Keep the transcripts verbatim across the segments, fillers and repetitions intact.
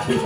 Tepuk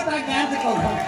tangan, tepuk tangan.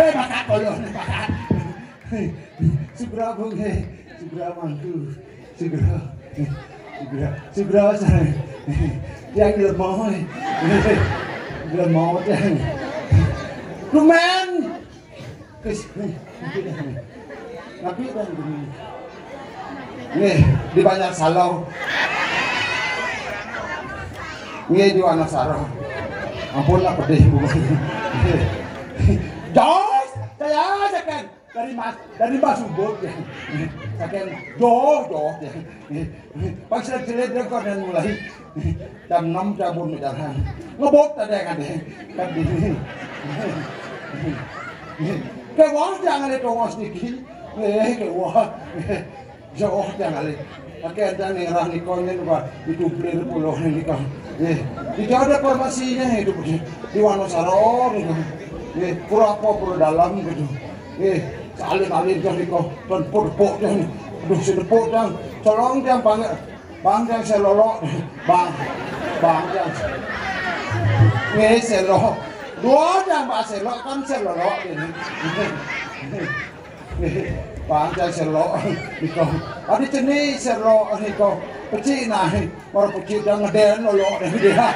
Eh, bakat tolong, bakat. Sugra bunge, sugra mangku, sugra, sugra, sugra saya. Yang lemah, lemah yang. Lumen. Kes, napi dah ni? Napi dah ni? Nih, di banyak salah. Nih, di mana salah? Ampun lah pedih. Jos, saya ajakan. Dari mas, dari mas ubud ya. Saking jauh, jauh ya. Pas saya jelit dia kau dan mulai jam enam cabut jalan. Ngebut tadi kan deh. Kan di sini. Kayak wah jangan ada kawas dikit. Eh, kayak wah. Jauh jangan ada. Pakai aja nih, rah nih, kau ini, Pak, itu beli puluh nih, kau. Eh, itu ada farmasinya itu, di Wonosaro gitu. Eh, pura apa, pura dalam gitu. Eh, salin-alin dah nih, kau. Dan pur-pur dah nih. Aduh, si Depuk dah. Tolong dah, Bang. Bang, dah selolok. Bang. Bang, dah. Nih, selok. Dua dah, Pak, selok kan selolok ini. Bang, dah selok. Nih, kau. Ada jenis selok nih, kau. Pecik nah. Baru pecik dah ngeden lolok dah dia.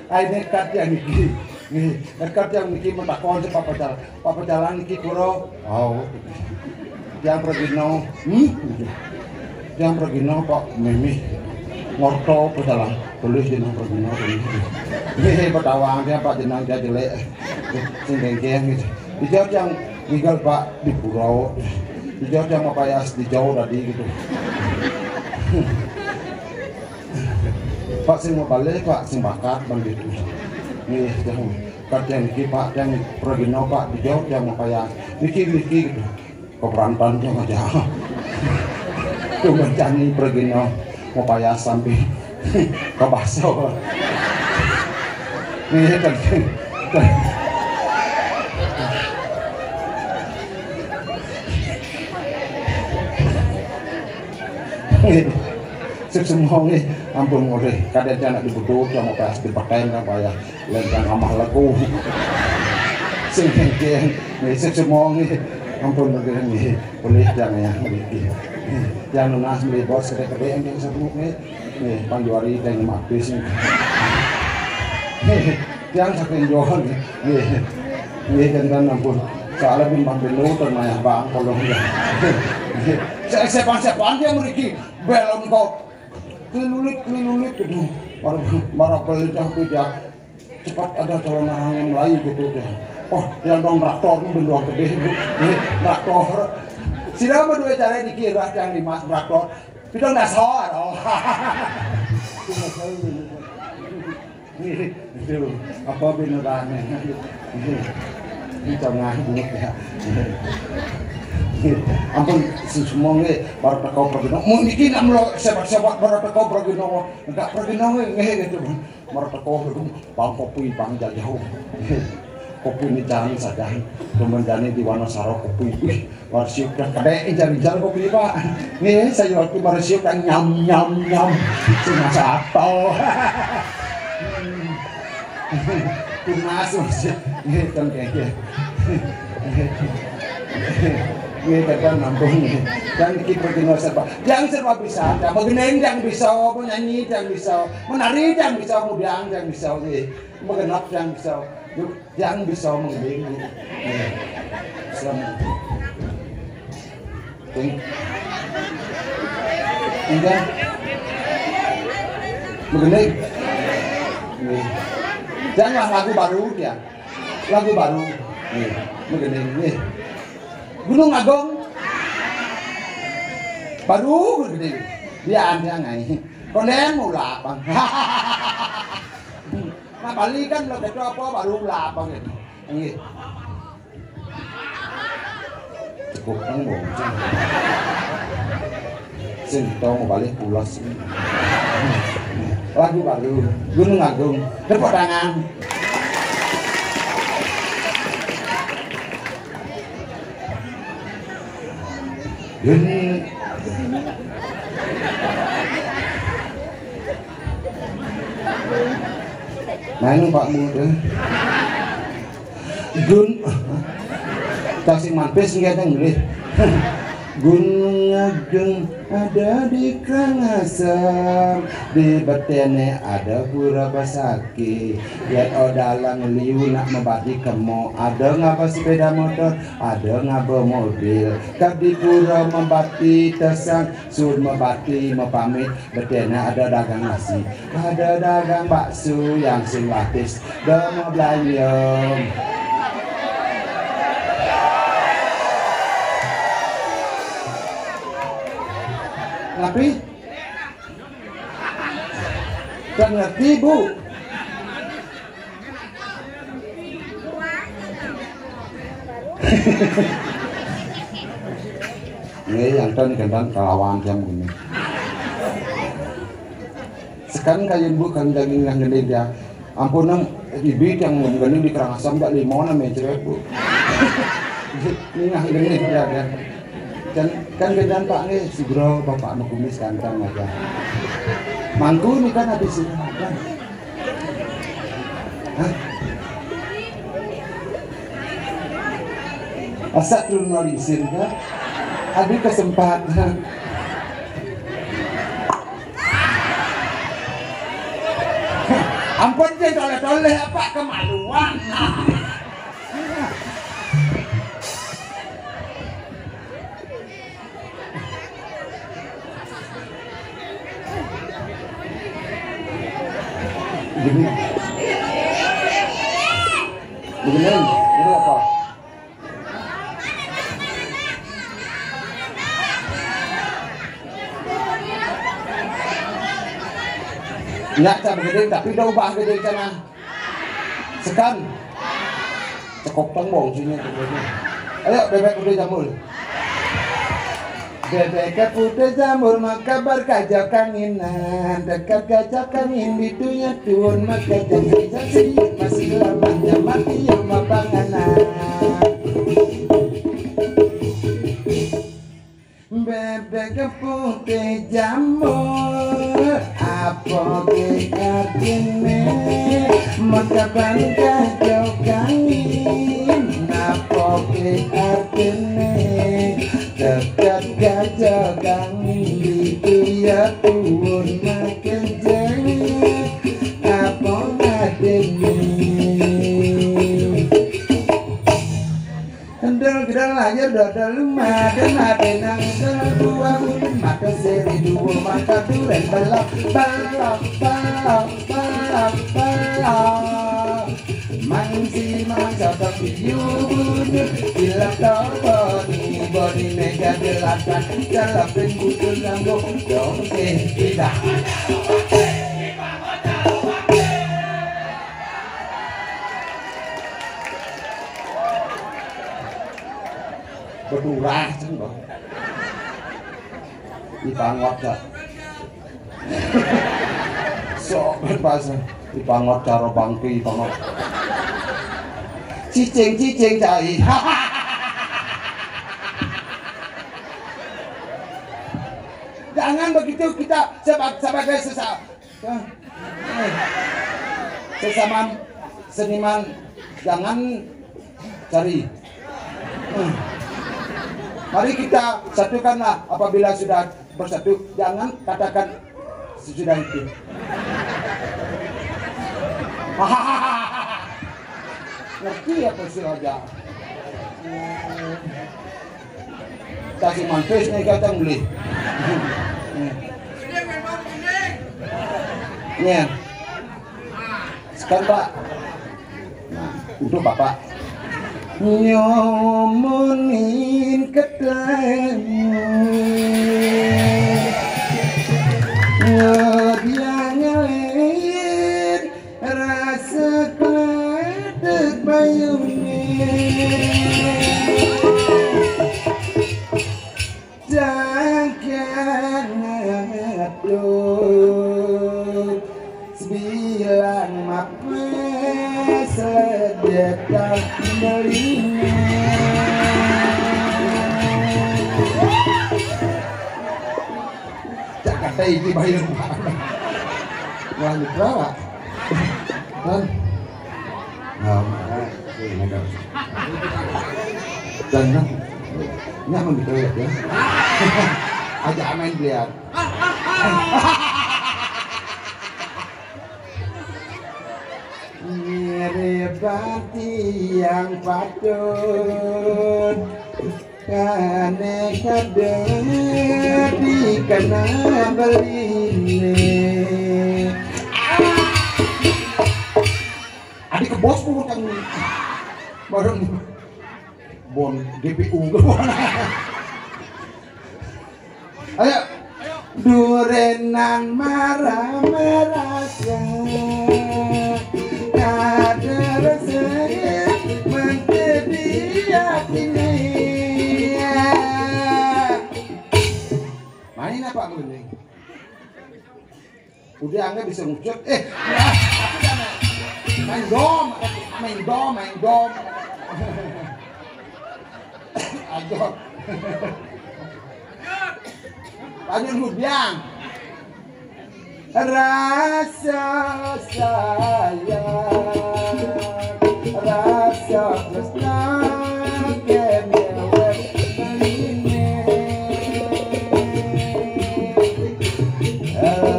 Ai nekat ya niki. Nih, nekat ya niki mentakon si Papa Jalan. Papa Jalan niki kuro. Oh. Yang pergi no. Hmm? Yang pergi no, Pak Mimi. Ngorto Papa Jalan. Tulis jeneng pergi no. Nih, petawang dia, Pak, jeneng dia jelek. Sing dengkeng gitu. Dijawab yang tinggal, Pak, di pulau. Dijawab yang apa ya, dijawab tadi gitu. Pak, sing mau balik, Pak, sing bakat, Bang, gitu. Nih, yang kat yang niki, Pak, yang pergi no, Pak, dijawab yang apa ya, niki, niki gitu. Keberantan yang aja. Tuh mencani pergi no, mau payah sampai ke baso. Nih, kan. Sip semua nih, ampun, mulai kadang anak dibutuh, cuma pas dipakai, nggak payah. Lentang amah lagu. Sing kengkeng. Nih, sik semong nih. Ampun, begini nih. Boleh jangan ya, begini. Yang nunas beli bos gede-gede yang dia sebut nih. Nih, panjuari dan habis nih. Nih, yang saking jual nih. Nih. Nih, jangan ampun. Soalnya bimbang belu, termaya bang, tolong ya. Nih. Saya, saya, saya, dia meriki. Belum kok. Kelilulit, kelilulit gitu. Marah, marah beli dah, beda. Cepat ada calon orang yang mulai gitu deh. Oh, yang dong traktor ini beluang gede, Bu. Ini traktor. Sila mah dua cara dikira yang di mas traktor. Kita nggak salah, oh. Ini, itu, apa beneran ini? Ini tengah bungut ya. Ampun, semua nggih, para teko pergi. Mau niki nak melo sepak-sepak para teko pergi. Enggak pergi nang nggih gitu. Marang teko, bang kopi, bang jajah. Kopi ini jangan saja. Teman jani di Wonosaro kopi. Wih, marsiup dah kadek, injar-injar kopi, Pak. Nih, saya waktu marsiup kan nyam, nyam, nyam. Cuma satu. Tunas, Mas. Nih, kan kayak gitu. Nih, kan nampung nih. Yang kita pergi nggak serba. Yang serba bisa. Yang begeneng yang bisa, menyanyi yang bisa. Menari yang bisa, mudiang yang bisa, nggih. Menggenap yang bisa. Yuk, yang bisa menggending. Nggih. Selamat. Ting. Enggak. Menggending. Nggih. Yang lah lagu baru dia. Lagu baru. Nggih. Menggending. Nggih. Gunung Agung. Baru gede. Dia aneh ngai. Konden mula, Bang. Nah, Bali kan lo ketua apa baru mula, Bang, gitu. Nggih. Cukup kan bonceng. Sing tau mau balik pulas. Lagu baru, Gunung Agung. Tepuk tangan. Gun. Main Pak Muda. Gun. Tasik Mampis nggih teng nggih. Gunung Agung ada di Karangasem, di betene ada pura besaki. Yat odalan liu nak mebati kemo, ada ngaba sepeda motor, ada ngaba mobil. Kadi pura mebati tesang, sur mebati mepamit, betene ada dagang nasi, ada dagang bakso yang sing latis, demo belanja. Tapi tak ngerti, Bu. Nggih, yang ten kenten kelawan jam ini. Sekarang kayun Bu kan daging yang gede dia. Ampun nang ibi yang gede di Karangasem gak lima nang mencret Bu. Ini yang gede dia kan. Kan kan kenten Pak nggih, sugro Bapak mau kumis ganteng aja. Mangku ini kan habis ini. Hah? Masa turun no lisin kan? Ada kesempatan. Ampun, dia toleh-toleh apa kemaluan. Begini. Begini, ini apa? Nggak, cak begini, tapi udah ubah gede sana. Sekan. Cekok tembong sini. Ayo, bebek udah jambul. Bebek putih jambul, maka berkaca kanginan. Dekat kaca kangin di dunia tuan, maka jangan jadi masih lamanya mati yang mapanganan. Bebek putih jambul, apa ke artine? Maka bangga jogain, apa ke artine? Dekat gajah kami itu ya tuun makan jengit, apa artine? Endel gedal aja dodol made made nang dua ulun mata seri dua mata duren balap balap balap balap balap. Main si main sabab video bunuh bila tau boni boni mega delapan jalapin butuh lampu dong eh tidak. Bedurah cen bah. Ipangot dah. Sok berpasa. Ipangot caro bangke ipangot. Cicing cicing cai. Jangan begitu kita seba- sebagai sesa- Hah? Eh, sesama seniman jangan cari. Eh. Mari kita satukanlah apabila sudah bersatu, jangan katakan sesudah itu. Ngerti apa sih aja? Kasih mantis nih kacang beli. Nih. Sekarang Pak. Nah, untuk Bapak. Nyomonin ketemu. Ngodiang ngalin. Rasa kledek bayune jangan ngaduk. Sebilang mapes ledek tak meline. Cak kata iki bayar. Wah, ini berapa? Hah? Nah, ini ada. Dan kan, ini aman gitu ya. Aja aman lihat. Ngirebati yang patut. Kane kadang dikena beline. Adik ke bos pun kan bareng bon G P U. Ayo. Durenan marah merasa. Kada resep mengke dia Main apa begini? Udah, nggak bisa ngucut. Eh, ya, tapi jangan. Main dom, main dom, main dom. Aduh. Lanjut, Rubiang. Rasa sayang, rasa tresna kene wis beline.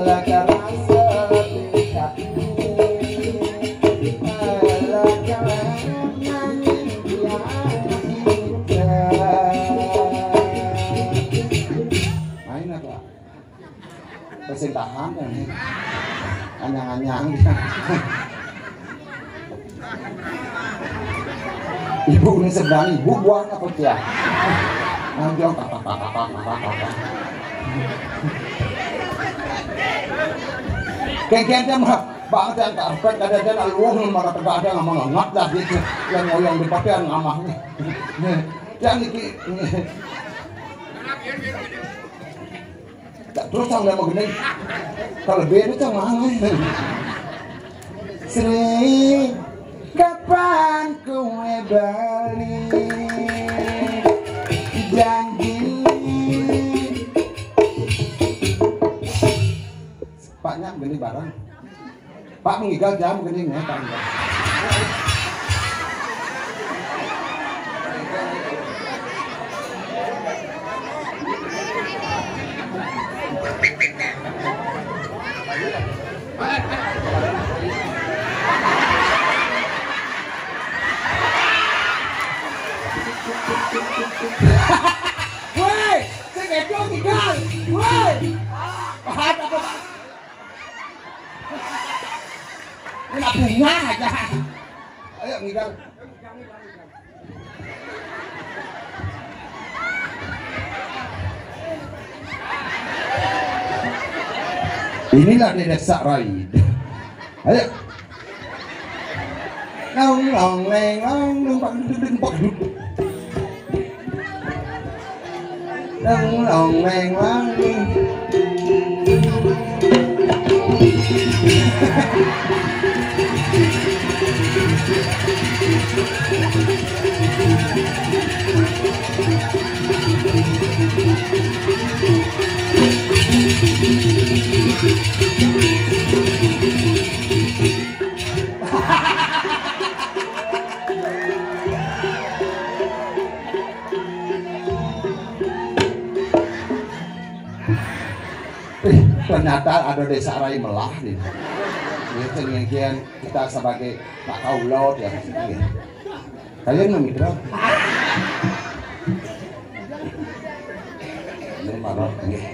Laka rasa tingkahmu, laka nanging yang kita. Main apa? Persintahan, ya. Anyang-anyang. Ibu ini sedang ibu buang apa dia? Nanjong tak tak tak tak tak tak tak. Kengkeng dia mah banget yang karpet ada dia nak luang marah tegak ada ngamah ngat dah gitu. Yang ngoyong di pakai ngamah. Yang iki. Tak terus sang nama gini. Kalau beda sang mana? Sri, kapan kowe bali? Janji. Paknya gini barang. Pak mengigal jam gini ya, Pak. Woi, sing edo tinggal. Woi. Pahat apa, Pak? Ini bunga aja. Ayo, ngigal. Inilah dia Sak Raid. Ayo. Long long leng long, numpak duduk, numpak duduk. Long long leng long. Eh, ternyata ada desa Rai Melah nih. Ya, demikian kita sebagai Pak Kaulo ya. Iya. Kalian nang mitra. Ini marah, nggih.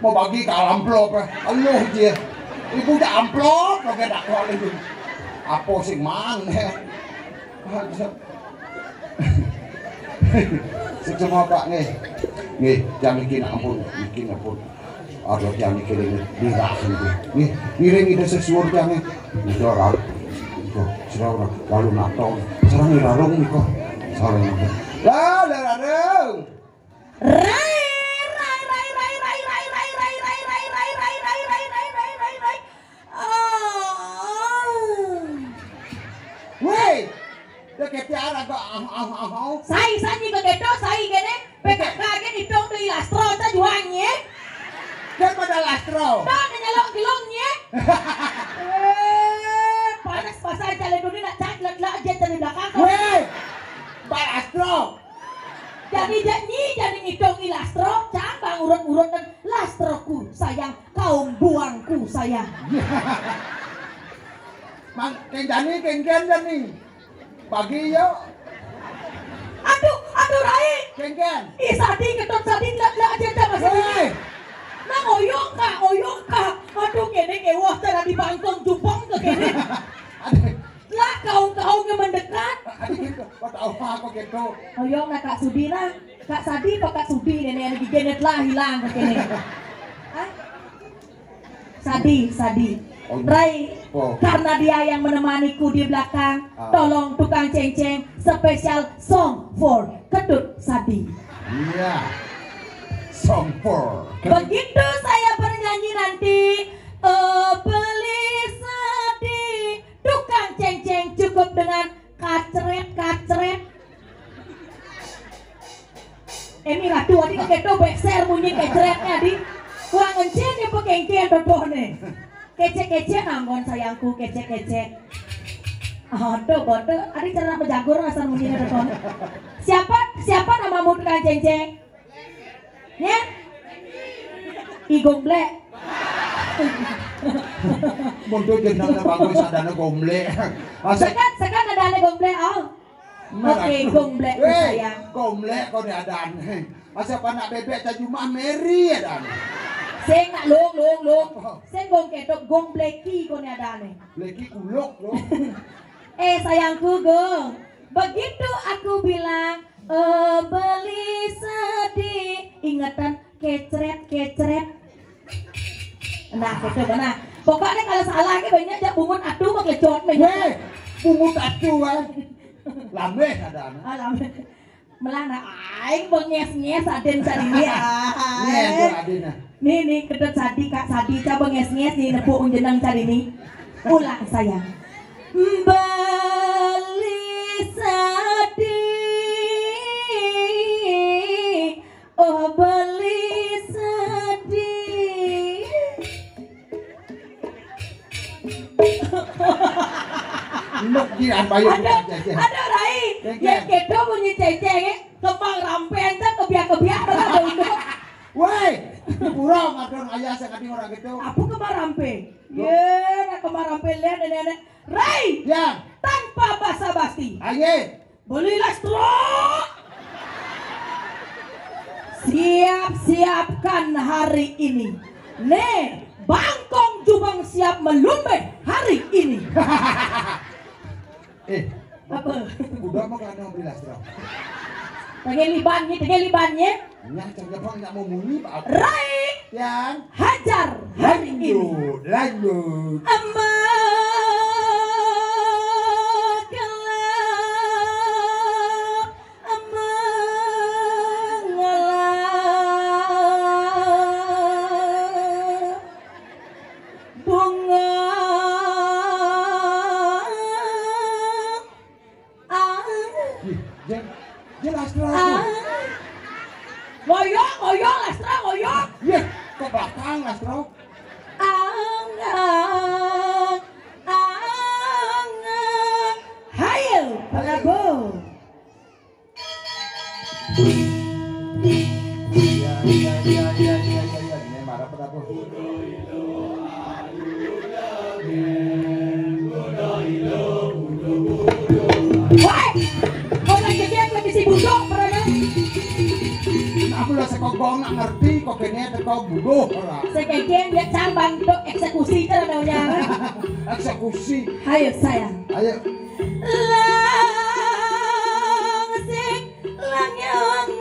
Mau bagi ke amplop, eh. Aluh dia. Ibu udah amplop, lagi tak kuat itu. Apa sih, Mang? Sing semua, Pak, nggih. Nggih, jam iki nak ampun, iki ampun. Aduh, jam iki ning dirah niku. Nggih, ngiring ida sesuwun jam iki. Ida ra-, ida sira ora lalu nato. Sareng rarung niku. Sareng. Lah, lah, rarung. Rai, rai, rai, rai. Oh. Woi, dia ketiara kok, ah, ah, ah, ah. Sai, sai kok kedo, sai kene. P K K ke nitong beli lastro, ta juang ye. Dia pada lastro. Bang, nyelong kilong ye. Eh, panas pasar jalan dunia nak cak lek lek aja dari belakang. Woi, Pak Lastro. Jadi janji, jadi ngitung ilastro, cang bang urut-urut dan lastroku sayang, kaum buangku sayang. Mang, keng jani, keng ken jani. Pagi yo. Aduh, aduh, Rai. Keng ken. Ih, sadi, ketut sadi, ndak, ndak aja, aja, masih. Hei. Nang oyong, Kak, oyong, Kak. Aduh, kene kewah, cara di bangkong jupong ke kene. Aduh. Lah, kau-kau ke mendekat. Aduh, gitu. Kok tahu aku gitu? Oyong, nah, Kak Sudi, nah. Kak Sadi apa Kak Sudi, nenek lagi genet lah, hilang ke kene. Hah? Sadi, Sadi. Oh, Rai, oh. Karena dia yang menemaniku di belakang, ah. Tolong tukang cengceng, special song for Ketut Sadi. Iya. Song for. Begitu saya bernyanyi nanti, oh beli sedih, tukang cengceng cukup dengan kacret-kacret. Emi ratu adi keto bekser munyi kecretnya di. Kurang encen ya pekengkian dodohne. Kecek-kecek anggon sayangku, kecek-kecek. Aduh, bodoh. Adi cara bejagur asal munyi dodohne. Siapa, siapa namamu tukang cengceng? Ya? I Gomble. Mundur jenengnya bagus, adanya Gomble. Sekat, sekat adanya Gomble, oh. Oke, Gomble, eh, sayang. Gomble kau ni adanya. Asal panak bebek caju mah meri adanya. Sing nak lung, lung, lung. Sing gong ketok, Gomble ki kau ni adanya. Bleki kuluk lo. Eh, sayangku, Gong. Begitu aku bilang, "Oh, beli sedih," ingetan kecret-kecret. Nah, gitu, nah. Pokoknya kalau salah ke banyak aja bungut atuh mah lecot banyak. Weh, bungut atuh, ah. Lameh ada anak. Ah, lameh. Melana aing benges-nges aden cari dia. Nih, itu adennya. Nih, nih, kedet Sadi, Kak Sadi, coba nges-nges nih, nepuk jeneng cari nih. Ulang, sayang. Beli sedih, oh beli sedih. Nuk di apayu. Aduh, aduh, Rai. Cengceng. Ya, gitu bunyi cengceng, eh. Kembang rampe, ente kebiak-kebiak, ente bau itu. Woi, pura ngadon ayah saya kadang orang gitu. Apa kembang rampe? Loh. Ye, nak kembang rampe, lihat, nenek-nenek. Rai! Ya. Tanpa basa-basi. Aye. Beli lastro. Siap-siapkan hari ini. Nih, bangkong jubang siap melumbe hari ini. Eh, apa? Udah mau kan beli lastro. Pengen libannya, pengen libannya. Nyah, jangan pang nak mau munyi, Pak. Rai. Yang hajar hari ini. Lanjut, lanjut. Ama kelak, ama ngelak. Bunga. Ah. Ih, Jeng, Jeng, Lastra. Ah. Ngoyong, ngoyong, Lastra, ngoyong. Ih, ke belakang, Lastra. Ang, ang, ang, ang. Hayo, Prabu. Ya, ya, ya, ya, ya, ya, ya, ya. Ini marah apa, Prabu? Woi! Kau lagi dia lagi si budok, berada. Aku lah sekogong nak ngerti, kok kene teko buduh ora. Sekegen dia cambang tuh eksekusi cara namanya. Eksekusi. Ayo, sayang. Ayo. Langsing lanyongan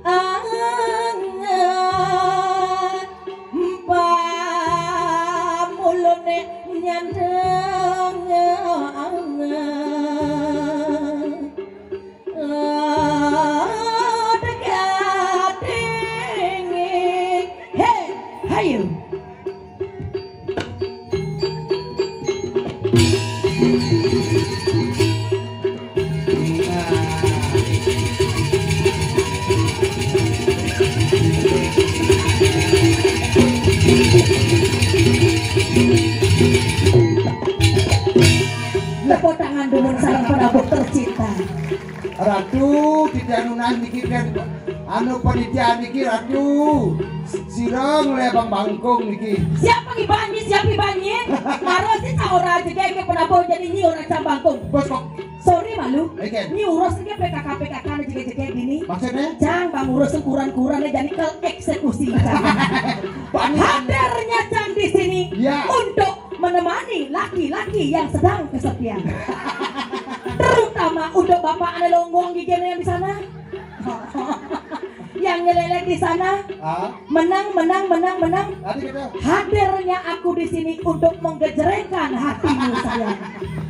angan. Pamulune nyandeng angan. Dekat dingin. Hei, hayu. Tepuk tangan dulu sayang penabuh tercinta. Ratu, titiang nunas niki kan anu panitia niki, Ratu. Sira nglebang bangkung niki. Siapa ibanyi? Siapa ibanyi? Maro sih cah ora jegege penabuh jadi nyi ora cah bangkung. Bos kok. Sorry malu. Eken. Nyi urus niki P K K P K K jegege gini. Maksudnya? Cang bang urus ukuran-ukuran jadi ke eksekusi. Hadirnya cang di sini, ya, untuk menemani laki-laki yang sedang kesepian. Terutama untuk bapak ane longgong gigene yang di sana. Yang nyeleleh di sana. Ah? Menang, menang, menang, menang. Hadirnya aku di sini untuk menggejrengkan hatimu, sayang.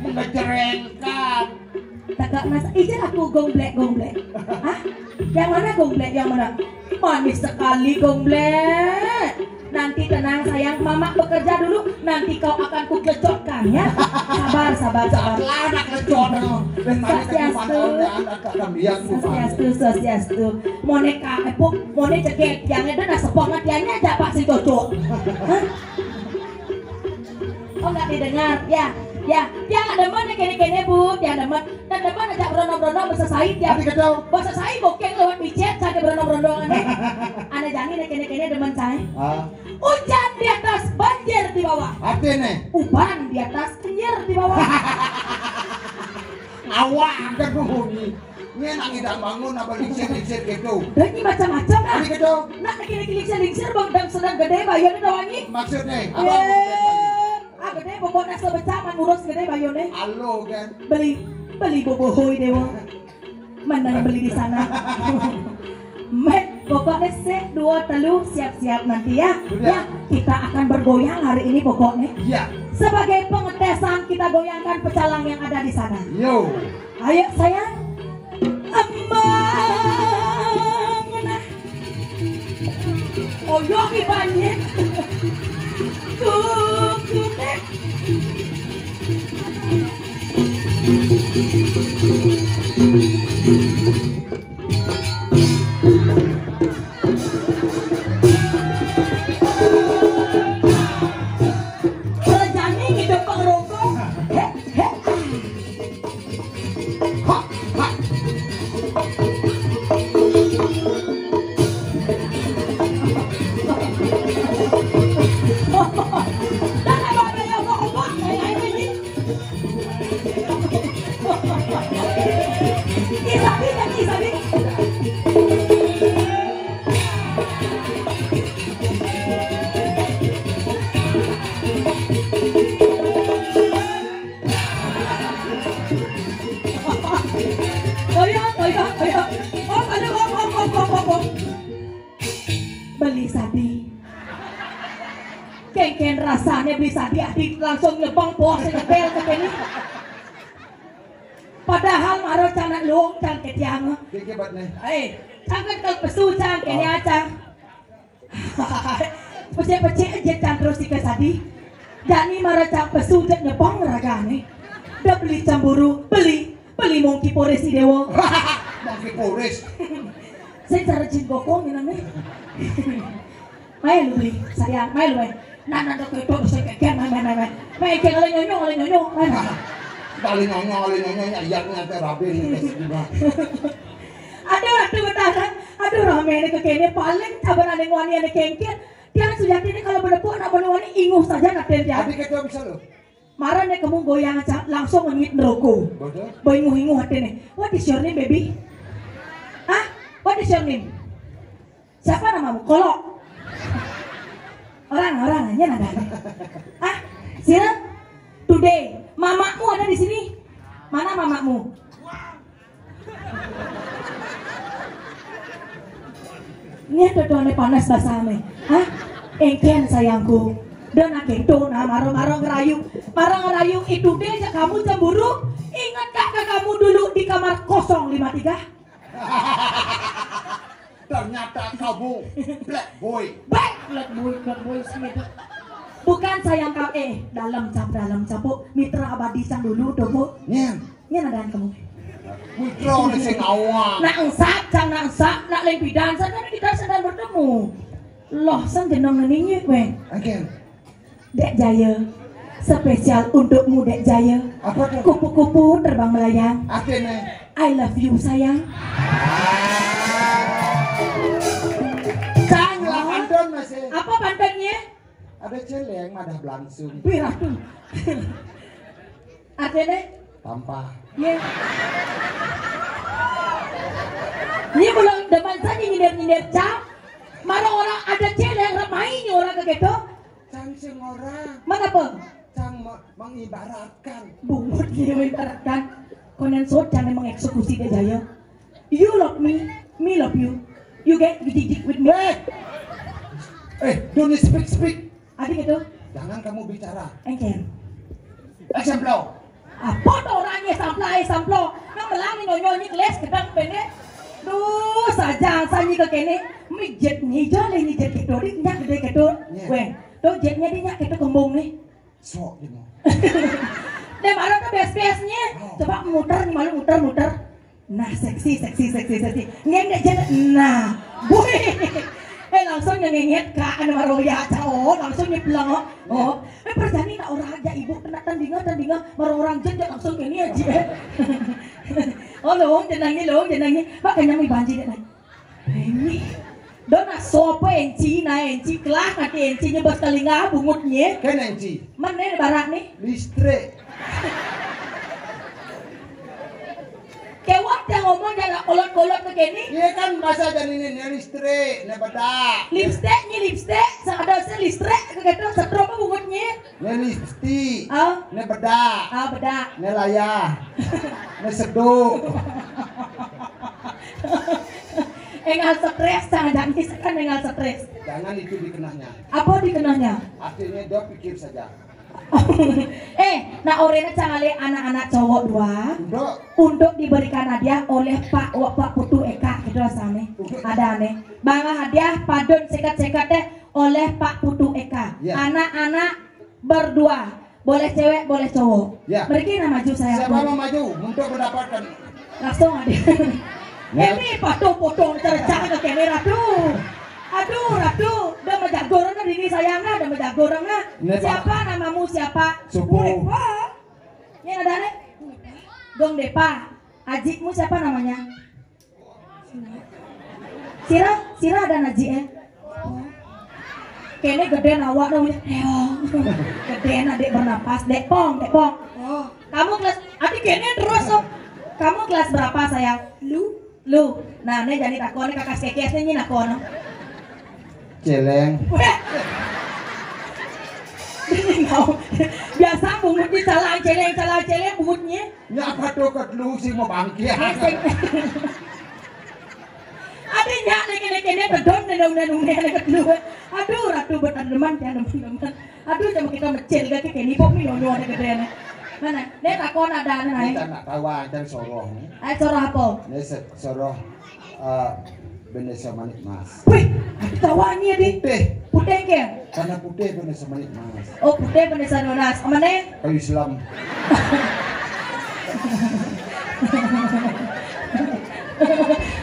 Menggejrengkan. Tegak mas, izin aku gomblek, gomblek. Hah? Yang mana gomblek? Yang mana? Manis sekali gomblek. Nanti tenang sayang, Mama bekerja dulu. Nanti kau akan kugecotkan ya. Sabar, sabar, sabar. Lah, anak lecon. Swastiastu. Swastiastu, swastiastu. Mone ka, epuk, mone ceget. Yang ada nasa pengertiannya aja Pak si cocok. Hah? Oh, nggak didengar. Ya, ya. Dia nggak demen nih kene-kene, Bu. Dia demen. Nggak demen aja berono-berono bahasa Said ya. Bahasa Said bokeng lewat micet, saya berono-berono aneh. Aneh jani nih kene-kene demen saya. Ah. Ujan di atas, banjir di bawah. Artinya? Uban di atas, kenyir di bawah. Awak angkat bunyi. Ini nak ngidang bangun apa lingsir-lingsir gitu. Dan ini macam-macam lah. Ini gitu. Nak lagi-lagi lingsir-lingsir bang dan sedang gede bayarnya doang ini. Maksudnya? Apa? Eh, ah, gede pokoknya sebecah man ngurus gede bayarnya. Halo kan. Beli, beli bobohoi dewa. Mana yang beli di sana? Met, pokoknya se dua telu siap-siap nanti ya. Sudah. Ya, kita akan bergoyang hari ini pokoknya. Iya. Sebagai pengetesan kita goyangkan pecalang yang ada di sana. Yo. Ayo sayang. Emang nah. Oyong ibaratnya. Kukunek. Kerjanya ngidup pengerokok. Heh, heh. Toyo, toyo, toyo. Om, aduh, om, om, om, om, om, om. Beli sadi. Kengken rasanya beli sadi, adik langsung nyebang bos nyetel ke sini. Padahal maro cang nak luong cang ke tiang. Keke bat nih. Eh, cang kan kalau pesu cang kene cang. Pecek-pecek aja cang terus tiga sadi. Dani mara cang pesu jek nyebang ragane. Dah beli cemburu, beli, beli mongki pores i dewa. Mongki pores. Saya cara jin gokong ini nih. Main lu beli, sayang, main lu main. Nah, nah, tuh, tuh, tuh, saya kayak main, main, main, main. Main kayak kalau nyonyo, kalau nyonyo, main. Kalau nyonyo, kalau nyonyo, ya, iya, ternyata rapi nih, guys. Aduh, aduh, bentar. Aduh, rame nih kekene paling kabar aneh wani aneh kengkir. Tiang Sujati ini kalau menepuk anak wani inguh saja nak tiang. Tapi kita bisa loh. Marane kamu goyang aja langsung ngit neroko. Bodoh. Boinguh-inguh hati nih. What is your name, baby? Ah, what is your name? Siapa namamu? Kolok. Orang, orang aja nadanya. Ah, sira. Today, mamamu ada di sini. Mana mamamu? Ini ada tuh aneh panas basah nih. Hah? Engken sayangku. Dan akhir tuh nah maro-maro ngerayu. Maro ngerayu itu deh kamu cemburu. Ingat gak ke kamu dulu di kamar kosong lima tiga? Ternyata kamu black boy. Black, black boy, black boy sih. Bukan sayang kau eh dalam cap dalam capuk mitra abadi cang dulu tuh bu. Nyen. Nyen ada kamu. Mitra nih sing awal. Nak engsap cang nak engsap nak lempidan sana kita sedang bertemu. Loh sang jenong ngeninyi kue. Again. Dek Jaya. Spesial untukmu Dek Jaya. Apa tuh? Kupu-kupu terbang melayang. Artinya? I love you sayang. Cang lah pantun masih. Apa pantunnya? Ada celeng madah belangsung. Wih ratu. Artinya? Tampah. Iya. Ini belum depan saja nyindir-nyindir cang. Mana orang ada celeng ramainya orang ke gitu. Cang sing orang. Mana apa? Cang me- mengibaratkan. Bungut dia mengibaratkan. Konen sot cang mengeksekusi dia jaya. You love me. Me love you. You get jijik with me. Eh, eh, don't speak, speak. Adik itu. Jangan kamu bicara. Engken. Example. Apa tu orangnya sampla, eh, sampla. Nang belang ni nyonyo ni kelas kedang pendek. Duh, saja sanyi ke kene. Mijet ni je le mijet keto, dik nyak gede keto. Weh, tu jetnya dik nyak keto kembung ni. Sok dia mau. Dia malu tu bes-besnya. Coba muter ni malu muter-muter. Nah, seksi, seksi, seksi, seksi. Ngeng dek jet. Nah, bui. Eh, langsung nyengenget ka anu maroya cau, langsung nyebleng. Oh, eh, perjani nak orang aja ibu kena tandingan, tandingan, marang orang jet, jet langsung kene aja. Oh, long jenangnya, long jenangnya. Makanya mi banji dek nai. Ini. Dona sopo enci, na enci, kelah kaki enci, nyebas telinga, bungutnya. Kan enci. Mana ni barak ni? Listrik. Kewat yang ngomong jangan kolot-kolot ke kene. Iya kan, masa jadi ini, ini listrik, ini bedak. Lipstik ni lipstik, ada se listrik ke kata setrum bungutnya. Ini lipstik. Ah. Ini bedak. Ah, bedak. Ini layar. Ini seduk. Engal stres, jangan jangan kan engal stres. Jangan itu dikenahnya. Apa dikenahnya? Artinya dia pikir saja. Eh, nah orena cangale anak-anak cowok dua untuk diberikan hadiah oleh Pak Wa- Pak Putu Eka gitu asane. Ada ane. Banga hadiah padon seket-seket teh oleh Pak Putu Eka. Ya. Anak-anak berdua, boleh cewek, boleh cowok. Ya. Mereka yang maju saya. Siapa mau maju untuk mendapatkan? Langsung ada. Ya. Ini potong-potong cercah ke kamera tuh. Aduh, Ratu, udah menjago orang ini sayangnya, udah menjago orang. Siapa namamu siapa? Supu. Ini ada nih. Gong Depa. Ajikmu siapa namanya? Sira, Sira ada naji eh? Kene gede awak dong. Gede adik bernapas. Dek Pong, Dek Pong. Oh. Kamu kelas, adik kene terus tuh. Kamu kelas berapa sayang? Lu? Lu. Nah, ini jadi takon, ini kakak sekes ini takon. Celeng. Weh. Ini mau. Biasa bungut di calang celeng, calang celeng bungutnya. Nyapa tuh ket lu sih mau bangkit. Ada nyak nek nek nek tedon nek udah nunggu nek ket lu. Aduh, Ratu betan deman ya deman deman. Aduh, sama kita mecil gak kayak ini pok mi nyonya ada gede nih. Mana? Nek takon ada nih. Kita nak tawa dan soroh nih. Ayo soroh apa? Nek soroh eh, Vanessa Manik Mas. Wih, ada tawanya deh. Putih. Putih kan? Karena putih Vanessa Manik Mas. Oh, putih Vanessa Manik Mas. Mana? Kayu Islam.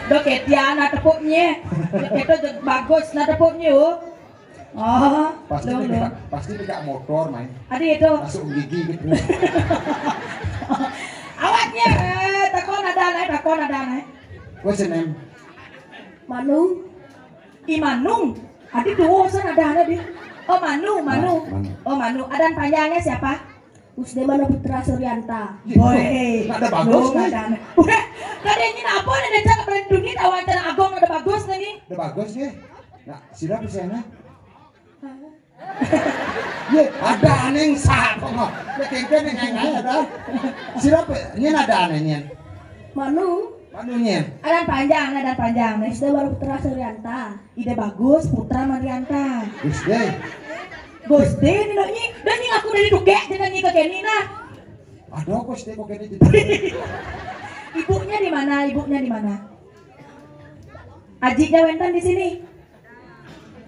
Doket ya, nah tepuknya. Itu bagus, nah tepuknya, oh. Oh, pasti lo, lo. Pasti pegang motor, main. Ada itu. Masuk gigi gitu. Awaknya, eh, takon ada, naik, takon ada, naik. What's your name? Manu. Imanung. Adi tuwo san ada, ada di. Oh, Manu, Manu. Manu. Oh, Manu. Adan panjangnya siapa? Usde Manu Putra Suryanta. Woi, ada bagus nih. Udah, tadi ini apa nih, cara berhenti tawancana Agong ada bagus nih. Ada bagus nih. Nah, sira bisa nih. Ye, ada aning satu. Ye, kengken yang lain ada. Sira pe, nyen ada aneh nyen. Manu. Manu nyen. Ada panjang, ada panjang. Nih, Ida Baru Putra Suryanta. Ida Bagus Putra Marianta. Gus deh. Gus deh, ini dok nyi. Dan nyi aku dari tukek, jangan nyi ke Kenny nah. Aduh, Gus deh, kok Kenny jadi. Ibunya di mana? Ibunya di mana? Aji Jawentan di sini.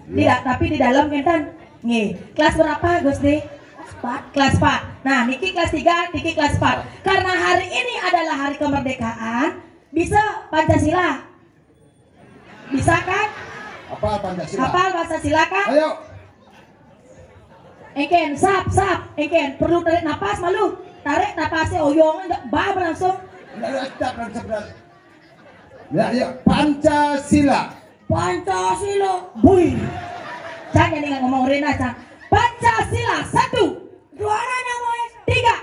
Tidak, tapi di dalam kan. Nggih. Kelas berapa, Gus De? Kelas empat. Kelas empat. Nah, niki kelas tiga, niki kelas empat. Karena hari ini adalah hari kemerdekaan, bisa Pancasila? Bisa kan? Apa Pancasila? Hafal Pancasila kan? Ayo. Engken, sap, sap, engken. Perlu tarik napas malu. Tarik napasnya oyong, enggak bah langsung. Enggak, enggak, enggak, enggak. Ya, ya, Pancasila. Pancasila. Bui. Cang, ini nggak ngomong Rina, Cang. Pancasila, satu. Dua, tiga.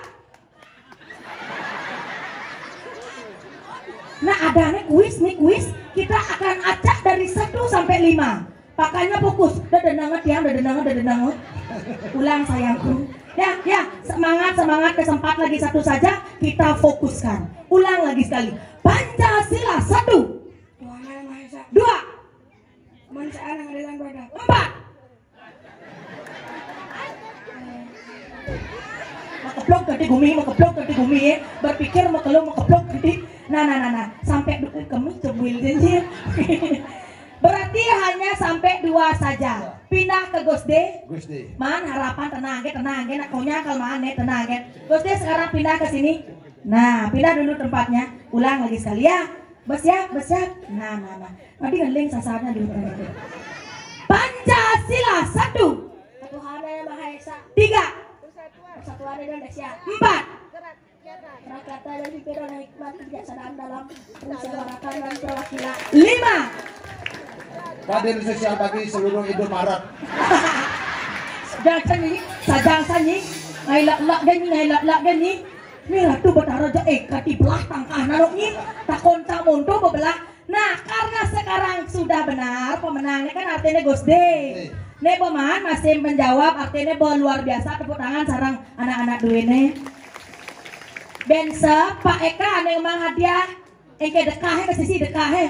Nah, ada nih kuis, nih kuis. Kita akan acak dari satu sampai lima. Makanya fokus. Dadenangan tiang, dadenangan, dadenangan. Ulang sayangku. Ya, ya, semangat, semangat, kesempat lagi satu saja, kita fokuskan. Ulang lagi sekali. Pancasila, satu. Sekarang ada yang beda. Empat. Makeplok ganti gumi, makeplok ganti gumi ya. Berpikir makeplok, makeplok ganti. Nah, nah, nah, nah. Sampai du- kami cebuil janji. Berarti hanya sampai dua saja. Pindah ke Gus D. Gus D. Man, harapan tenang, tenang, nak konyang kalau man, tenang. Gus D sekarang pindah ke sini. Nah, pindah dulu tempatnya. Ulang lagi sekali ya. Bersiap, bersiap. Nah, nah, nah. Nanti ngeling sasarannya dulu. Pancasila satu. Ketuhanan yang Maha Esa. Tiga. Persatuan Indonesia. Empat. Rakyat dan pikiran hikmat kebijaksanaan dalam musyawaratan dan perwakilan. Lima. Keadilan sosial bagi seluruh Indomaret. Jangan sanyi, sajang sanyi. Ngai lak-lak gani, ngai lak-lak gani. Ni Ratu Betara ja eh kati belah tangkah nanok ni. Takon tak monto bebelah. Nah, karena sekarang sudah benar pemenangnya kan artinya Gus D. Nih peman masih menjawab artinya bahwa luar biasa, tepuk tangan sarang anak-anak duene. Bensa, Pak Eka ane ngemang hadiah. Engke dekah eh, ke sisi dekah eh.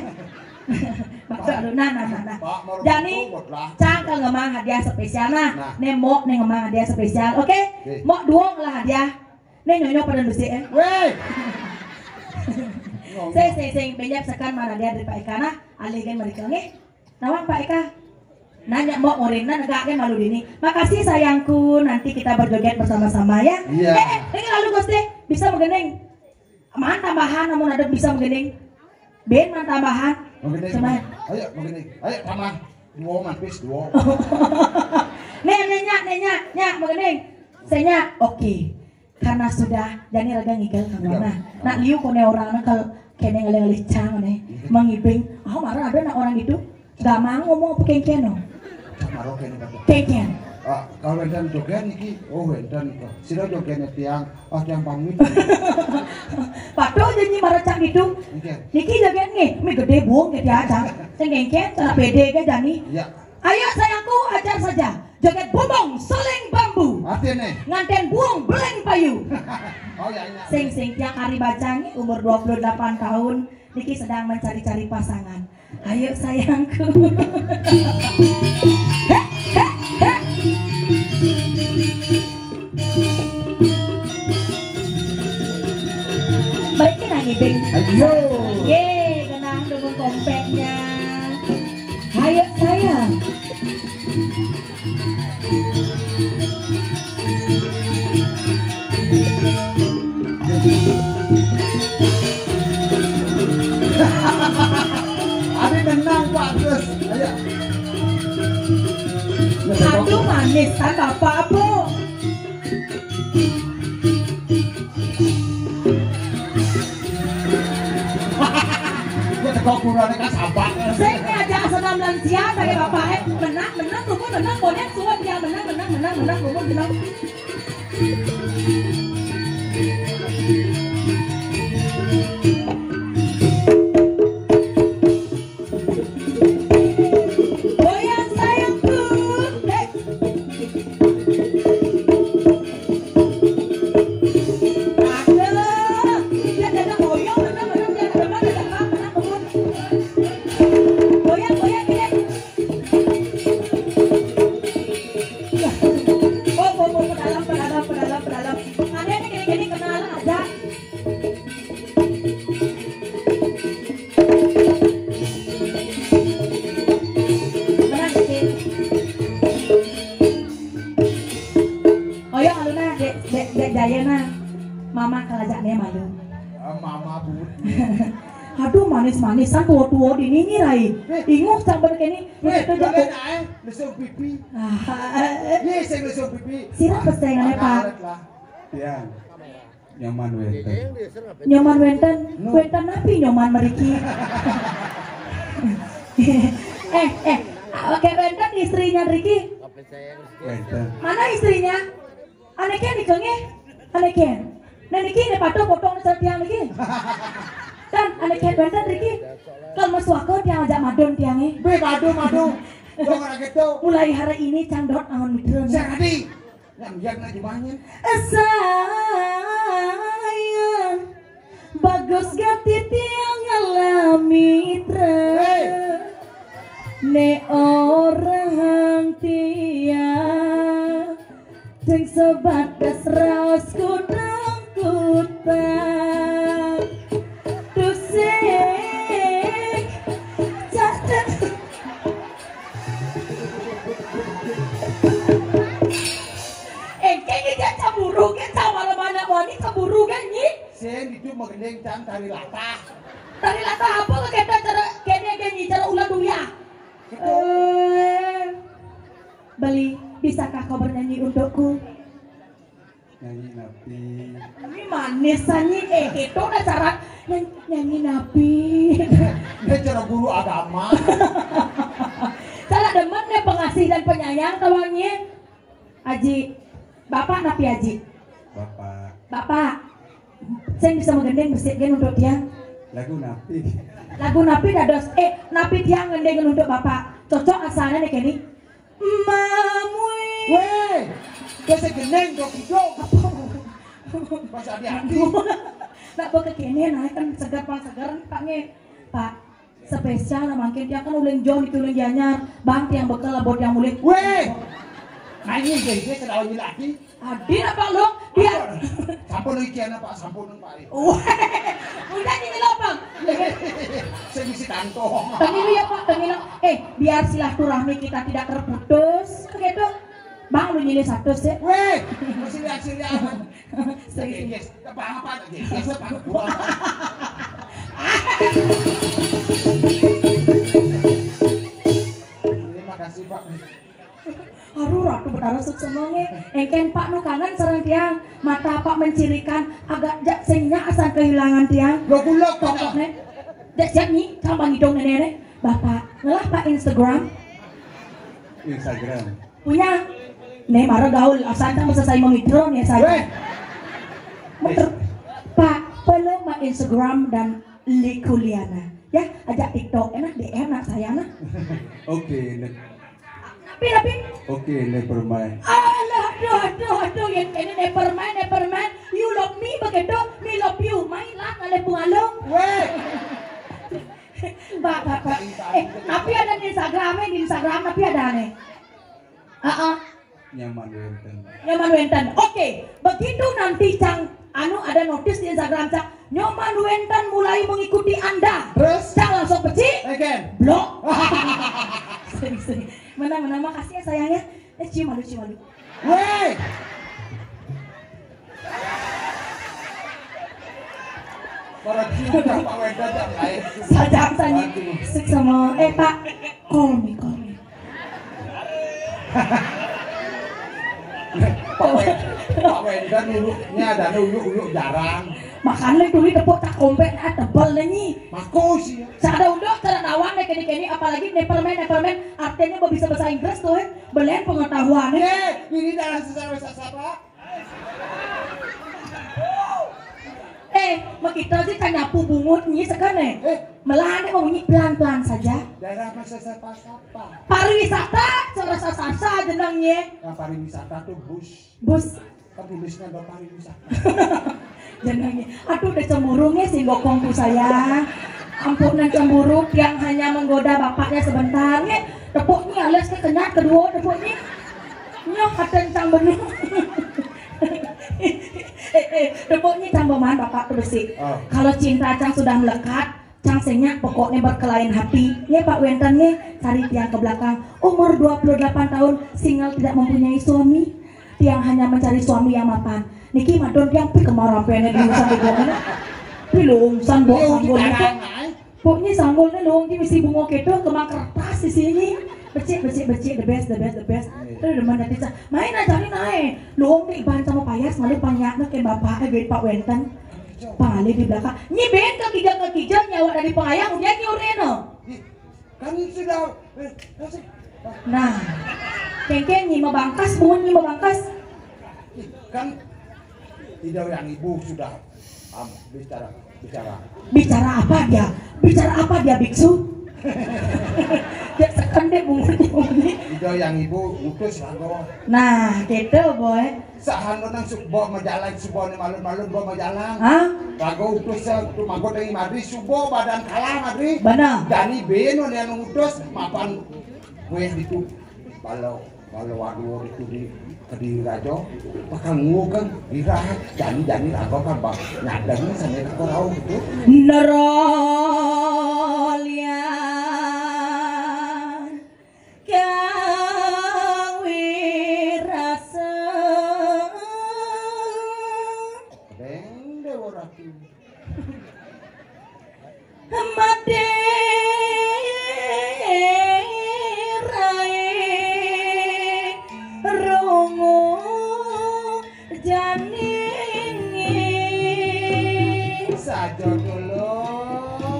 Maksud lu nah nah nah nah. Jani cangkel ngemang hadiah spesial nah. Nah. Nih mok nih ngemang hadiah spesial. Oke? Oke. Mok duong lah hadiah. Nih nyonyo pada besi eh. Weh. Sing sing sing benyap sekan mana dia dari Pak Eka nah. Alih gen mereka nih. Nawang Pak Eka. Nanya mau orena negaknya malu dini. Makasih sayangku, nanti kita berjoget bersama-sama ya. Iya. Eh, eh, ini lalu Gus deh, bisa menggending. Man tambahan namun ada bisa menggending. Ben man tambahan. Menggending. Sama. Ayo menggending. Ayo tambah. Dua mampis dua. Nih, nih, nyak, nih, nyak, nyak, menggending. Saya, oke. Karena sudah, jadi raga ngigel kan mana. Nak liu kone orang nak kalau kene ngalih-ngalih cang nih, mengibing. Oh, marah ada nak orang itu. Gamang ngomong apa kengken no? Marah kene kata. Kengken. Ah, kalau wenten jogen niki, oh wenten kok. Sira jogen tiang, ah tiang pamit. Patuh janji marah cak gitu. Oke. Niki jogen nih, mi gede buang ke dia cang. Sing kengken, cara pede ke jani. Iya. Ayo sayangku, ajar saja. Joget bumbung, soleng bambu. Artinya? Nganten buang, beleng payu. Oh ya, ya. Sing sing tiang hari bacang nih, umur dua puluh delapan tahun, niki sedang mencari-cari pasangan. Ayo sayangku. Heh, heh, heh. Baik nang ibing. Ayo. Ye, kenang dukung kompeknya. Ayo sayang. Abi menang Pak Gus. Ayo. Aduh manis kan Bapak apa? Gue teko kurangnya kan sabar. Saya ngajak senam lansia pakai bapak eh menang menang tunggu menang konek suap ya menang menang menang menang tunggu menang. Goyang sayangku. Hei. Aduh, dia dada goyang, bener, bener, dia dada, dada, dada, dada, dada. Goyang, goyang, gini. Oh, oh, oh, ke dalam, ke dalam, ke dalam, ke dalam. Ada yang gini-gini kenalan aja. Oyo aluna dek dek dek jaya nah. Mama kalajaknya malu. Ah, mama bu. Aduh manis-manisan tua-tua di nini rai. Inguh sampai kene. Weh, itu jago. Kalian ae lesung pipi. Ah, Iya, saya lesung pipi. Sira pesengannya Pak. Karet lah. Ya. Nyaman wenten. Nyoman wenten, wenten napi nyoman meriki? Eh, eh, oke wenten istrinya Riki. Wenten. Mana istrinya? Aneh kan nikengnya? Aneh kan? Nah niki ini patuh potong setiang lagi. Kan aneh kan wenten Riki. Kalau masuaka tiang ajak madon tiangnya. Be madu madu. Jangan gitu. Mulai hari ini cangdot angon mitra. Sehari. Yang yang nak dibangun. Sayang, bagus gati tiang ngalami mitra. Hei. Neo Tadi lantas apa kok kita cara kene kene cara ulah duya? Eh, Beli, bisakah kau bernyanyi untukku? Nyanyi napi? Ini manis nyanyi, eh itu udah syarat nyanyi, nyanyi napi. Dia cara guru agama. Salah demen nih pengasih dan penyayang tawangnya. Aji, bapak napi aji? Bapak. Bapak, saya bisa menggendeng besik gen untuk tiang. Lagu napi? Lagu napi dados, eh napi tiang ngendeng untuk bapak? Cocok asalnya nih kini. Mamui. Weh, bisa gendeng dok dok. Pas hati-hati. Nak bawa ke kene nah kan segar pang segar nih pak nge. Pak, spesial lah mungkin dia kan uling John itu uling Gianyar. Bang tiang bekal lah buat yang mulik. Weh, nanya deh dia kena lagi. Adi apa lo? Biar sampun lagi kiana pak sampun pak. Weh, udah ini lo bang. Saya mesti kantong. Tengilo ya pak, tengilo. Eh, biar silaturahmi kita tidak terputus, begitu. Bang lu nyilih satu sih. Weh, masih lihat sih lihat. Serius. Yes, apa apa yes, yes apa apa. Terima kasih pak. Aduh, Ratu Betara sukses nge. Engken Pak nu kangen sareng tiang. Mata Pak mencirikan agak jak sing nyak asan kehilangan tiang. Lo kulok Pak. Cocok ne. Dek siap nih, tambah ngidong nenek. Bapak, ngelah Pak Instagram. Instagram. Punya. Ne mara gaul asan tambah selesai memitron ya saya. Weh. Meter. Pak, follow my Instagram dan Likuliana. Ya, ajak TikTok enak D M nak saya nah. Oke, ne- Tapi tapi Oke, never mind. Alah, aduh, aduh, aduh, yang ini never mind, never mind. You love me begitu, me love you. Mainlah oleh pengalung. Weh. Pak, Pak, Pak. Eh, tapi ada di Instagram, eh, di Instagram tapi ada nih. Heeh. Nyaman wenten. Nyaman wenten. Oke, begitu nanti Cang anu ada notis di Instagram Cang, nyaman wenten mulai mengikuti Anda. Terus? Cang langsung peci. Again. Blok. Sering, sering. Mana mana makasih ya sayangnya. Eh cium malu cium malu. Weh. Para cinta Pak Wenda tak lain. Sadar tadi. Seksama. Eh Pak, call me, call me. Pak Wenda, Pak Wenda dulu, ini ada dulu, dulu jarang. Makanya dulu tepuk tak kompet, ah tebel nih. Makus ya. Sada udah cara nawang nih kini kini, apalagi nepermen nepermen, artinya mau bisa bahasa Inggris tuh, eh. Belian pengetahuan. Eh, ini dalam sesuai bahasa apa? Eh, makita sih kan nyapu bungut nyi sekan eh. Eh. Melahan mau bunyi pelan-pelan saja. Daerah masa sapa-sapa. Pariwisata, cara sasa jenengnya. Yang pariwisata tuh bus. Bus. Kan tulisnya ada pariwisata. Jenengnya. Aduh, udah cemburu nih si bokongku saya. Ampunan cemburu yang hanya menggoda bapaknya sebentar nih. Tepuknya alias kekenyat kedua tepuknya. Nyoh kata cang bener. Eh, eh, tepuknya cang beman bapak tuh besi. Oh. Kalau cinta cang sudah melekat, cang senya pokoknya berkelain hati. Ya Pak Wenten nih, cari tiang ke belakang. Umur dua puluh delapan tahun, single tidak mempunyai suami. Tiang hanya mencari suami yang mapan. Niki madon tiang pi kemarampiannya di urusan di gua mana? Pi lungsan bawa sanggul itu. Pokoknya sanggulnya dong, dia mesti bunga gitu, kemang kertas di sini. Becik, becik, becik, the best, the best, the best. Terus demen tadi cah, main aja nih naik. Dong di ban sama payas, malu panyaknya ke bapak, eh, Pak Wenten. Paling di belakang. Nyi ben ke kijang ke kijang, nyawa dari pengayang, udah nyureno. Kan sudah, eh, kasih. Nah, kengkeng nyi mabangkas, bungun nyi mabangkas. Kan tidak yang ibu sudah am, bicara bicara. Bicara apa dia? Bicara apa dia biksu? Dia tekan deh bungun nyi. Tidak yang ibu utus lagu. Nah, gitu boy. Sahan nang suk bawa majalan, suk bawa malun-malun bawa majalan. Hah? Rago utus sa tu magot dari madri, suk bawa badan kalah madri. Benar. Dani beno yang utus mapan gue itu balo balo waduh itu di kediri rajo. Pakai ngukang ira jani jani rago kan bang nyadang sana itu kau tahu gitu. Nerolian kang wirasa. Deng dewa ratu. Mati rai rungu janingi. Saja dulu,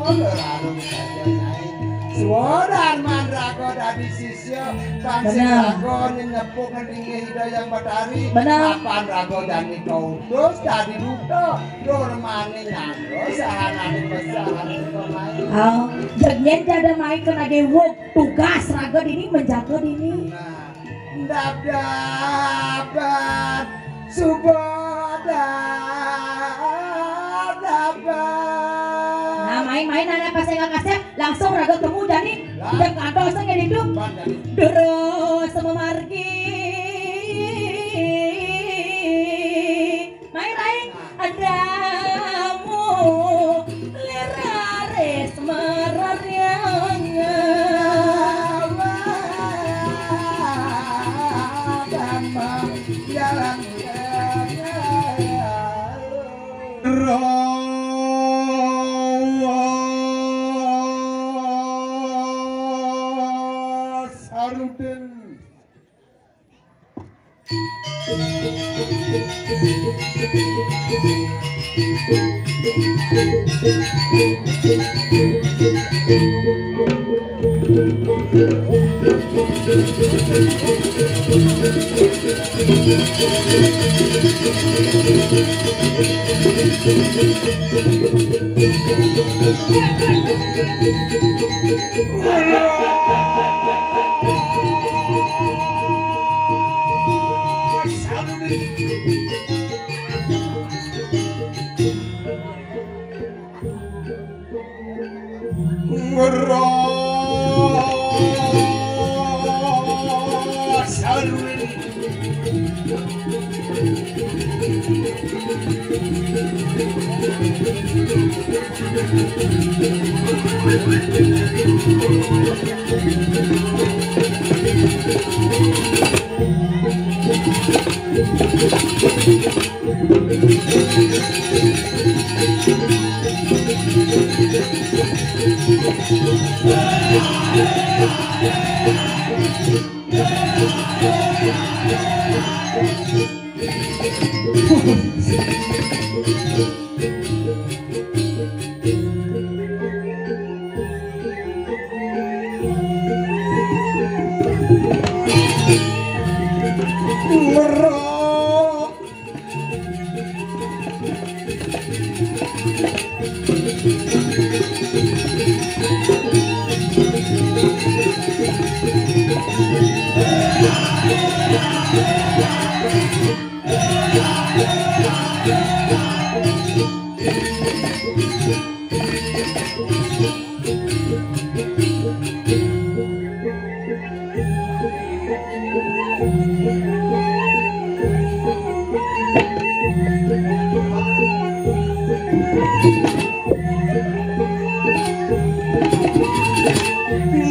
larung saja, Nyai. Suwadan mandraga dadi sisya, tansih Benar. raga nyenyepuk ngelingi Ida Hyang Batari. Benar. Mapan raga jani kautus dadi duta, durmane nyangga sahanane pesahan pemain. Oh, jeg yen dadi mai kenage wong tugas raga dini menjaga dini. Nah. Ndabdaban, suba ndabdaban. Nah, main-main anak pas enggak kasep, langsung raga temu jani. Lah. Tidak kantor sing ngene itu. Pan jani. Terus memargi. Mai rai adamu liraris mararyang. Jalan Sarudin.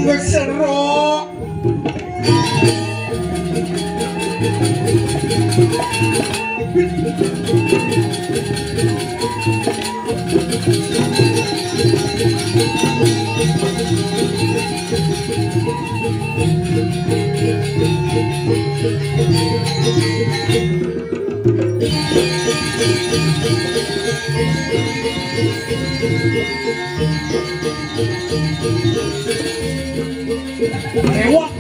Ngesero. Ewok.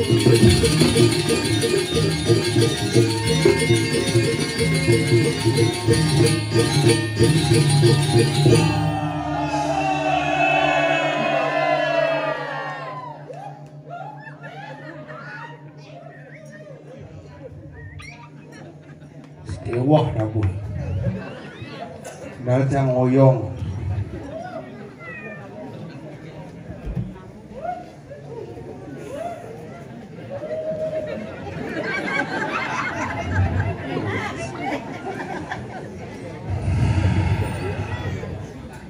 Setiwah rabuh. Datang oyong.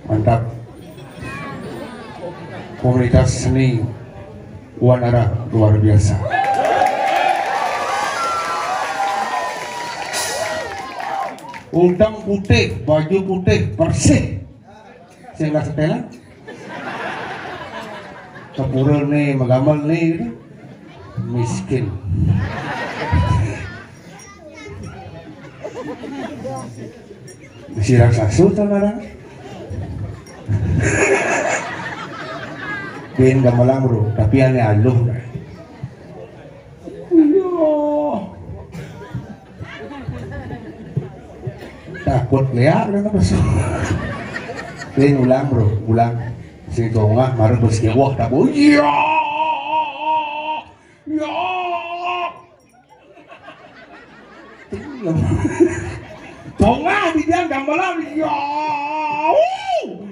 Mantap. Komunitas seni Wanara luar biasa. Udeng putih, baju putih, bersih. Sing nggak setelan? Kapura né magamel né gitu. Miskin. Sirah sasu tuh ngaran. Bin gamelan, Bro, tapi ané aluh. Iya. Takut lihat kan terus. Bin ulang, Bro, ulang. Si Tongah marah bos kewah tak, Bro. Iya. Iya. Tongah di dia gamelan, iya. Wuh.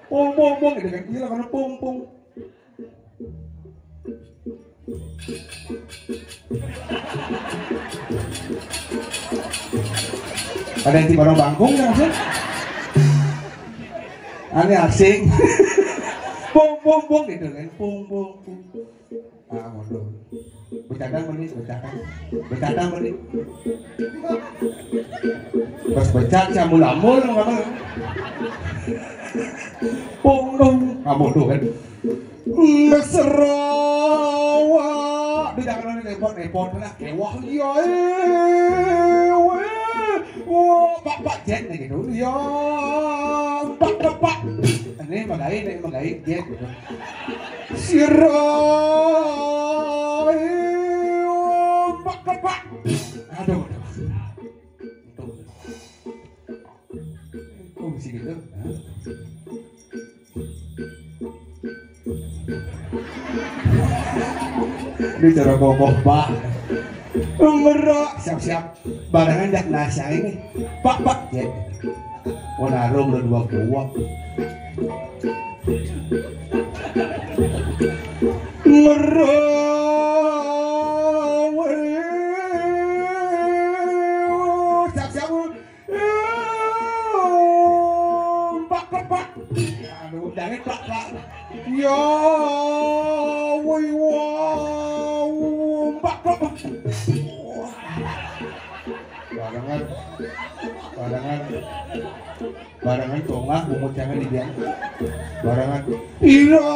Pung, pung, pung gitu kan. Iya lah, karena pung, pung. Ada yang di barang bangkung ya, maksud? Ané asing. Pung, pung, pung gitu kan. Pung, pung, pung. Ah, mundur. Becadang meni, becadang. Becadang meni. Pas becat, si amul-amul, ngomong. Pung, pung. Ah, mundur kan. Mesra. Di jangan ada repot-repot lah. Kewah, iya, eh, weh. Wah, pak, pak, jet nih gitu. Ya, pak, pak, pak. Ini magain, ini magain, jet gitu. Sira, eh, pak, pak, pak. Aduh, aduh. Untung. Kok bisa gitu? Hah? Ini cara kokoh, Pak. Merok, siap-siap. Barengan jak nasi ini. Pak, Pak, ya. Wah, naruh udah dua kuak. Merok. Siap-siap. Pak, pak, pak. Aduh, jangan pak, pak. Ya, woi, wow, pak, pak, pak. Barengan, barengan, barengan tongah, bungut jangan di dia. Barengan. Iya,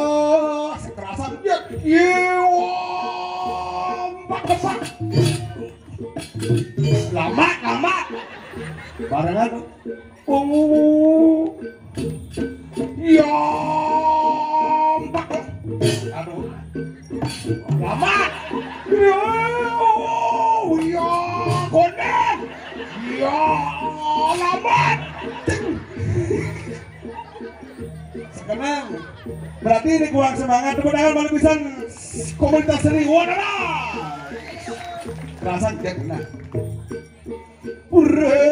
sekerasan dia. Iya, wow, pak, pak, pak. Lama, lama. Barengan. Oh. Ya, empat. Aduh. Lama. Ya, oh, ya, konek. Ya, lama. Sekarang berarti ini kurang semangat. Tepuk tangan balik pisan komunitas seni. Wadah. Perasaan tidak kena. Hurre.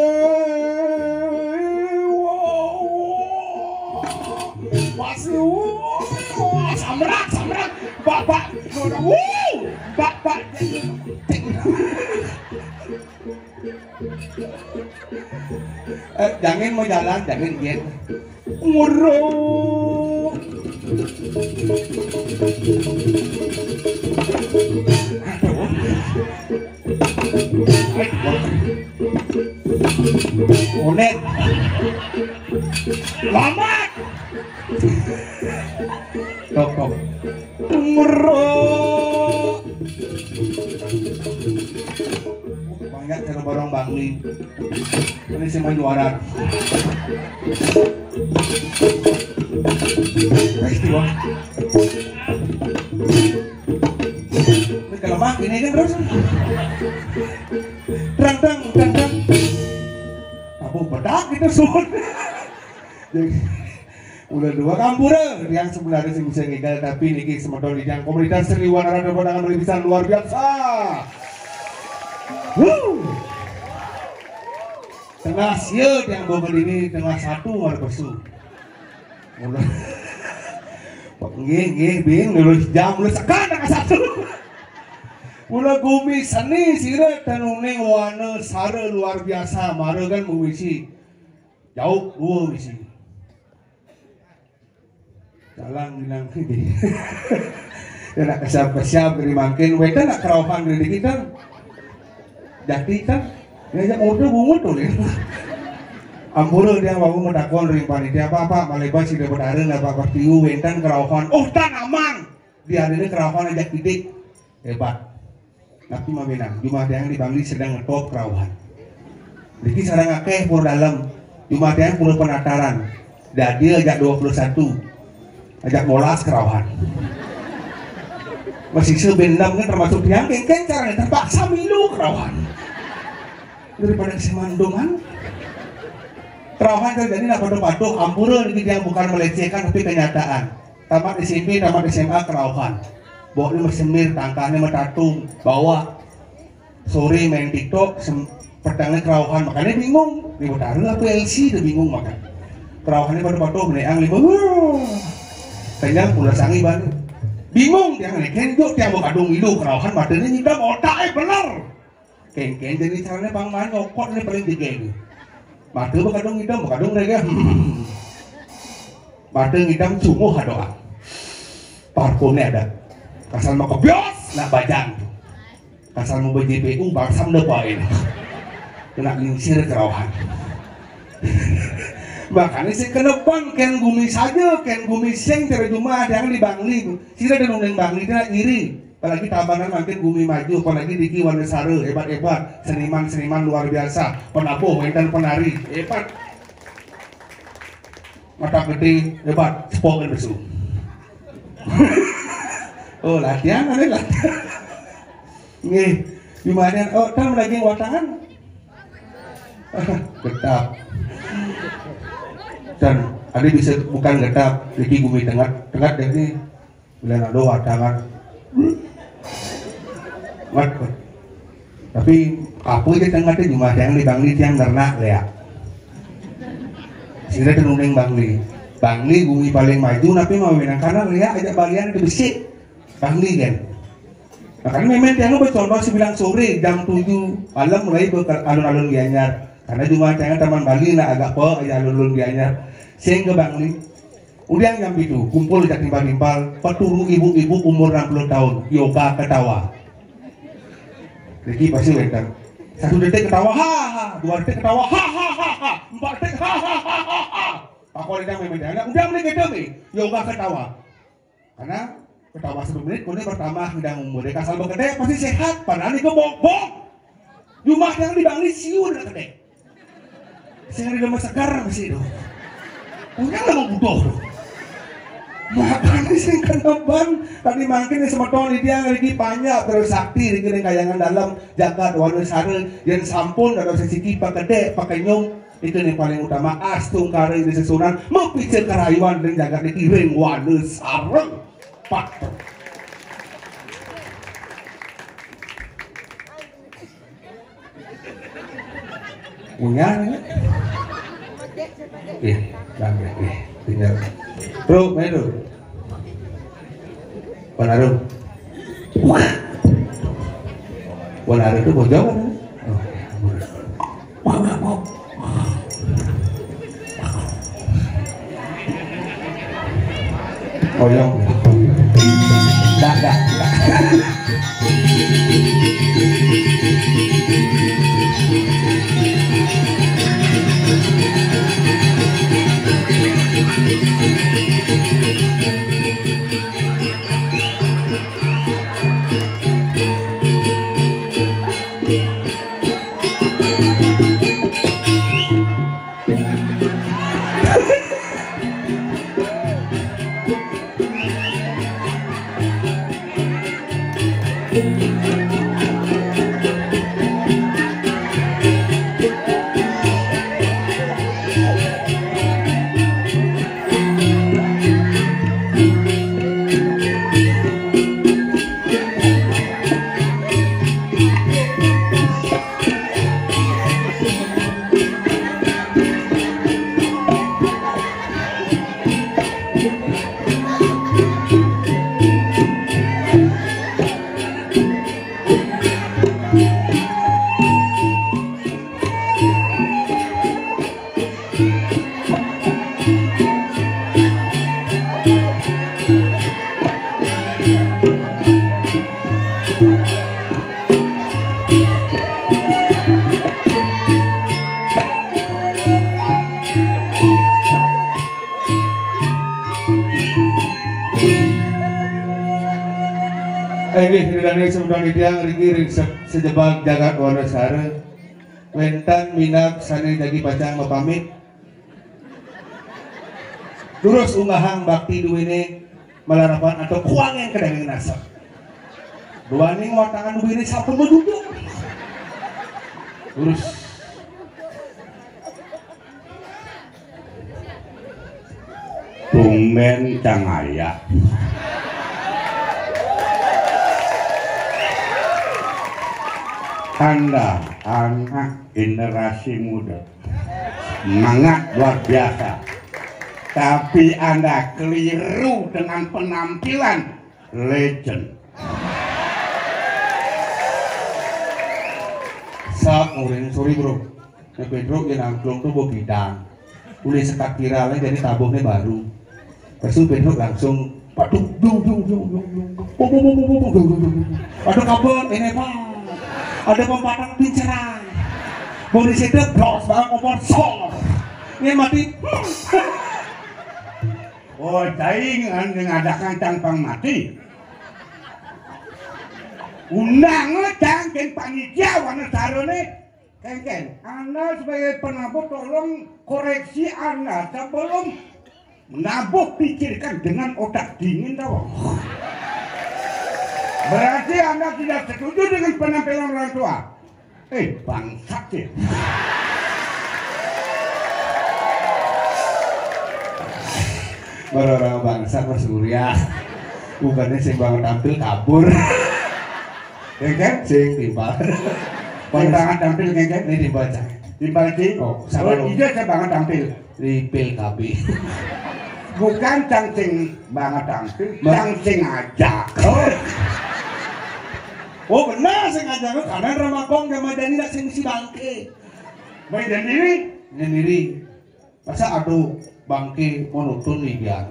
Pas, samrak, samrak. Bapak. Wuh. Bapak. Eh, jangan mau jalan, jangan, Gen. Ngurung. Aduh. Unet. Lamat. Tok, tok. Ngurung. Banyak cara borong Bangli. Ini semua juara. Guys, dua. Ini kalau mah ini kan terus. Terang, terang, terang, terang. Apa bedak gitu, sun. Jadi, ulah dua kampura yang sebenarnya sih bisa ngidal, tapi niki semeton di komunitas seni warna dan pemandangan lebih luar biasa. Wuh. Tengah sia yang bawa ini tengah satu ada pesu. Mula. Nggih, nggih, Bin, lulus jam, lulus sekan tengah satu. Mula gumi seni sira tenuning warna sara luar biasa, mara kan mimisi. Jauh dua misi. Jalan bilang ini. Ya nak kesiap-kesiap dari mangkin, wétan nak kerauhan dari kita. Jadi kan, ya, ya, udah bungut tuh, ya. Ampura dia wau medakon ring panitia, "Apa, apa, malebas sida betara, apa, apa, tiu, wétan kerauhan." "Oh, tan, aman." Di adanya kerauhan ajak didik. Hebat. Tapi maminang, jumah tiang di Bangli sedang ngetop kerauhan. Niki sareng akéh pura dalem. Jumah tiang pura penataran. Dadi ajak dua puluh satu. Ajak molas kerauhan. Masih sebenam kan termasuk tiang, kéngkén caranya terpaksa milu kerauhan. Daripada semandungan. Kerauhan terjadi nak patuh-patuh, ampura niki tiang bukan melecehkan tapi kenyataan. Tamat S M P, tamat S M A kerauhan. Boknya mesemir, tangkahnya metatung, bawa. Sore main TikTok, sem- petangnya kerauhan, makanya bingung. Ini Betara apa L C, dia bingung makan. Kerauhannya pada patuh, meneang lima. Kenyang pula sangi ban. Bingung dia, ngenekin juk tiang mau kadung ilu kerauhan, matanya ngidam otak, eh, bener. Kéngkén jadi caranya Bang Man nyokot ini paling tiga ini. Mata bakadung ngidam, bakadung rega. Hmm. Mata ngidam sungguh doa. Parfumnya ada. Kasar mau kebios, nak bajang. Kasar mau J P U, balsam depain. Kena lingsir kerauhan. Makanya saya kena bang, kén gumi saja, kén gumi sing, terjumah ada yang di Bangli. Sira ada nunding Bangli, kena iri. Apalagi Tabanan makin gumi maju, apalagi Diki Wanesara, hebat-hebat, seniman-seniman luar biasa, penabuh, wénten penari, hebat. Mata gede, hebat, sepokin besu. Oh, latihan, ada latihan. Nggih, gimana? Oh, kan lagi watangan? Getap. Dan ada bisa bukan getap, jadi gumi tengah, tengah deh nih. Bila nak doa tangan. Mat. Tapi apa aja tengah tu cuma yang di Bangli tiang ternak lea. Sira tenuneng Bangli. Bangli gumi paling maju, tapi mau menang karena lea aja balian ke besi. Bangli kan. Nah, karena memang tiang bercontoh sebilang sore jam tujuh malam mulai beker alun-alun Gianyar. Karena cuma tiang taman Bali nak agak pe aja alun-alun Gianyar. Sehingga Bangli Udiang jam pitu, kumpul jak timpal-timpal, peturu ibu-ibu umur enam puluh tahun, yoga ketawa. Niki pasti wénten. Satu detik ketawa, ha, ha, ha. Dua detik ketawa, ha, ha, ha, ha. Empat detik, ha, ha, ha, ha, ha. Pakon udiang memang anak, udiang meni gedé, yoga ketawa. Karena ketawa satu menit, kemudian bertambah udiang umur. Dek asal bekedé, pasti sehat. Padahal ini kebobok. Jumah yang di Bangli siun bekedé. Sing ada mah segar masih itu. Punya lah mau butuh tuh. Makanya sing kena ban, tadi makin semeton dia lagi panjang terus sakti di kene kayangan dalam jagat Wanesara yang sampun ada sesiki pakedé, pakenyum, itu yang paling utama astungkara di sesunan, mepicil karayuan dan jagat di kiring Wanesara. Pak. Punya nih. Ih, bangga, ih, tinggal. Bro, main bro. Panaruh. Panaruh itu bojong kan? Oh, ya ampun. Oyong. Dah, dah, dah. Inggih, ridane semeton titiang riki ring se-, sajebag jagat Wanasara. Wenten minab sane jagi pacang mapamit. Durus unggahang bakti duene malarapan antuk kuangen ka daging nasep. Duaning watangan duene sampun maduduk. Durus. Tumben cang ayah. Anda anak generasi muda. Semangat luar biasa. Tapi Anda keliru dengan penampilan legend. Sak murin, sorry, bro. Nah, Pedro yang angklung tuh bawa bidang. Ulih sekat viral jadi tabuhnya baru. Terus Pedro langsung paduk, dung, dung, dung, dung, dung, dung. Bung, bung, bung, bung, bung, dung, dung, dung, dung. Ada kabel, ini, Pak. Ada pempatang pinceran. Bung di situ, bros, banget kompor, sol. Ini mati. Oh, cai ngan-, ngadakan cang pang mati. Undang cang ken panitia Wanasara ne. Ken, ken. Anda sebagai penabuh tolong koreksi Anda sebelum menabuh, pikirkan dengan otak dingin, tahu. Berarti Anda tidak setuju dengan penampilan orang tua. Eh, bangsat ya. Baru orang bangsat, Mas Surya. Bukannya sing banget tampil kabur. Ya kan? Sing timpal. Sing banget tampil, ya kan? Ini timpal, Cang. Timpal, Cing. Oh, sabar, oh, Om. Iya, saya banget tampil. Di P L K B. Bukan cang sing banget tampil, Ma- cang sing ajak. Oh. Oh, benar, sing ajak. Karena drama kong sama Dani nak sing si bangke. Baik, dan diri? Dan diri. Masa aduh bangke monoton nih dia.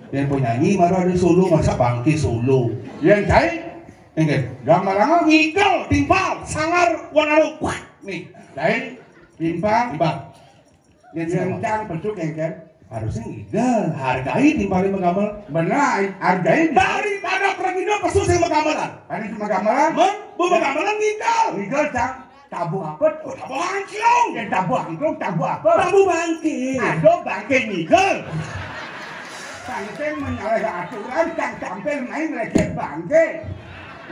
Dan penyanyi baru ada solo, masa bangke solo. Yang cai? Enggak. Gambarannya ngigel, timpal, sangar, wanaru. Wah, nih. Cai, timpal. Timpal. Yang cang pesu kengken. Harusnya ngigel, hargai timpalin magamel. Benar, hargai. Daripada pergi dulu pesu sing magamelan. Paling sing magamelan. Men, bu magamelan ngigel. Ngigel, cang. Tabuh apa? Oh, tabuh angklung. Yang tabuh angklung, tabuh apa? Tabuh bangke. Aduh, bangke ngigel. Pancing menyalahi aturan, cang tampil main lecet bangke.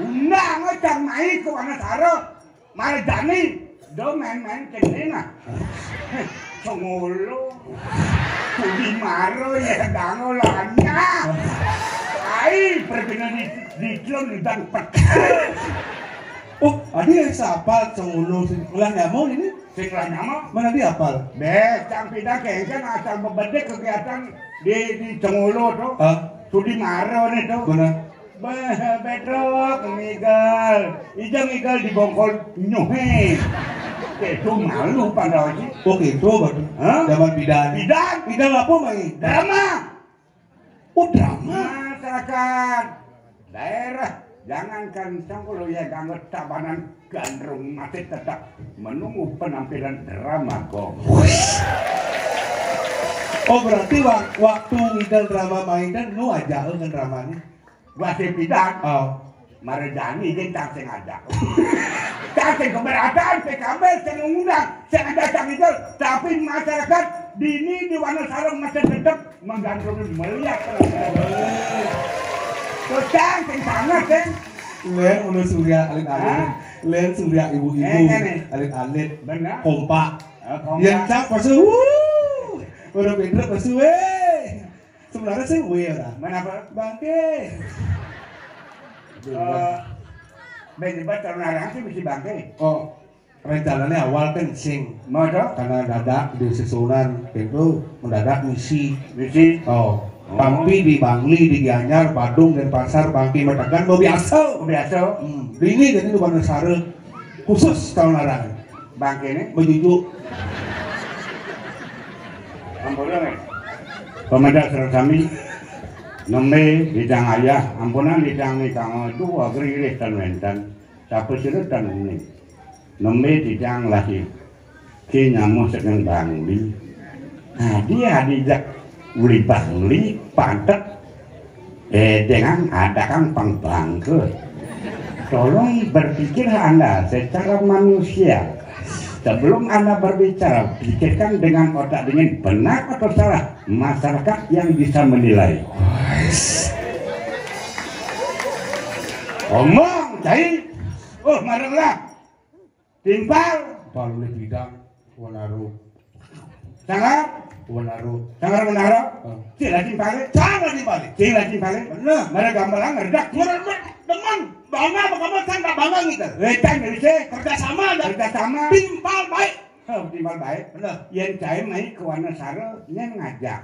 Undang, cang main ke Wanasara. Marjani, do main-main kene nah. Congolo. Tuli maro ya dango lanya. Ai, perkene di, di telon di bang pet. Oh, adi siapa congolo sing ulah nyamon ini? Sing ulah nyamon? Mana dia apal? Be, cang pindah kengken asal bebedek kegiatan di, di congolo tuh. Ah. Tuli maro nih tuh. Benar. Bah, Petruk, ngigel. Ijang ngigel di bongkol nyuhe. Itu malu pada oji. Oh, gitu, berarti. Hah? Zaman bidan. Bidan. Bidan apa, Mai? Drama. Oh, drama. Masyarakat daerah, jangankan Sangkulo ya, Ganggot, Tabanan, Gandrung masih tetap menunggu penampilan drama kong. Oh, berarti wa-, waktu ngigel drama main dan nu aja dengan dramanya. Gua sih pidan. Oh. Marejani jeung cang sing ngajak. Cang sing keberatan, P K B sing ngundang, sing ngajak cang itu. Tapi masyarakat dini di Wanasarung masih tetap menggantung melihat. Terus cang sing sangat, kan? Lain ulu Surya alit-alit. Hah? Lain Surya ibu-ibu. Eh, kan, eh? Alit-alit. Benar. Kompak. Eh, kompak. Yang cang pasti, wuh. Udah pinter pasti, weh. Sebenarnya sih, weh, ora. Mana apa? Bangke. Eh, ben debat kalau narang sih mesti bangke. Oh, rencananya awal kan sing. Mau dong? Karena dadak di susunan itu mendadak misi. Misi? Oh, oh. Tapi di Bangli, di Gianyar, Badung, dan Pasar, bangke mategan mau biasa. Mau biasa? Hmm. Ini jadi lu pada sare khusus tahun larang. Bangke nih? Menuju. Ampun, eh. Pemedah sareng sami, nembe titiang ayah, ampunang titiang nika dua geriris tan wenten. Sapa sira tan uning? Nembe titiang lahir. Ki nyamuh saking Bangli. Adi, adi jak uli Bangli, pantek. Eh, dengan ada kang pang bangke. Tolong berpikir Anda secara manusia. Sebelum Anda berbicara, pikirkan dengan otak dingin, benar atau salah masyarakat yang bisa menilai. Omong, cai. Oh, marenglah. Timpal. Timpal ulih bidang, wanaru. Sangar. Wanaru. Sangar menara. Oh. Cila timpale. Sangar timpale. Cila timpale. Bener. Mara gamelan ngeredak. Bener, bener. Demen. Bangga apa kamu? Kan tak bangga gitu. Wetan bisa. Kerja sama aja. Kerja sama. Timpal baik. Oh, timpal baik. Bener. Yen cai mai ke Wanasara, nyen ngajak.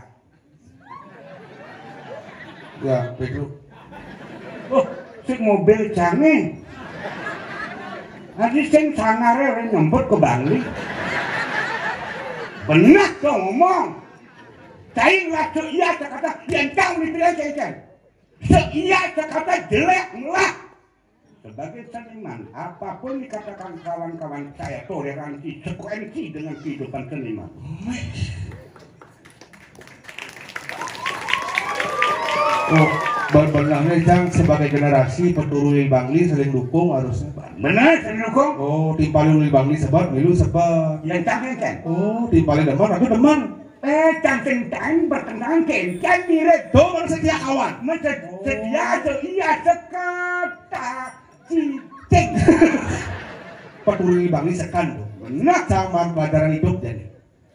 Ya, Pedro. Oh, sik mobil canggih. Nanti sing sangare orang nyemput ke Bangli. Benar tuh ngomong. Cai langsung iya kata yang tahu di pilihan cai kan. Iya kata jelek lah. Sebagai seniman, apapun dikatakan kawan-kawan saya, toleransi, sekuensi dengan kehidupan seniman. Oh, benar nih, Cang, sebagai generasi peturu di Bangli saling dukung harusnya. Benar, saling dukung. Oh, timpal di Bangli sebab, milu sebab. Yang Cang, yang Cang. Oh, timpal demen, aku demen. Eh, canting tain bertentangan kencang mirip. Tuh, baru setia kawan. Setia aja, iya, sekata cicing. Peturi Bangli sekan tuh. Benar. Sama pelajaran hidup jadi.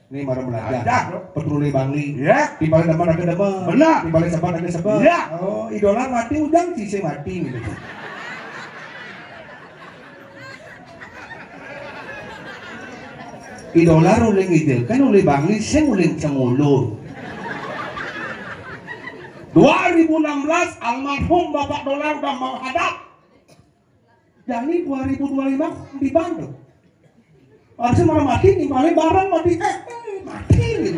Ini baru belajar. Ada, bro. Peturi Bangli. Ya. Timbal demen, ada demen. Benar. Timbal sebat, ada sebat. Ya. Oh, idola mati, udang sisi mati gitu. Idola uling itu kan ulih Bangli, sing uling sengulur. Dua ribu enam belas, almarhum Bapak Dolar udah menghadap. Jadi dua ribu dua puluh lima di Bandung. Harusnya malah mati nih, paling barang mati. Eh, eh, mati nih.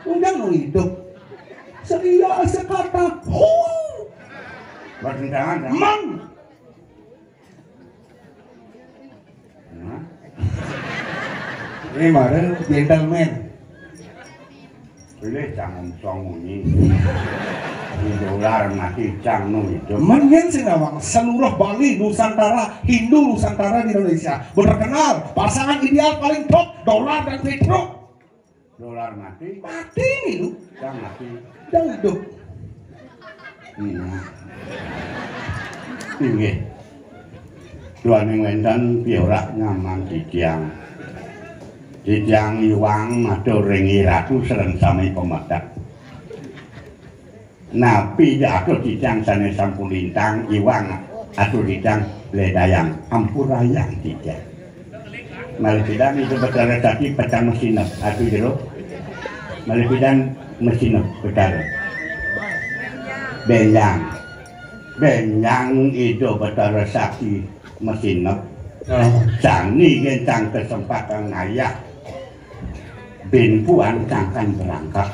Udah mau hidup. Seia sekata. Huh. Bertentangan sama. Mang. Nah. Ini kemarin gentleman. Pilih jangan songuni. Di dolar mati cang nu itu. Mending sih nawang seluruh Bali, Nusantara, Hindu Nusantara di Indonesia. Bener kenal, pasangan ideal paling top, Dolar dan Petruk. Dolar mati. Mati nih lu. Cang mati. Cang hidup. Nah. Inggih. Duaning wénten piyorak nyaman titiang. Titiang iwang matur ring Iratu sareng sami pamedak. Napi atur titiang sané sampun lintang, iwang atur titiang ledayang, ampurayang titiang. Malih pidan Ida Betara Sakti pacang masinep, atur jero. Malih pidan masinep Betara. Bénjang. Bénjang Ida Betara Sakti masinep. Oh. Jani yén cang kesempatan ngayah. Bin puan cangkan berangkat.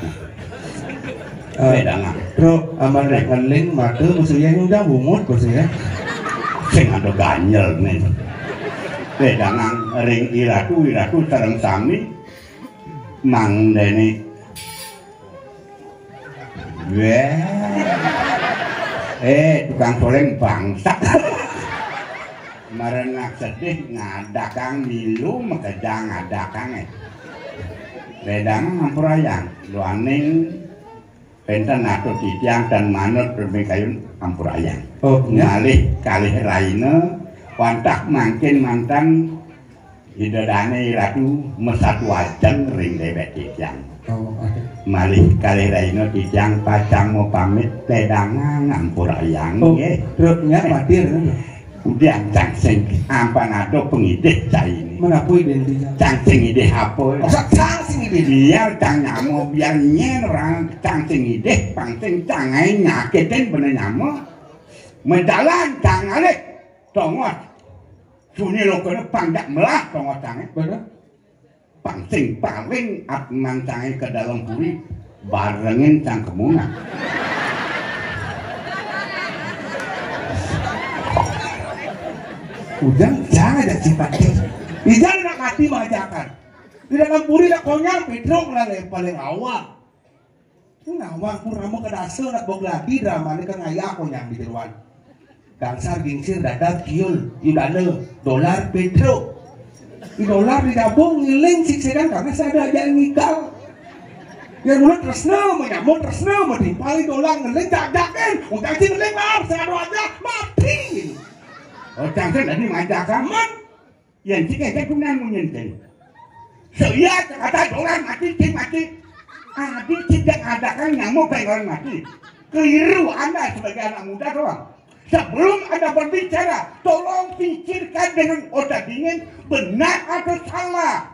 Eh, wedangan. Truk aman rek ngeling mata musuh yang udah bungut musuh ya. Sing ada ganjel nih. Wedangan ring Iratu, Iratu sareng sami Mang Deni. Wéh. Eh, tukang soleng bangsat. Merenak sedih ngadakang milu makejang ngadakang, eh. Wedang ampurayang, duaning wénten atur titiang tan manut pemikayun ampurayang. Oh, ya. Malih kalih raina wantah mangkin mantan Ida Dané Ratu mesatu ajeng ring déwék titiang. Oh, oke. Malih kalih raina titiang pacang mapamit ledangang ampurayang. Oh, nggih. Truk nyak matir. Udian cang sing ampan ada pengidih cainé. Menapa idih titiang? Cang sing idih apa? Masa cang sing idih? Biar cang nyama, biar nyén orang cang sing idih, pang sing cang aé nyakitin bener nyama. Mendalan cang alih tongos. Sunyi lokone pang jak melah tongos cangé. Bener. Pang sing paling atman cangé ke dalam puri barengin cang kemunah. Ujang jangan ada sifat. Ijang nak mati majakan. Di dalam puri nak konyang Petruk lah yang paling awal. Nawang purnama kedasa nak bog lagi drama ni kan ngayah konyang di jeruan. Gangsar gingsir dadar kiul yudana dolar petro. Di dolar digabung ngiling siksedan karena saya ada aja ngigal. Yang mulut tresna menyambut tresna metimpal di dolar ngiling jagakin. Udah sih ngiling lah saya ada aja mati. Oh cangsen tadi majakan man. Yang cik aja guna munyin. Saya kata dolar mati cik mati. Adi tidak adakan nyamuk kayak orang mati. Keliru anda sebagai anak muda doang. Sebelum Anda berbicara, tolong pikirkan dengan otak dingin, benar atau salah.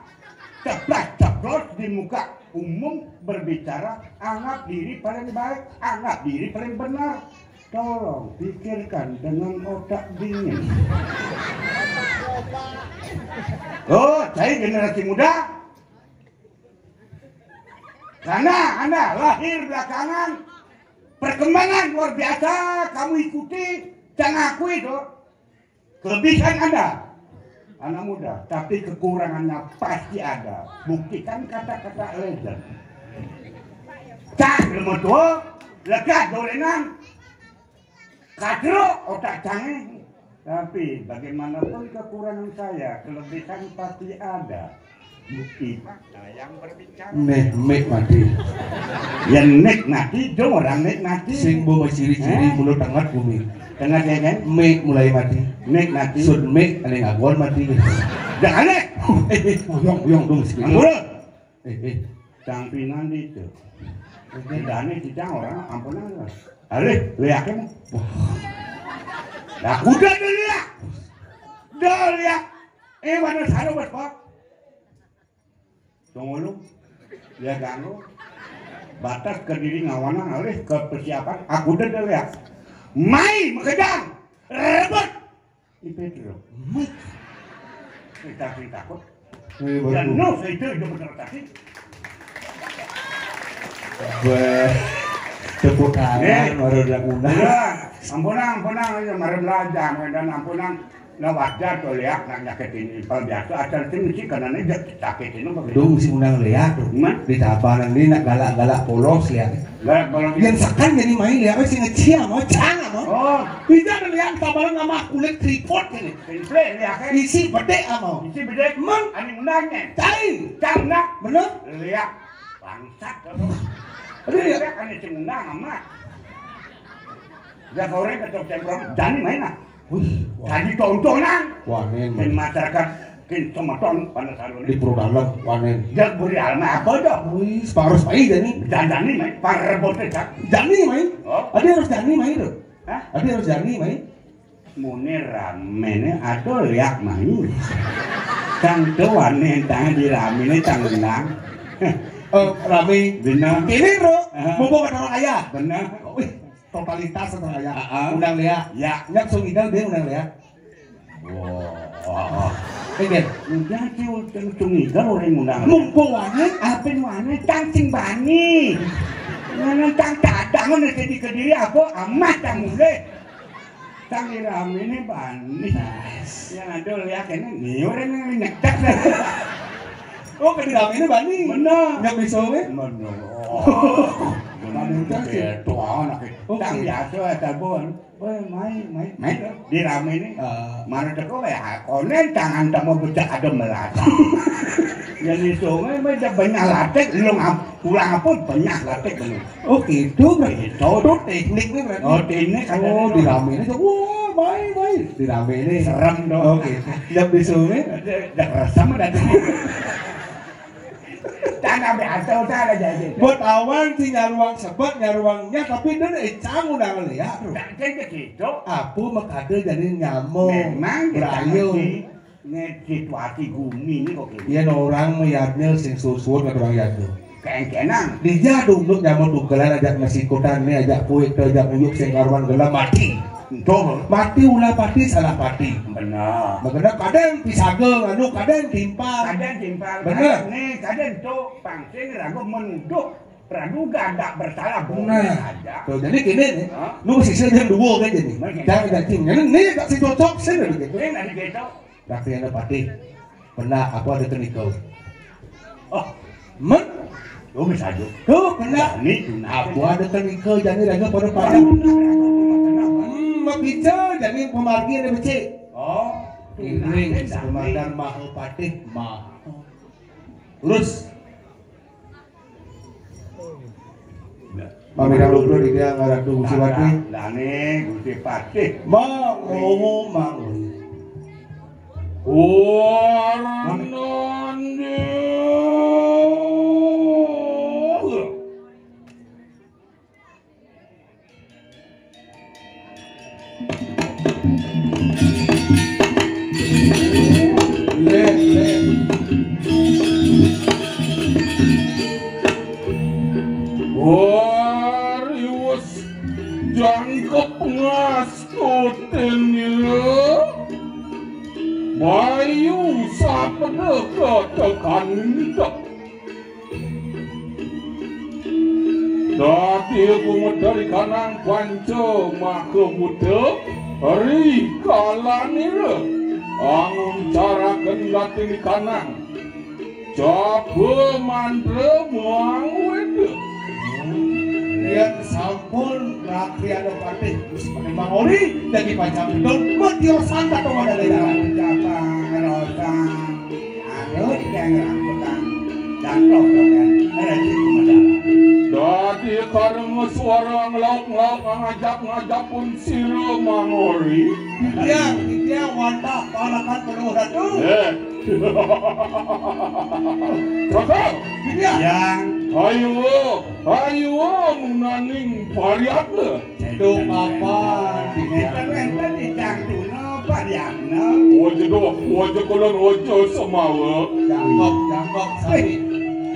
Ceplas-ceplos di muka umum berbicara, anggap diri paling baik, anggap diri paling benar. Tolong pikirkan dengan otak dingin. Oh, saya generasi muda. Karena Anda lahir belakangan, perkembangan luar biasa kamu ikuti, saya ngakui itu. Kelebihan Anda, anak muda, tapi kekurangannya pasti ada. Buktikan kata-kata legend. Cak, lemah tua, lekat dorenan, katro, otak canggih. Tapi bagaimanapun kekurangan saya, kelebihan pasti ada. Bukti. Nah, yang berbicara. Nih, mik mati. Ya nik mati, dong orang nik mati. Sing bo ciri-ciri Eh? Mulut tengah bumi. Tengah ya kan? Mik mulai mati. Nik mati. Sun mik, ada ngaguan mati. Jangan nih. Eh, eh, uyong, uyong dong. Segitu. Ampun. Eh, eh. Cang pinan itu. Bedane cicang orang ampun aja. Alih, liakin. Lah kuda deh liak. Dah liak. Eh, mana sana buat kok? Tunggu lu. Ya ganggu. Batas ke diri ngawanang alih ke persiapan. Aku udah deh liak. Mai makejang. Rebut. Ipe itu loh. Mik. Kita sih takut. Eh, Dan bagus. No, saya itu itu bener tadi. Weh, tepuk tangan, Eh. Baru udah ngundang. Ya, ampunang, ampunang, ya, mari belajar, dan ampunang, nah, wajar tuh lihat, nak nyakitin impal biasa, asal sih mesti karena ini dia sakitin apa gitu. Tuh, si undang lihat tuh. Gimana? Di tabanan ini nak galak-galak polos lihat. Galak polos. Yang sekan jadi main lihat, si ngeciam, oh, cangan, oh. Oh. Tidak ada lihat tabanan sama kulit tripod ini. Simple, lihat, kan? Isi bedek, ama. Isi bedek. Mang. Ani undangnya. Cai. Cang, nak. Bener? Lihat. Bangsat kamu. Aduh, ya. Kan itu undang amat. Ya goreng kacau cemprong, jani main lah. Wih, wah. Tadi tontonan. Wah, nen. Dan masyarakat kin semeton pada salon. Di Purdalam, wah, nen. Ya beri alma apa dah? Wih, separuh pai jani. Jani main, para bote cak. Jani main. Oh. Ada harus jani main tuh. Hah? Ada harus jani main. Mune ramene aduh liak mai. Tang tuane tang di ramene tang undang. Eh, rame. Bener. Ini, Bro. Heeh. Mumpung ada orang ayah. Bener. Wih, totalitas ada orang ayah. Heeh. Undang liak. Ya. Nyap sung idal dia undang liak. Wah. Oke. Udah sih udah sung idal orang undang. Mumpung wane, apa wane tang sing bani. Mana tang tadang udah jadi kediri apa amat tang mulai. Tang di ramene bani. Yang ada lihat ini, ini orang yang nyetak. Oh, ke di ramene bani? Bener. Nggak bisa, weh? Bener. Bani itu sih. Bener, tuh anak. Oke. Tang biasa ya, tabon. Weh, mai, mai, mai. Di ramene. Eh. Mana teko ya, konen tangan temu becak ada melas. Yang di sungai, mai, banyak latek, lu ngap-, pulang apa, banyak latek, bener. Oh, gitu, berarti. Gitu. Itu teknik nih, berarti. Oh, teknik ada Oh, nih. Di ramene tuh. Wah, mai, mai. Di ramene. Serem dong. Oke. Yang di sungai? Ada, ada resam ada tuh. Tanah be atau tanah jadi. Buat awan si nyaruang sebet, nyaruangnya, tapi dia ecang udah ngeliat. Nah, jadi gitu. Apa makada jadi nyamuk? Memang kita Berayu. Mesti Nih, situasi gumi ini kok gini. Yen orang mayadnya sing susuwun kata orang yadnya. Kengkenan. Dija dunduk nyamuk tugelan ajak ngesikutan nih, ajak kuit, ajak uyuk sing karuan gelem mati. Tuh, mati ulah pati salah pati. Benar. Makanya kadang pisaga nganu, kadang timpal. Kadang timpal. Benar. Kadang nih, kadang tuh pangsin ragu menuduh praduga gak bersalah boleh Nah, aja. Tuh, jadi gini nih, Hah? Lu sisa dia dua kan jadi. Benar. Jangan cacing. Ini, ini tak si cocok sih gitu. Ini nggak digetok. Rakyatnya patih. Pernah apa ada kenikau? Oh, men? Lu bisa aja. Tuh, pernah. Ini tuh, nah, Apa ada kenikau jadi raga pada pada. Hmm, Ijo jani pamargi ada becik. Oh, iring Komandan Mahapatih. Mah. Terus. Pamit lugra titiang Ratu Gusti Patih. Dane Gusti Patih. Mang, oh, mang. Warnandi. Wariwes jangkep ngastutin ira. Bayu sapeda katekan nindek. Dadi gumedal ri kanang panca mahabuta ri kalanira. Anguncaraken gati ri kanang. Jaba mantra muang weda. Yen sampun rakyat patih Gusti Patih Mangori dadi pacang betul, mati osan tato wadale dalan. Jaba rosang. Aduh, iki angel angkutan. Jatuh, kan. Rezeki modal. Dadi kareng suara ngelok-ngelok ngajak-ngajak pun sira Mangori. Titiang, titiang wantah palakan penuh ratu. Eh. Kakang. Titiang. Yang. Ayo, ayo, munaning pariatna. Duh, apa? Ngenten-ngenten dicang tuna pariatna. Waja doh, waja kulon, waja semawa. Jangkep, jangkep, sami.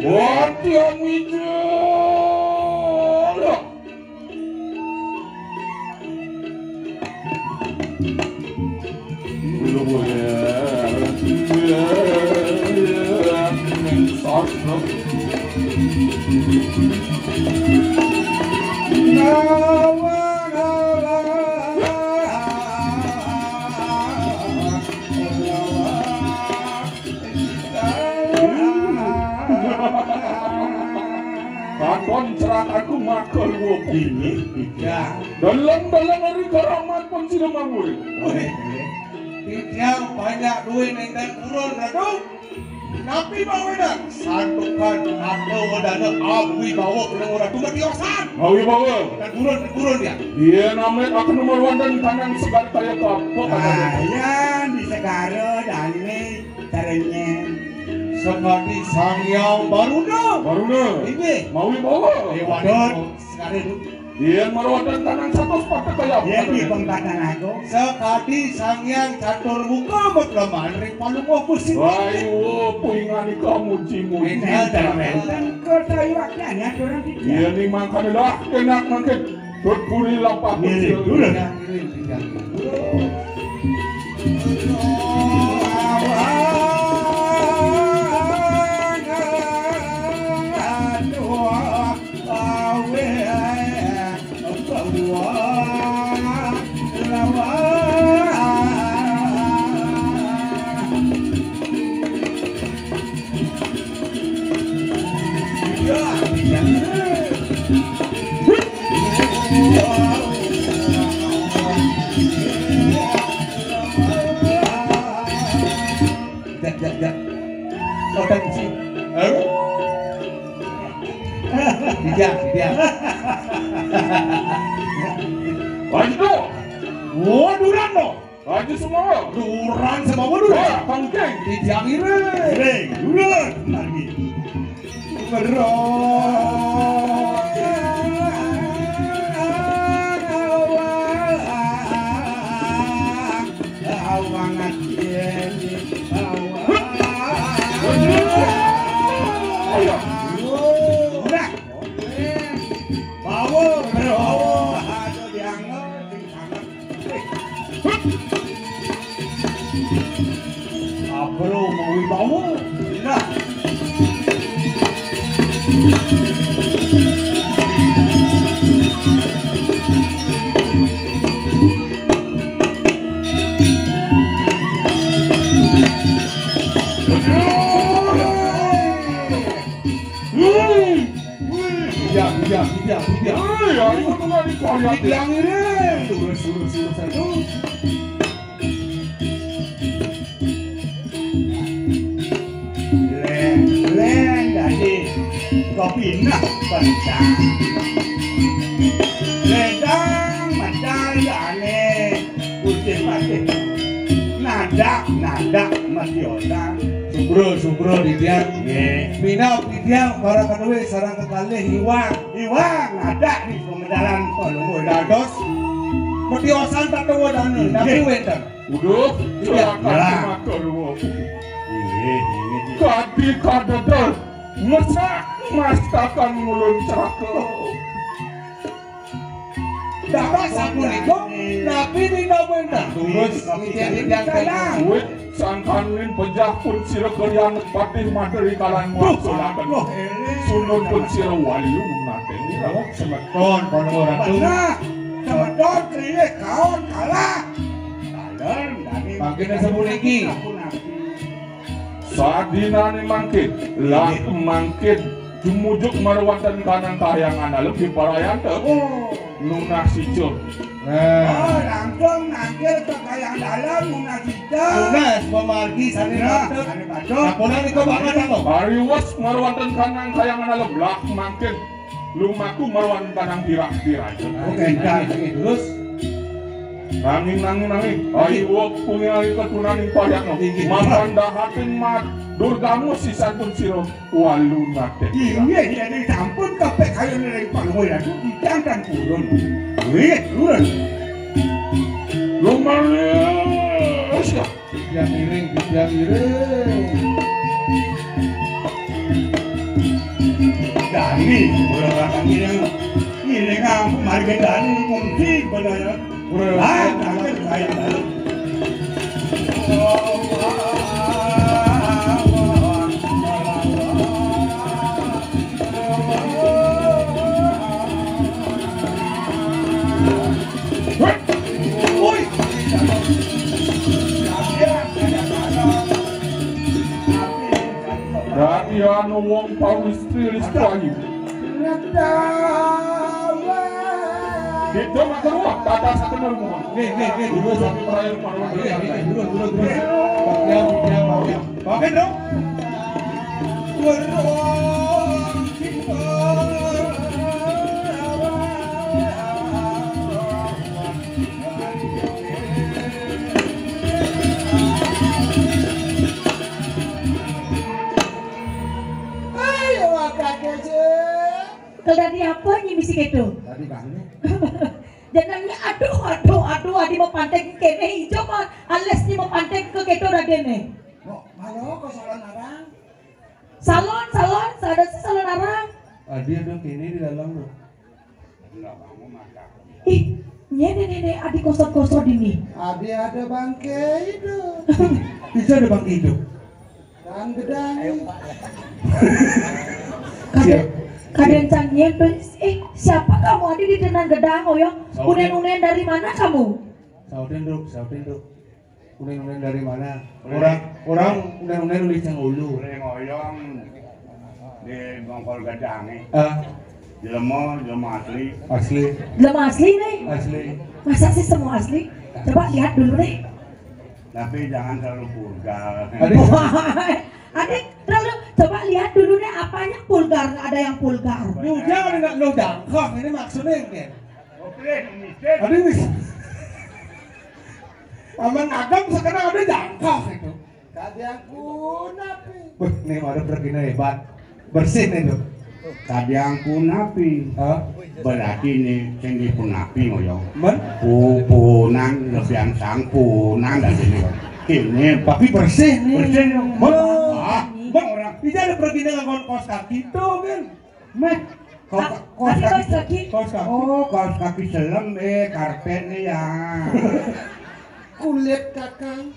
Wati amija. Katon cerak aku maka luwih ini. Ya. Deleng-deleng ri karamat pun sida manguri. Wih, titiang banyak duit nenten purun, Ratu. Napi bawedan? Santukan nata wedana awibawa Ratu matiosan. Awibawa. Dan purun, purun ya. Iya, namanya aku nomor one dan kanan segar kaya kapok. Ayan di segara dane caranya. Sekadi Sang Hyang Baruna. Baruna. Inggih. Mawibawa. Dewa Dot. Sekarang. Yen marotan tanang satus patek kaya apa? Yen di pengkatan aku. Sekadi Sang Hyang Catur Muka betlemahan ring palungguh Gusti. Ayo, puingan ika muji-muji. Enten, enten. Kota iwaknya aturan kita. Iya, ni mangkane lah, enak mangkin. Tutpuri lampah. Ngiring, ngiring. Jak, jak, jak. Otak sih. Hah? Tidak, tidak. Waduh. Waduh, Rano. Aja semua. Duran semua dulu. Wah, pangkeng. Titiang iring. Iring, duran. Lagi. Berdoa. Awangan ini. Awangan. Ayo. Udah. Bawa, bawa. Aduh, diangkat. Abro mawibawa. Nah. Iya, iya, iya, iya. Iya, itu tuh nggak dikualiatin. Yang ini. Terus Lurus-lurus aja. Lén, lén, dadi kopinah pencang. Ledang medal dané putih patih. Nadak, nadak matiosan. Subro, subro, didiang. Nggih. Minab, didiang, para kedué sareng kekalih iwang. Iwang, nadak di pemedalan Palungguh. Dados matiosan tatuwa dana, nggih, napi wénten? Uduh, iya, silakan, ya. Matur nuwun. Inggih, inggih. Kadi kadedel mesak mastakan ngulun celaka. Dados sapunika, napi dina wénten? Terus, ijin titiang. Wit sangkaning pejah pun sira kaliyan patih materi kalan. Duh, wangsulaken. Aduh, éling. Sundun pun sira walu naten. Oh, semeton, Palungguh Ratu. Bener. Semeton trilih kaon kalah. Mangkin sapuniki. Sadinané mangkin, lah mangkin, jumujuk maruwanten kanang kahyangan dalem di parayanta. Oh. Nunas icun. Nah. Oh, langsung nangkil ke kahyangan dalem, nunas icun. Nunas pamargi sané patut. Sané patut. Sapunika banget, Bang. Pariwes maruwanten kanang kahyangan dalem, lah mangkin. Lumaku maruwanten kanang tirah-tirah. Oke, nah, terus? Nanging, nanging, nanging. Ayo, pungingali ketunaning paryatna. Inggih. Mapan dahating mat durgamu sisan pun sira walu naten. Inggih, yén sampun kepék kayun ring Palungguh Ratu, titiang tan purun. Wih, purun. Lumayan. Titiang ngiring, titiang ngiring. Dani, ora bakal ngiring. Ngiring aku margi Dani kungsi bener. Ora lah, bakal kaya baru. Woi. Dadi anu wong pawistri Listayu. Kita matur wah, tata sakena mohon. Nggih, nggih, nggih, durus. Durus, durus, durus, durus. Bagian, bagian, bagian. Bagian dong. Ayo, kakek, Cik. Kalau dadi apa nyi misi kéto? Dadi kami. Jenengnya, aduh, aduh, aduh, adi mapanteg kéné ijo mah, alis nyi mapanteg ka kéto dadiné. Kok malah kok salon arang? Salon, salon, sada sih salon arang. Adi ada kéné di dalam tuh. Ih, nyé néné adi kosot-kosot ini. Adi ada bangké hidup. Bisa ada bangké hidup. Dan gedang. Kadén, kadén cang nyén, eh, siapa kamu adi di Tenang Gedang, Oyong? Unen-unen dari mana kamu? Sautin, Dok, sautin, Dok. Unen-unen dari mana? Orang, orang unen-unen di Cengulu. Ulen ngoyong di Bongkol Gedangé. Ah. Jelema, jelema asli. Asli. Jelema asli nih. Asli. Masa sih semua asli? Coba lihat dulu deh. Tapi jangan terlalu vulgar. Adik. Wah, adik, terlalu, coba lihat dulu deh apanya vulgar, nggak ada yang vulgar. Lu jangan nggak lu jangkok, ini maksudnya yang kayak. Aduh, wis. Aman agam sekarang ada jangkau itu. Kadiang kunapi. Wah, ini ada pergi hebat. Bersih nih tuh. Kadiang kunapi. Hah? Berarti nih sing dipunapi ngoyong. Men? Pupunan lebihan sang punan dari sini. Ini tapi bersih nih. Bersih nih. Men? Ah, men orang. Ini ada pergi dengan kaos kaki tuh, men. Meh, kaos, kaos kaki. Kaos kaki. Oh, kaos kaki selem, eh, karpet nih ya. Kulit, Kakang.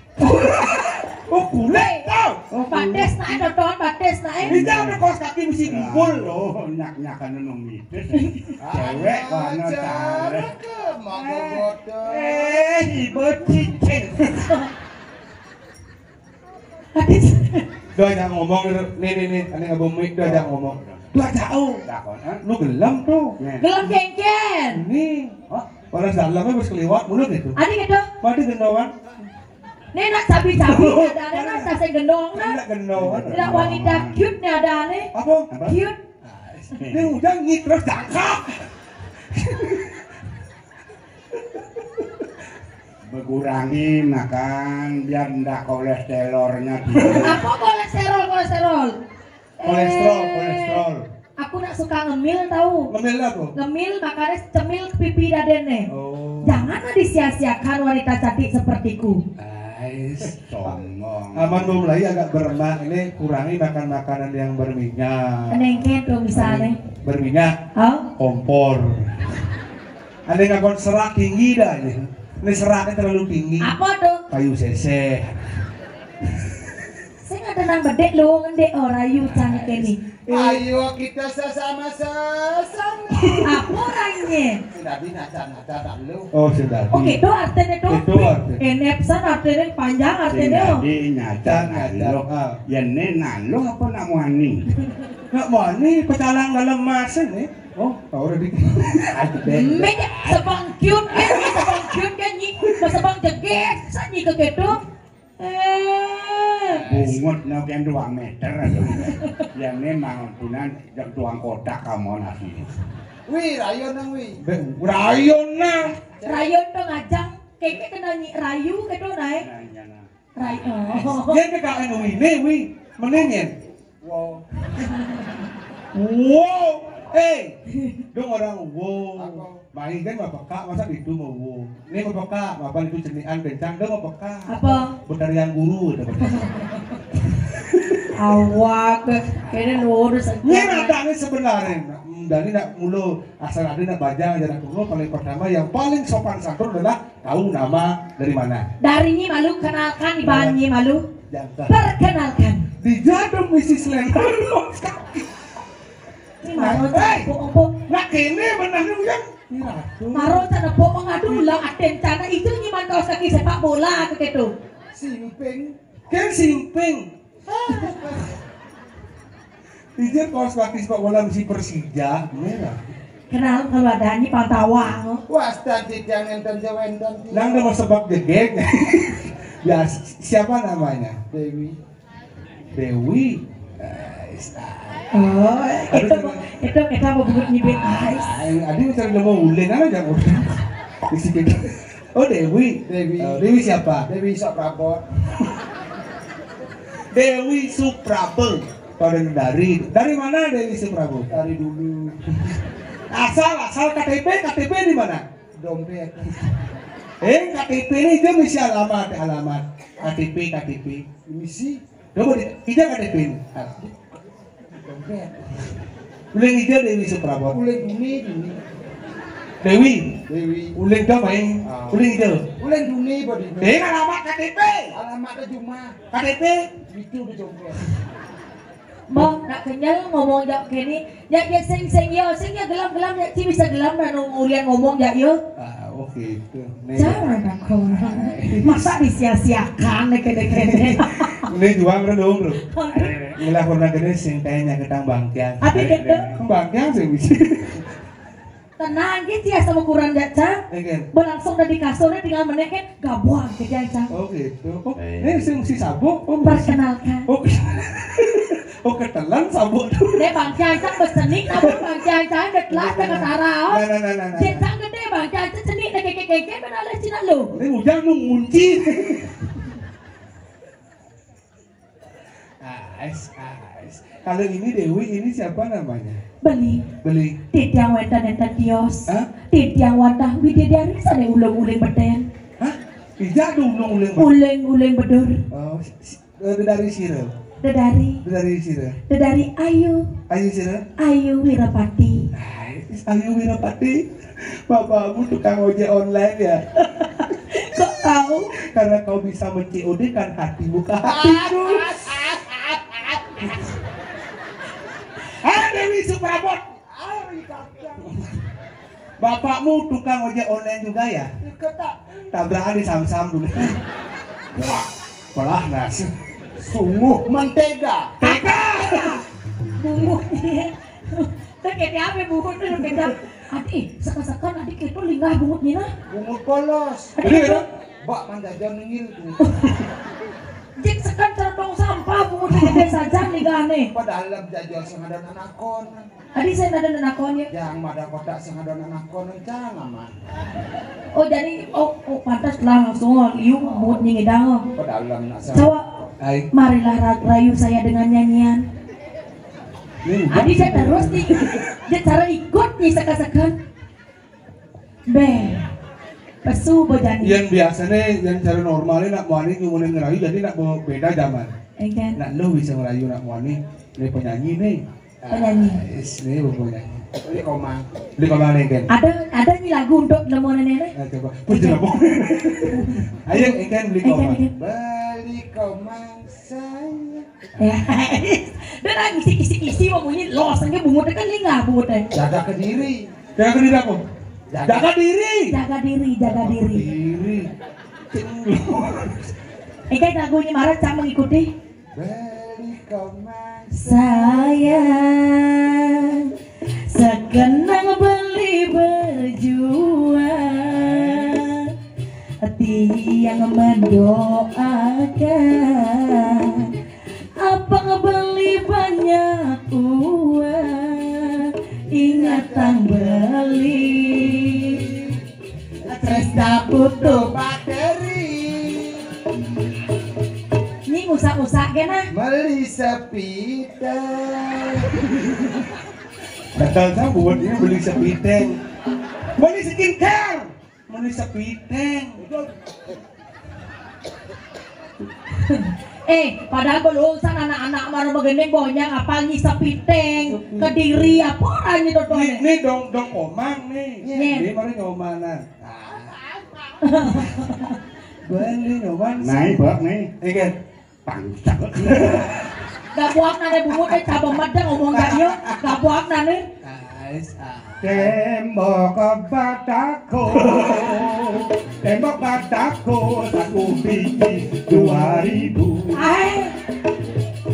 Oh, kulit tau. Oh, batis naé, Toton, batis naé. Ini ada kaos kaki mesti kumpul. Oh, nyak-nyakan nu mitis. Cewek mana cara. Mangga bodoh. Eh, ibu cicing. Batis. Udah jangan ngomong, nih, nih, nih, aneh abang Mik, udah jangan ngomong. Udah jauh. Takon, eh? Lu gelem tuh. Nih. Gelem kénkén. Nih. Hah? Panas dalam wis keliwat mulu gitu. Adi gitu. Mati gendongan. Nih nak cabi-cabi ada, ada nak sasing gendong nak. Nak gendongan. Tidak wanita cute nih ada nih. Apa? Apa? Cute. Ini udah ngik terus jangkak. Berkurangi makan biar ndak kolesterolnya tinggi. Apa kolesterol, kolesterol? Kolesterol, eh, kolesterol. Aku nak suka ngemil tahu. Ngemil apa? Ngemil makanya cemil pipi daden nih. Oh. Janganlah disia-siakan wanita cantik sepertiku. Ais, sombong. Aman belum lagi agak beremak ini, kurangi makan makanan yang berminyak. Nengke tuh misalnya. Berminyak. Oh? Kompor. Ada yang ngakon serak tinggi dah ini. Ini seraknya terlalu tinggi. Apa tuh? Kayu seseh. Sing ada nang bedek lu ngendek oh rayu cantik ini. Ayo kita sesama-sesama. Apa orangnya? Sudah binasa-nasa dulu. Oh, sudah. Oke, itu artinya tuh. Itu artinya. Enepsan artinya panjang artinya. Jadi nyaca nalo. Ah. Ya ne nalo apa nak muani? Nak muani pecalang dalam masin nih. Oh, tahu udah di. Mek sebang cute kan, nih, sebang cute kan, nyi, sebang jeget, sa nyi ke gitu. Eh. Bungut no kan dua meter aja. Ya memang punan jak tuang kotak kamu nasi. Wi, rayon nang wi. Be, rayon nang. Rayon tuh ngajak, kayaknya kena nyi rayu gitu naik. Nah, iya, nah. Rayon. Dia ke kain wi, nih wi, mendingin. Wow. Wow. Eh, dong orang wow. Apa? Main kan mapeka, masa itu mau wow. Ini mapeka, apa itu cenian kencang, dong mapeka. Apa? Betarian guru itu. Awak, kayaknya lurus. Ini datangnya sebenarnya. Dari nak mulu asal ada nak baca aja nak dulu paling pertama yang paling sopan santun adalah tahu nama dari mana. Dari nyi malu kenalkan di bahan nyi malu. Jangan. Perkenalkan. Di jadum misi selendang. Ini maro. Hei, cana empuk-empuk. Nak kene benar nih yang. Ini ratu. Maro cana empuk mengadu lah aten cana itu nyi mantos kaki sepak bola ke gitu. Simping. Kan simping. Ijar kaos kaki sepak bola mesti Persija, merah. Kenal kalau ada nyi pantawang. Wah, tadi jangan tante wenten. Nang nama sebab jegek. Ya, siapa namanya? Dewi. Dewi. Oh, itu itu kita mau buat nyibit ais. Adi mencari nama Ulen aja. Isi kita. Oh, Dewi. Dewi. Eh, Dewi siapa? Dewi Sok Prabot. Dewi Suprabel. Pada dari dari mana Dewi Suprabel? Dari dulu. Asal asal K T P, K T P di mana? Dompet. Eh, K T P ini dia misi alamat, alamat. K T P, K T P. Misi. Coba di, ija K T P ini. Uling ija Dewi Suprabot. Uling Duni, Duni. Dewi. Dewi. Uling dah main. Ah. Uling ija. Uling Duni bodi. Eh, alamat K T P. Alamat rumah. K T P. Itu di dompet. Mbok nak kenyal ngomong jak kene. Ya, ya, sing, sing, yo, sing, ya, gelam, gelam, ya, ci bisa gelam, dan urian ngomong, ya, yo. Ah, oke, itu. Jangan aku. Masa disia-siakan, nih, kene, kene. Ini juang renung, bro. Ngilah warna gede, sing, kayaknya ketang bangkiang. Ati gitu. Bangkiang, sih, bisa. Tenang, gitu ya, sama kurang, ya, Cang. Iya. Berlangsung dari kasurnya, tinggal menekin, gabuang, gitu, ya, Cang. Oh, gitu. Oh, ini sing, si sabuk. Oh, perkenalkan. Oh, Oh, ketelan sabuk tuh. Nih, Bang Cancang bersenik, namun Bang Cancang getlah ke Tara, oh. Nah, nah, nah, nah, nah. Cancang gede, Bang Cancang senik, nah, keke-keke, benar lah, Cina lo. Ini ujang nu ngunci. Ais, ais. Kalau ini Dewi, ini siapa namanya? Beli. Beli. Titiang wenten enten tios. Hah? Titiang wantah wididari sana ulang-ulang beten. Hah? Ija ada ulang-ulang beten? Ulang-ulang bedur. Oh, si- Eh, dedari sira. Dedari. Dedari sira. Dedari Ayu. Ayu sira. Ayu Wirapati. Hai, Ayu Wirapati. Bapakmu tukang ojek online ya? Kok tahu? Karena kau bisa men-C O D kan hatimu ke hatiku. Hai Dewi Suprabot. Bapakmu tukang ojek online juga ya? Ikut tak? Tabrakan di Samsam dulu. Wah, pelah nasi. Sungguh mentega. Tega. Bumbunya. Kéto apa bungut kéto? Adi, seken-seken adi kéto linggah bungut nina. Bungut polos. Adi, kéto? Bak manjajan nengil tuh. Jik seken cara tong sampah bungut kéto sajan linggahné. Padahal dalam jajal sing ada nanakon. Adi sing ada nanakon ya. Yang ada kotak sing ada nanakon cang aman. Oh, jadi, oh, oh, pantas langsung, oh, liu bungut nyingidang, oh. Padahal dalam nak. Coba, hai. Marilah ra-, rayu saya dengan nyanyian. Nih, adi, dia terus nih. Dia cara ikut nih seken-seken. Béh. Pesu bojani. Yang biasanya, yang cara normalnya nak muani nyumunin ngerayu, jadi nak bawa beda zaman. Engken. Nak lu bisa ngerayu nak muani, ini penyanyi nih. Penyanyi. Ah, is, ini penyanyi. Beli komang. Beli komang nih, Ken. Ada, ada nih lagu untuk nemuan ini nih. Nah, coba. Wih, kenapa? Ayo, Ken, beli komang. Ken, Ken. Beli komang saya. Ya. Dan ada isi-isi mau bunyi los, kan bungut kan linggah bungut. Jaga kediri. Jaga kediri apa? Jaga diri. Jaga diri, jaga diri. Diri. Engken lagunya marah sama mengikuti. Beli komang. Sayang, sekenang beli berjuang, tiang mendoakan. Apa beli banyak uang, ingatang beli. Tresna butuh materi. Ini usak-usak gé nah. Beli sepiteng. Betul, saya buat ini beli sepiteng. Beli skincare. Meni sepiteng. Eh, padahal belum san anak-anak baru begini bonyang apa ngisep piteng, kediri apa orang itu tuh. Nih, nih dong, dong komang nih. Iya. Dia baru nyomanan. Beli nyoman. Naik, Bak, nih. Iya. Bangsat. Gabuak nane bungut, eh, coba medeng ngomong gak yo. Gabuak nane. Ais, ah. Tembok batako. Tembok batako satu biji dua ribu. Ai.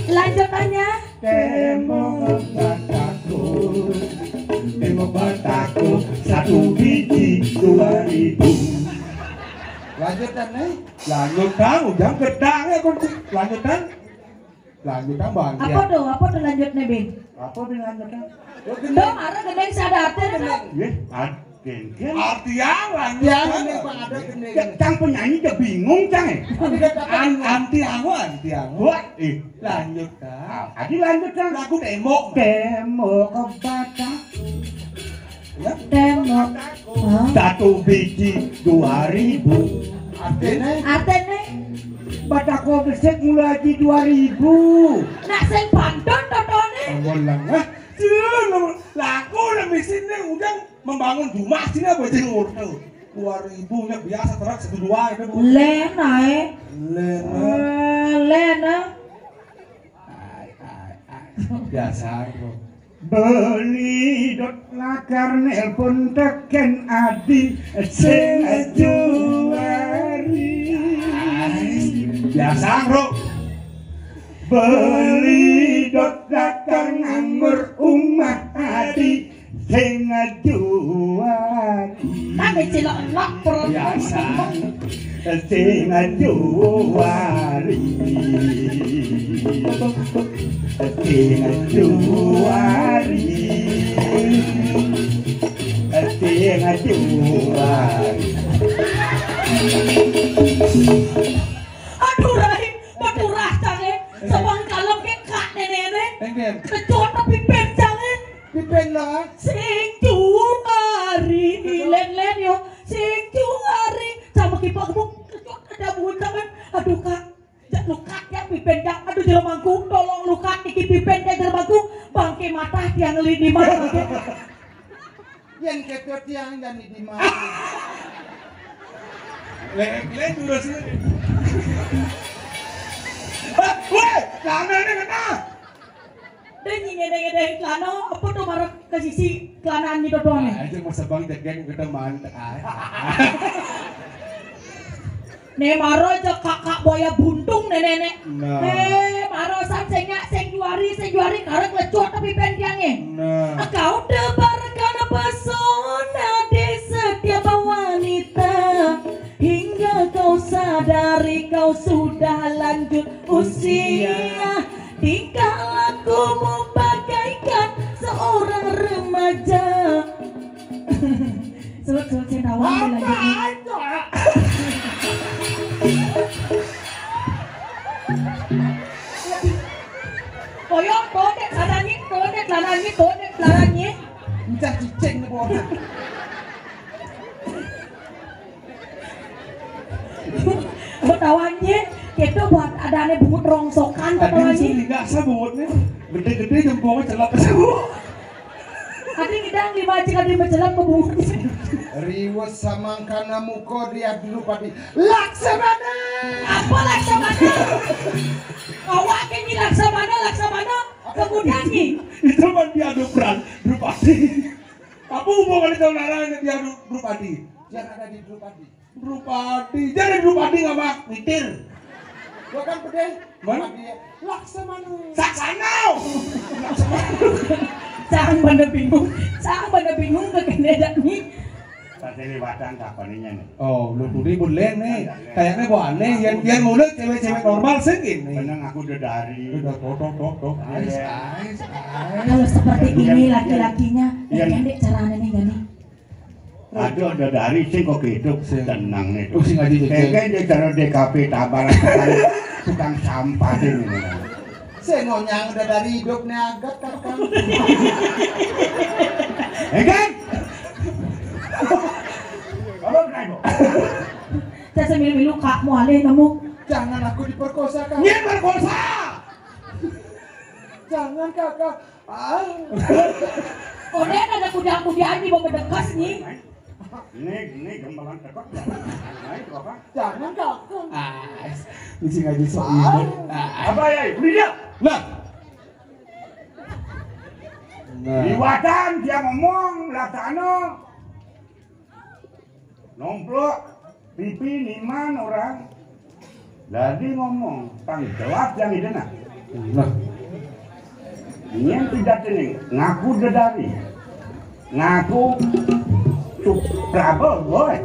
Lanjutannya. Tembok batako. Tembok batako satu biji dua ribu. Lanjutan, eh? Lanjutan, ujang gedang ya, kun. Lanjutan. Lanjutan, Bang. Apa tuh? Apa tuh lanjutnya, Bin? Apa, Bin, lanjutan? Tuh, ada gedeng sadar tuh, gedeng. Yeh, ad-, geng, geng. Artian, lanjutan. Tiang ini, Bang, ada gedeng. Ya, cang penyanyi aja bingung, cang, eh. An-, anti aku, anti aku. Wah, eh. Lanjutan. Ah, adi lanjutan. Lagu tembok. Tembok batako. Ya. Tembok. Hah? Satu biji dua ribu. Artinya? Artinya? Batako besik mulai di dua ribu. Nak sing pantun totone. Ngomong lah. Hah? Laku lah mesinnya udah membangun rumah sini apa sih ngurtu? Dua ribu nya biasa terus satu dua itu. Len ae. Len. Eh, len, ah. Ai, ai, ai. Biasa, bro. Beli dot lakar nelpon teken adi sing juari. Biasa, bro. Beli dot lakar nganggur umah adi sing juari. Kan cilok elok, bro. Biasa. Sing juari. Sing juari. Sing juari. Aduh, Rahim, beturah cange. Sebang kalem ke kak nenene. Engken. Kejot tapi pencang, eh. Pipen lah. Sing juari, len-len yo. Sing juari. Sama kipak bu, ada buta kan. Aduh, Kak. Jak lukat ya pipen, Kak. Aduh, jero mangku, tolong lukat niki pipen, Kak, jero mangku. Bangke mata tiang lidi mata. Yang ketua tiang dan lidi mata. Lek, lek, terus. Woi, tanah ini kena. Deh, nying ngedeng-ngedeng celana, apa tuh marah ke sisi celanaan gitu doang ya? Ah, itu masa bang jegeng ke teman. Ah. Nih, maro aja kakak buaya buntung nih, nenek. Nah. Eh, Rosan sing nyak, sing juari, sing juari, karek lecut tapi pendiange. Nah. Kau tebarkan pesona di setiap wanita, hingga kau sadari kau sudah lanjut usia. Tingkah lakumu bagaikan seorang remaja. Sebut-sebut sing tawang. Apa lagi? Koyok, konek, lanangnya, konek, lanangnya, konek, lanangnya. Encah cicing nih, bodoh. Ketahuannya, itu buat adanya bungut rongsokan, ketahuannya. Sing nggak sebutnya. Gede-gede jempolnya celak ke sebut. Adi ngidang lima aja kali menjelang ke bungut. Riwes samangkana muka dia dulu padi. Laksamana. Apa Laksamana? Awak ini Laksamana, Laksamana. Kemudian nih. Itu kan dia Drupran, Drupadi. Apa hubungan itu larang dia Drupadi? Yang ada di Drupadi. Drupadi. Jadi Drupadi ngapa? Mitir. Gua kan pedih. Mana? Drupadi. Laksamana. Saksana. Cang pada bingung. Cang pada bingung ke kene dak ni. Tadi lewatan kapan ini nih? Oh, lu tadi boleh nih. Kayaknya gua aneh. Yang yang mulut cewek-cewek normal sih gini. Menang aku udah dari. Udah tok tok tok tok. Ais, ais, ais. Kalau seperti ini laki-lakinya, yang pendek caranya nih gini. Aduh, ada dari sing kok hidup. Sing. Tenang nih. Oh, sing aja, sing. Kayaknya dia taruh D K P tabaran tukang, tukang sampah deh nih. Sing ngonyang udah dari hidup nih agak, Kakang. Eh, kan? Kalau naik kok. Saya milu-milu kak mau alih kamu. Jangan aku diperkosa, Kak. Nyet perkosa. Jangan, Kakak. Ah. Konen ada kuda-kudaan di bawah bedekas nih. Ini, ini gembalan tekot. Naik apa? Jangan kau. Ah, bisa ngaji sok ini. Ah. Apa ya? Ini dia. Nah. Nah. Liwatan dia ngomong, latano. Nomplok pipi niman orang. Jadi ngomong, tang jelas yang itu nah. Nah. Ini yang tidak ini, ngaku dedari. Ngaku Suprabo, boy.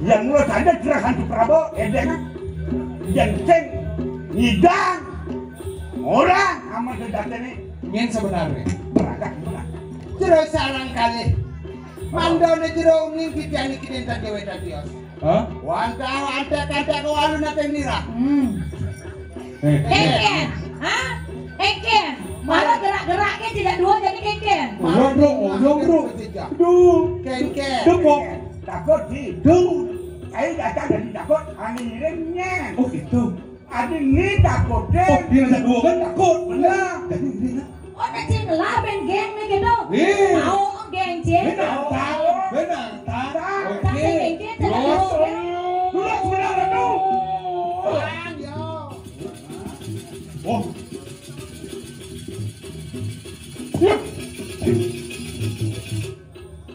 Yang lu saja jerahan Suprabo, edena. Yang ceng, ngidang. Orang sama tidak ini. Ini yang sebenarnya. Berangkat, berangkat. Terus sarang kali. Mandone jero uning titiang niki dinten dhewe dadios. Hah? Wantah antek-antek walu nate nira. Hmm. Eh. Kengken. Hah? Kengken. Malah gerak-geraknya tidak dua jadi kengken. Uyong, Bro, uyong, Bro. Duh. Kengken. Duh, kok. Takut sih. Duh. Saya datang dari takut, angin ngirimnya. Oh, gitu. Adi ni takut deh. Oh, dia ada dua kan takut. Benar. Jadi ini kan. Oh, tak cing lah ben geng ni gitu. Eh. Tahu geng cing. Benar, tahu. Benar, tahu. Tak oke. Cing geng cing tak tahu. Dulu sebenarnya tu. Oh. Ya.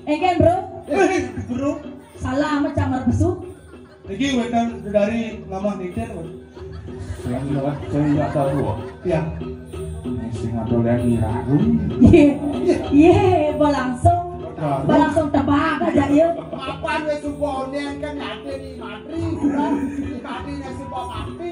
Engken, Bro. Eh, Bro. Salah amat camar besuk. Iki wetan dari nama Niten, Bro. Sing lewat sing ya tahu. Ya. Ini sing ada lagi ragu. Iya. Iya, balangsung. Balangsung tebak aja ya. Apa wis supone kan ate ni matri, kan? Ni matri nek supa mati,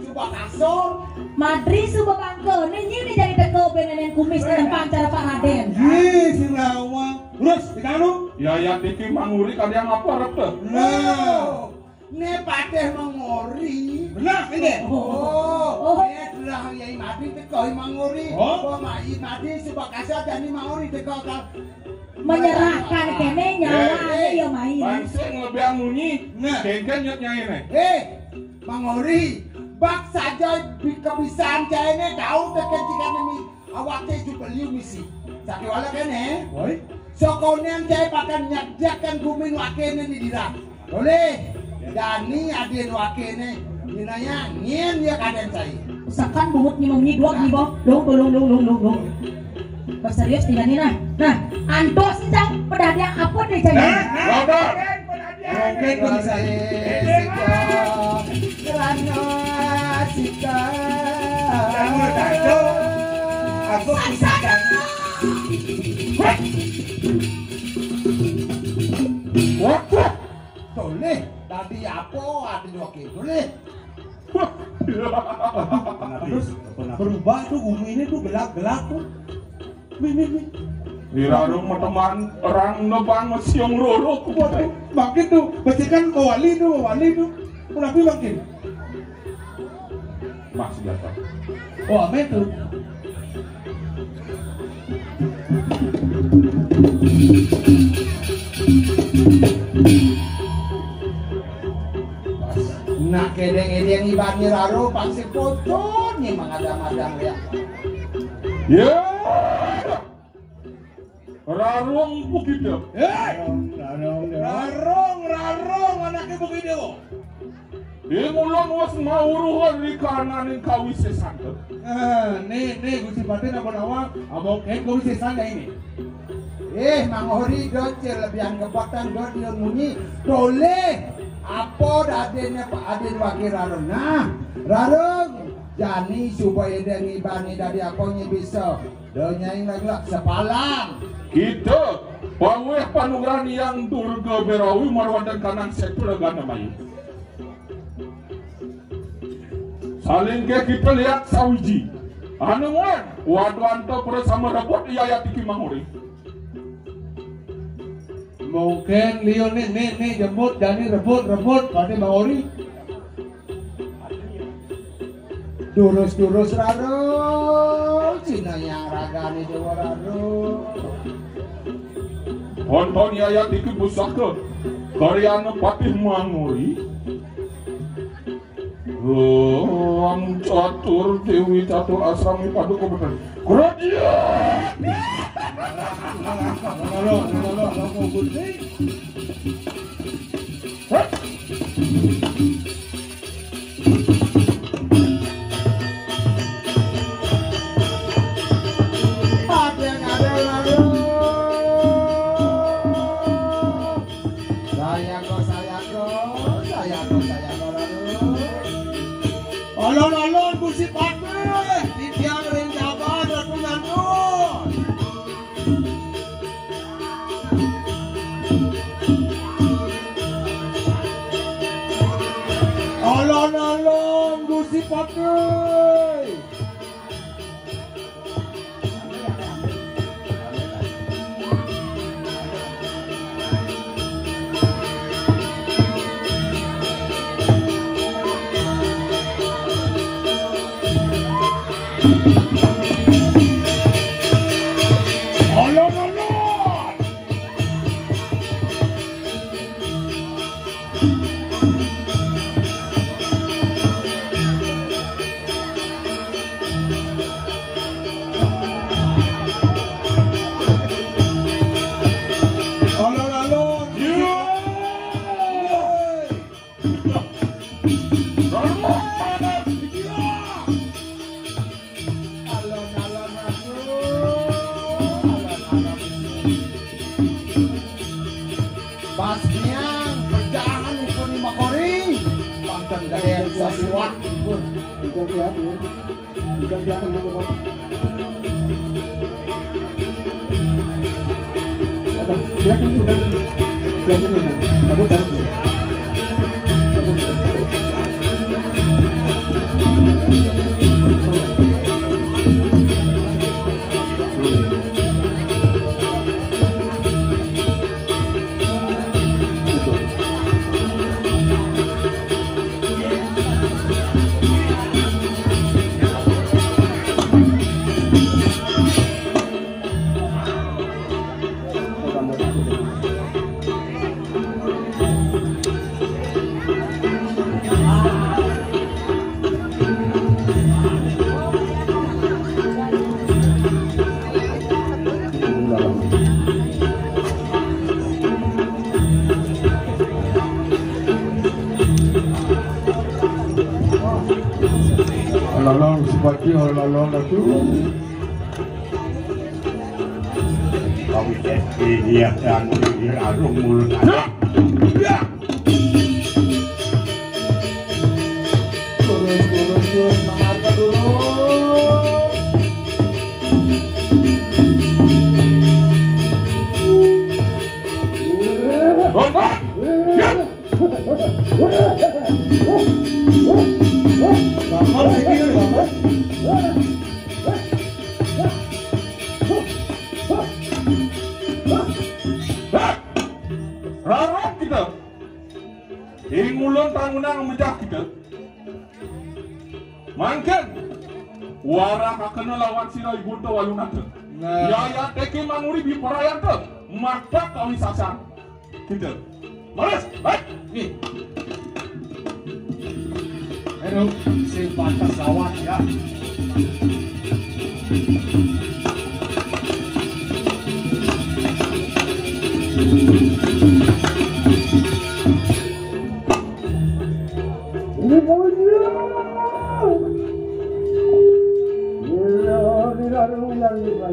supa kasur. Matri supa bangko. Ni nyini jadi teko benenen kumis dengan pancar Pak Raden. Ye, sing lawang. Terus, dikanu? Ya, ya, tiki manguri kalian apa rep tuh? Nah. Ne patih mangori. Benar, ini. Oh. Oh. Ne telah Yai Madi teko mangori. Oh. Apa Mai Madi supa kasur jadi mangori teko kan. Menyerahkan kene nyawane ya Mai. Bangsa ngelebihan munyi. Nah. Kengken nyut nyai ne. Eh, mangori. Bak saja bi-, kebisan jai ne tahu teken jika nemi. Awake jubeliu misi. Saki wala kene. Woi. Sokonen jai pakan nyadiakan gumin wakene ni dirang. Boleh. Dani adin wakene. Ninaya ngin ya kaden sai. Usakan bungut ni mengi dua ni boh. Dong, dong, dong, dong, dong, dong. Serius tidak ni nah. Nah, antos cang pedadiang apa deh cang? Nah, nah. Roket bisa. Kerana sika. Aku pisah. Waduh. Toleh, dadi apa ati dua kilo nih? Terus berubah tuh, bumi ini tuh gelap-gelap tuh. Nih, nih, nih. Ira rung teman orang nebang siung roro. Waduh, makin tuh, becikan mawali tuh, mawali tuh. Kenapa makin? Mas biasa. Oh, apa itu? Nah, kedeng-edeng ibani raro pasti pocon nih mangadang-adang ya. Ya. Rarung Bukidé. Hei! Rarung, rarung, rarung, anaké Bukidé. Ing ulun wis mauruh rikananing kawisésan. Nah, nih, nih, Gusti Patih napa nawang, abang kén kawisésan ya ini. Eh, Mang Hori, do cil lebihan kepatan, do dia munyi. Toleh, apa dadéné Pak Adin wakil rarung? Nah, rarung, jani supaya dia ngibani dadi apa nyi bisa. Donyaing laglak sepalang. Kita pawéh panugrahan Hyang Durga Bérawi marwanten kanang sétra gana mayu. Salingké kita lihat sawiji. Anu muan, waduh anta pada sama rebut yayat iki Mang Hori. Mungkin liu nih, nih, nih, jemut, jani rebut, rebut, pada Mang Hori. Durus-durus raro, Cina yang ragane Jawa raro. Honton yayat iki pusaka karyana Patih Manguri. Lam catur Dewi catur asrami paduka bener. Kerja. Alon-alon Gusti Patih, titiang ring jaban Ratu Nyantun. Alon-alon Gusti Patih. Alon-alon. Alon-alon. Iya. Alon-alon, aduh. Alon-alon. Pas niang pecahan ipun lima kori. Panten gede sesuatu pun. Bukan kelihatan, ya. Bukan kelihatan, ya, Bapak. Apa? Kelihatan, kelihatan. Kelihatan, ya. Aku taruh, ya. Lolong seperti lolong itu. Kawit S P niat dan diri arung mulut anak. Ya. Turun, turun, turun, mengapa turun? Gampang sih, Ki, gampang. Rarat kita. Ing ulun tangunang mejah kita. Mangkin wara kakena lawan sira Igunta Walunata. Nah. Yaya teke manguri biparayanta. Maka kawisasan. Kita. Malas. Baik. Nih. Aduh, sing pantas lawan ya. Ini punya. Gila, gila, gila, gila.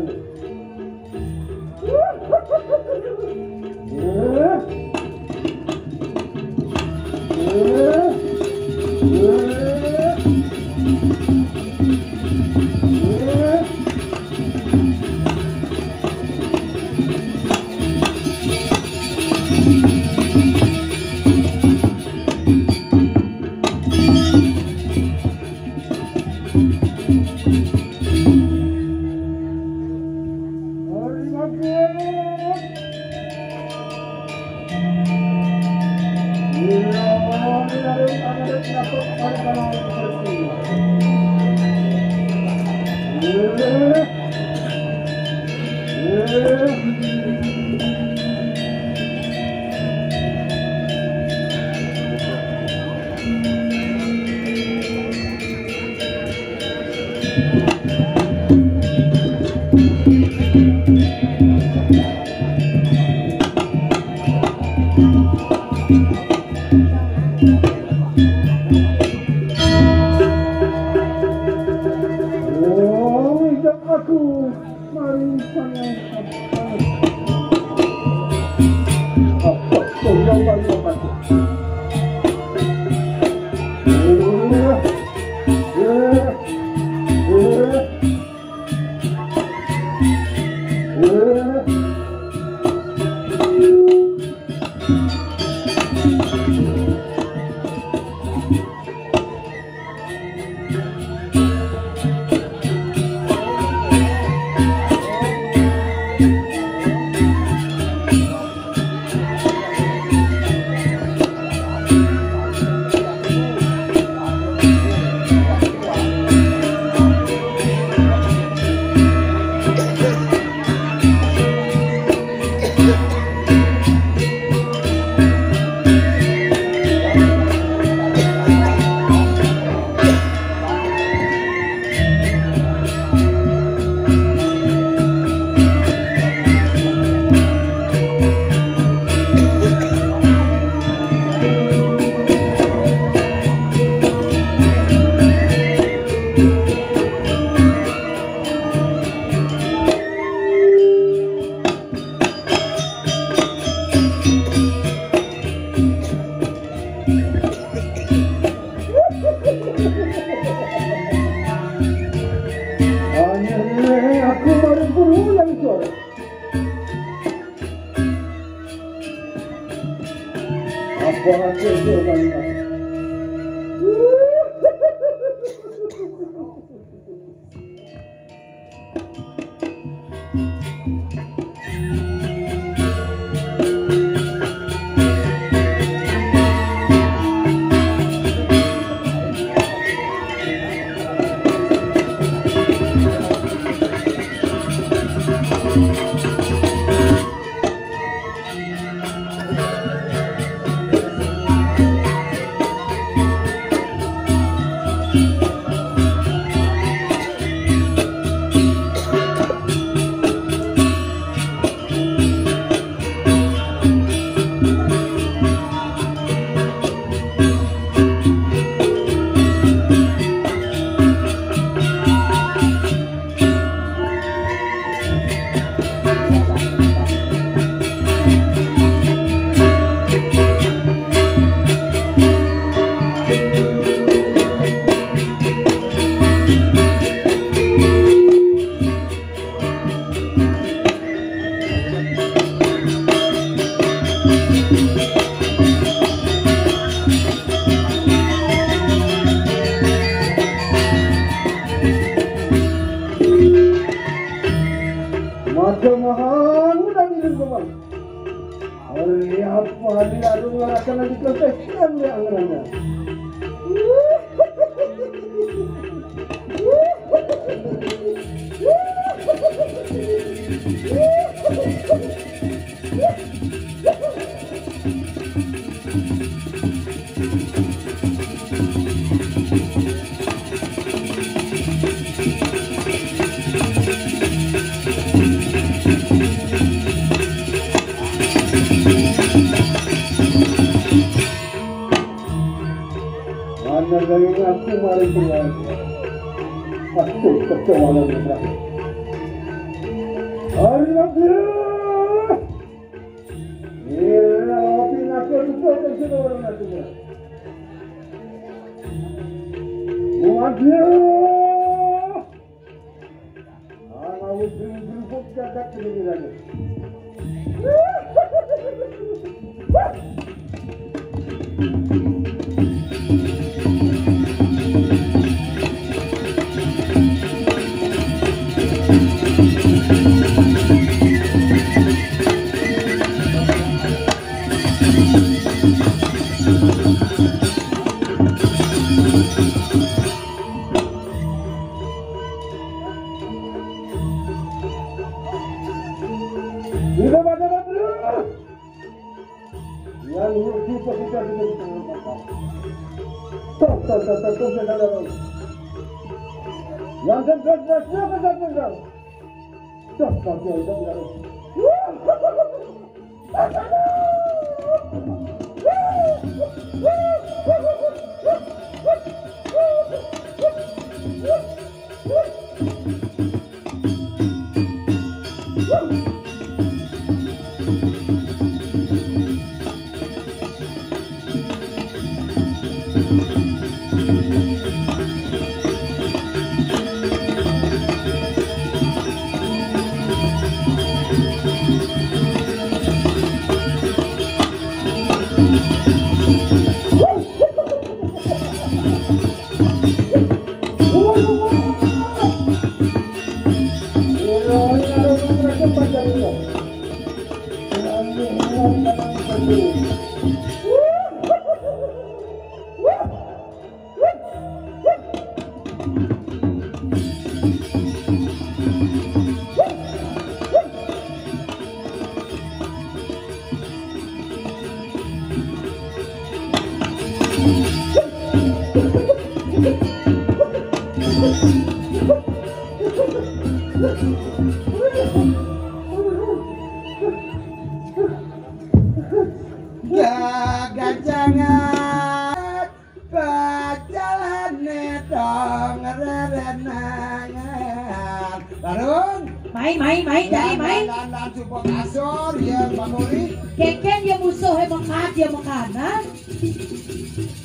Oh, ijak aku. Mari, mari. Akhirnya aku baru pulang, Cor. Apa hasil dia, Bang? Dikelempeskan dia angerannya. Mana daging aku mari keluar. Aku kecewa lagi. Hari lagi. Iya, tapi nak aku juga orang aku. Waduh. Ana wis grubuk jagat sendiri lagi. Hidup ada terus. Yang hidup kita dengan terhormat. Tuh, tuh, tuh, tuh, tuh, tuh, tuh, tuh. Yang kencang, kencang, kencang, kencang. Tuh, tuh, tuh, tuh, tuh. Jagat jangan pacalan netong rerenangan. Barung. Main, main, main, jadi main. Lan, lan, lan, supo kasur, ya, Pak Muri. Keken ya musuh, eh, mekat, ya mekanan.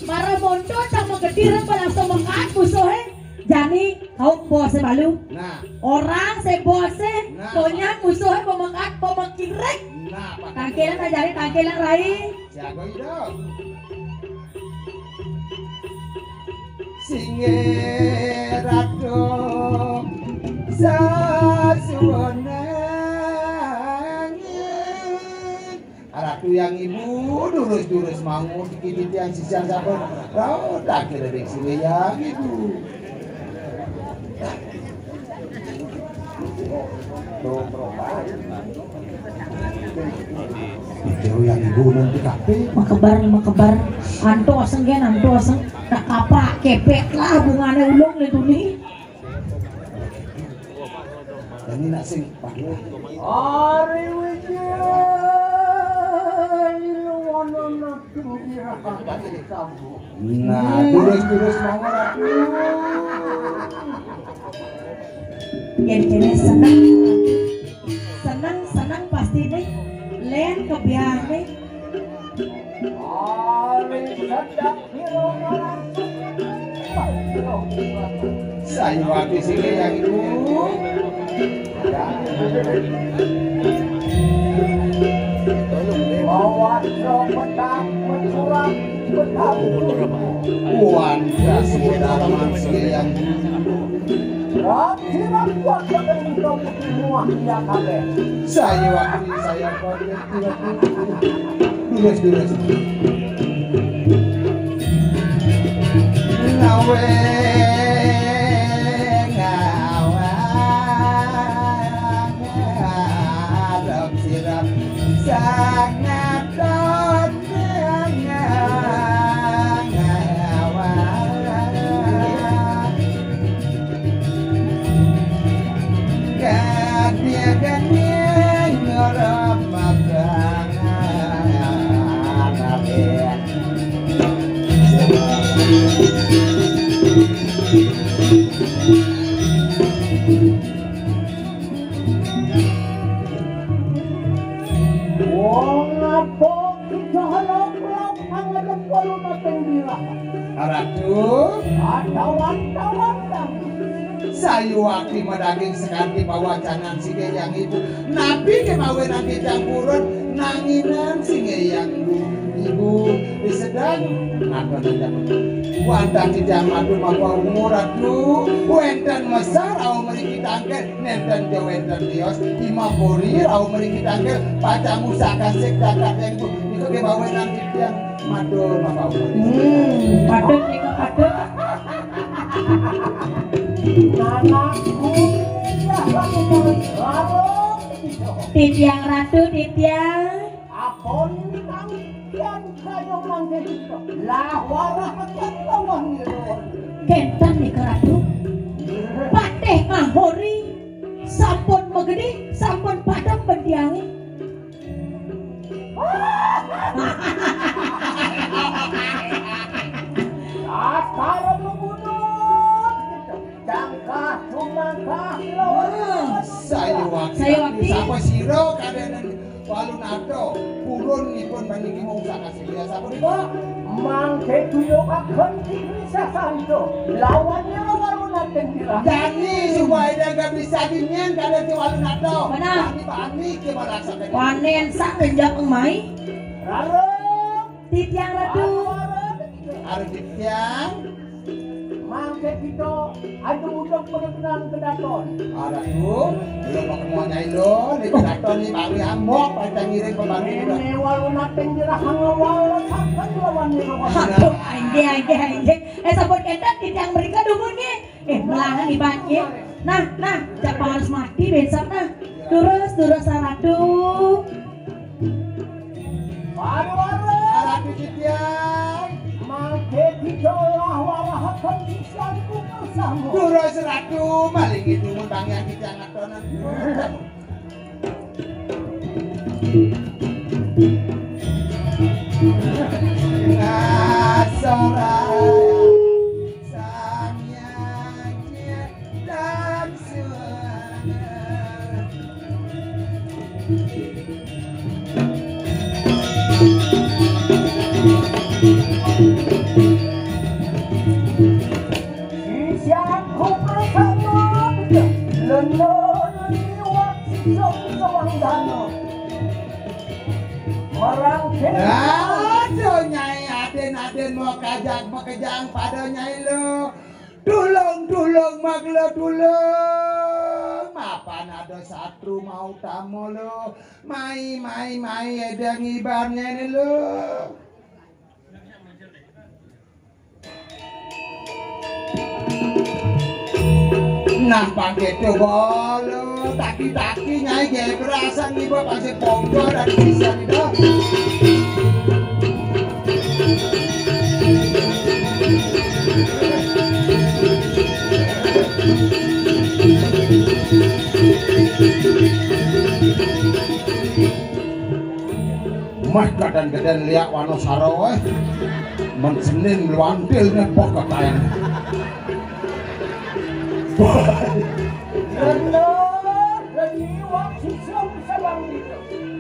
Mara monto tak megediran, pada langsung mekat musuh, eh. Jani, kau bos, eh, balu. Nah. Orang, eh, bos, eh. Nah. Konyan musuh, eh, pemekat, pemekirek. Nah, Pak. Tangkilan, nah, jadi tangkilan, Rai. Siapa itu? Singgih Ratu Sasuwunangi. Ratu yang ibu durus-durus mau dikit yang sisian siapa? Rau tak kira dek singgih yang ibu. Jauh yang ibu nanti kape. Makebar, makebar. Anto aseng gen, anto aseng. Nak kapak, kepet lah bungane ulung le tuni. Ini nak sing. Ari Wijaya, ilu wono nak. Nah, durus-durus mawon, aduh. Yen kene seneng, seneng, seneng pasti nih. Len kebiane. Saya waktu sini yang itu. Wan, sudah manusia yang. Saya waktu saya. Durus, durus. Wong apa kita halap-halap angadep walu mateng dirah? Ratu. Atawan-tawan. Sayuwakti madaging sekanti pawacanan singgih yang ibu. Napi kemawinan titiang purun nanginan singgih yang ibu. Ibu disedang ngaton titiang. Wantah titiang matur mapa umur Ratu. Wénten mesar rauh mriki tangkil, nénten ja wénten tios. Imapuri rauh mriki tangkil, pacang usah kasih dakat yang ibu. Iku kemawinan titiang matur mapa umur. Hmm, patut nika patut. Anakku, ya, lalu. Titiang Ratu, titiang. Apun kang tiang kayong mangke kita. Lah warah akan lawan nira. Kénten nika Ratu. Patih Mahori sampun magedi, sampun padem bentiange. Askara pembunuh. Jangkah tumangkah lawan. Sayuwakti. Sayuwakti. Sapa sira kadenen Walunata? Purun ipun maniki mungsa kasih ya sapa niku? Mangke tuyukaken diri sasanto lawan nira Walunata nira. Dani supaya jaga bisa dingin kada ti Walunata. Benar. Bani bani ki malaksakan. Panen sak kenjak emai. Rarung. Titiang Ratu. Arep titiang. Mangke kita adu ujung penebenan kedaton. Arep tu, belum mau kemana lo, ni kedaton ni bari ambok, pada ngiring pembantu. Ini walu mateng dirah ngawal, sampai lawan ni lawan. Aduh, anjay, anjay, anjay. Eh, sampun kénten titiang mrika dumun nggih. Eh, melangan ibaratnya. Nah, nah, cak harus mati besok nah. Terus, terus Ratu. Ratu titiang. Mangke dijolah walahaken sisanku bersama. Terus Ratu, maling itu mutangnya kita ngatonan. Nah, seorang Aduh, Nyai, aden-aden mau kajak makejang pada Nyai lo. Tulung, tulung, maglo, tulung. Mapan ada satru mau tamu lo. Mai, mai, mai, ada ngibarnya ini lo. Nah, pakai coba lo. Taki-taki, Nyai, gaya berasa nih, Bapak, si Ponggo dan bisa nih, dong. Mah kadang-kadang liak wano saro, eh. Men Senin luantil nih, pok kekayan.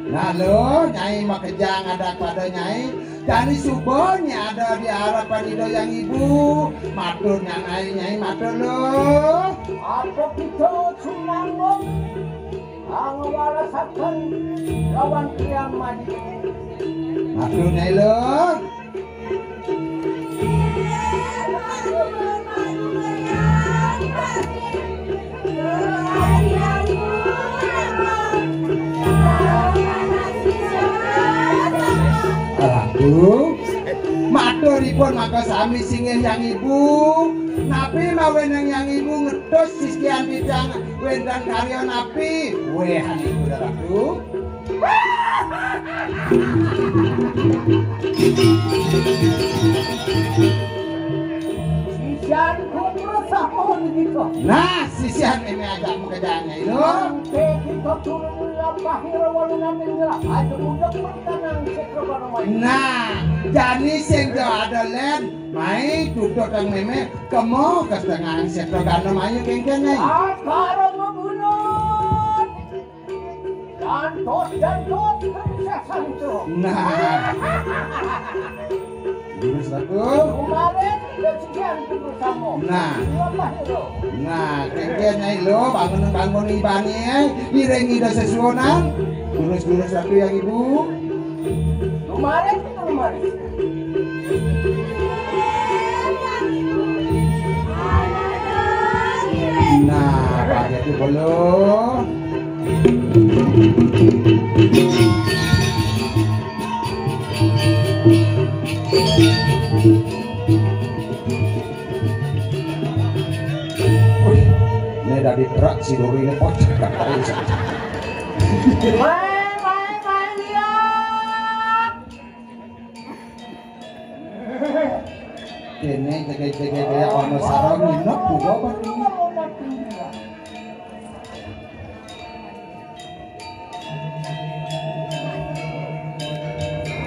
Nah, lo, Nyai makejang ada pada Nyai. Jani suba Nyai ada di harapan Ida Yang Ibu. Matur Nyai, Nyai matur lo. Apa kita cuma ngomong? Angwarasaken lawan Kriang Madi. Matur Nyai lo. Aduh, matur Pripun maka sami singgih Hyang Ibu? Napi mawinan Hyang Ibu ngedus sisian titiang wénten karya napi? Wéh, Hyang Ibu Ratu. Sisian kudu sampun gitu. Nah, sisian ini ajak makejang lho. Mangke kita turun lampah ira walungan ing gelah. Ayo, unduk pertenang setra paramaya. Nah, jani sing ja ada lén, mai tutut ang mémé, kemo kesenengan setra gana mayu kéngkén, ai. Akara mabunut. Jantot, jantot, princess santo. Nah. Lurus aku. Kemarin itu sekian dulu kamu. Nah. Apa itu? Nah, kéngkén, ai lho, bangun, bangun ibane, ai. Iring ida sesuunan. Lurus, lurus aku yang ibu. Kemarin itu kemarin. Nah, pakai itu belum. Wih, ini dari truk si Dori ini pojok. Mai, mai, mai, lihat. Kene jege-jege kaya ana sarang nginep buka apa ini?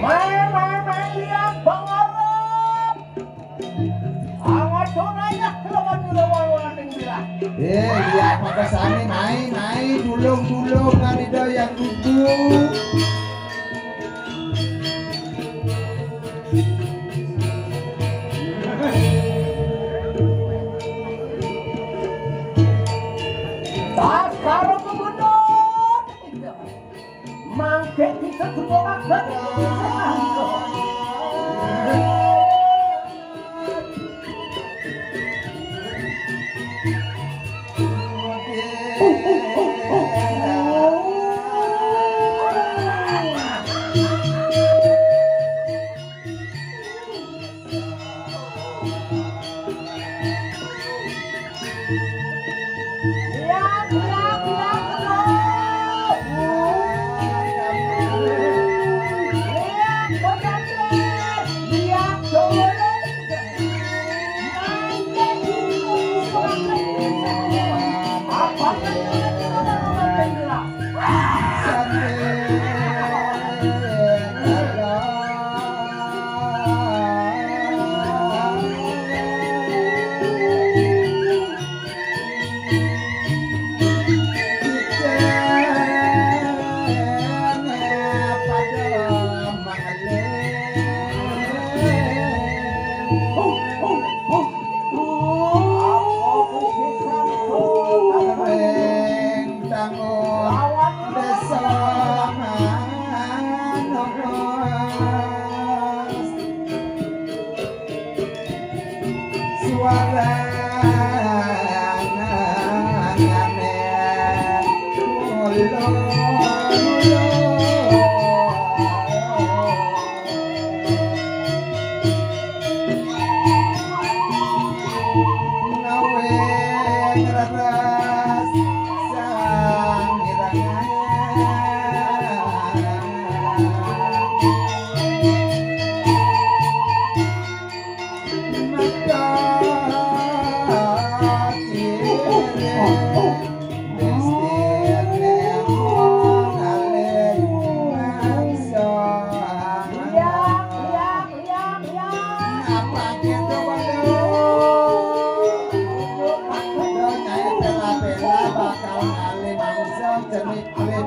Mai, mai, mai, lihat, Bang Arep. Angat ora ya kelawan nyuruh wong ning bilah. Eh, iya, makasane, mai, mai, dulung-dulung, nang ida yang kudu. Tas karo kemudian. Mangke kita semua akan.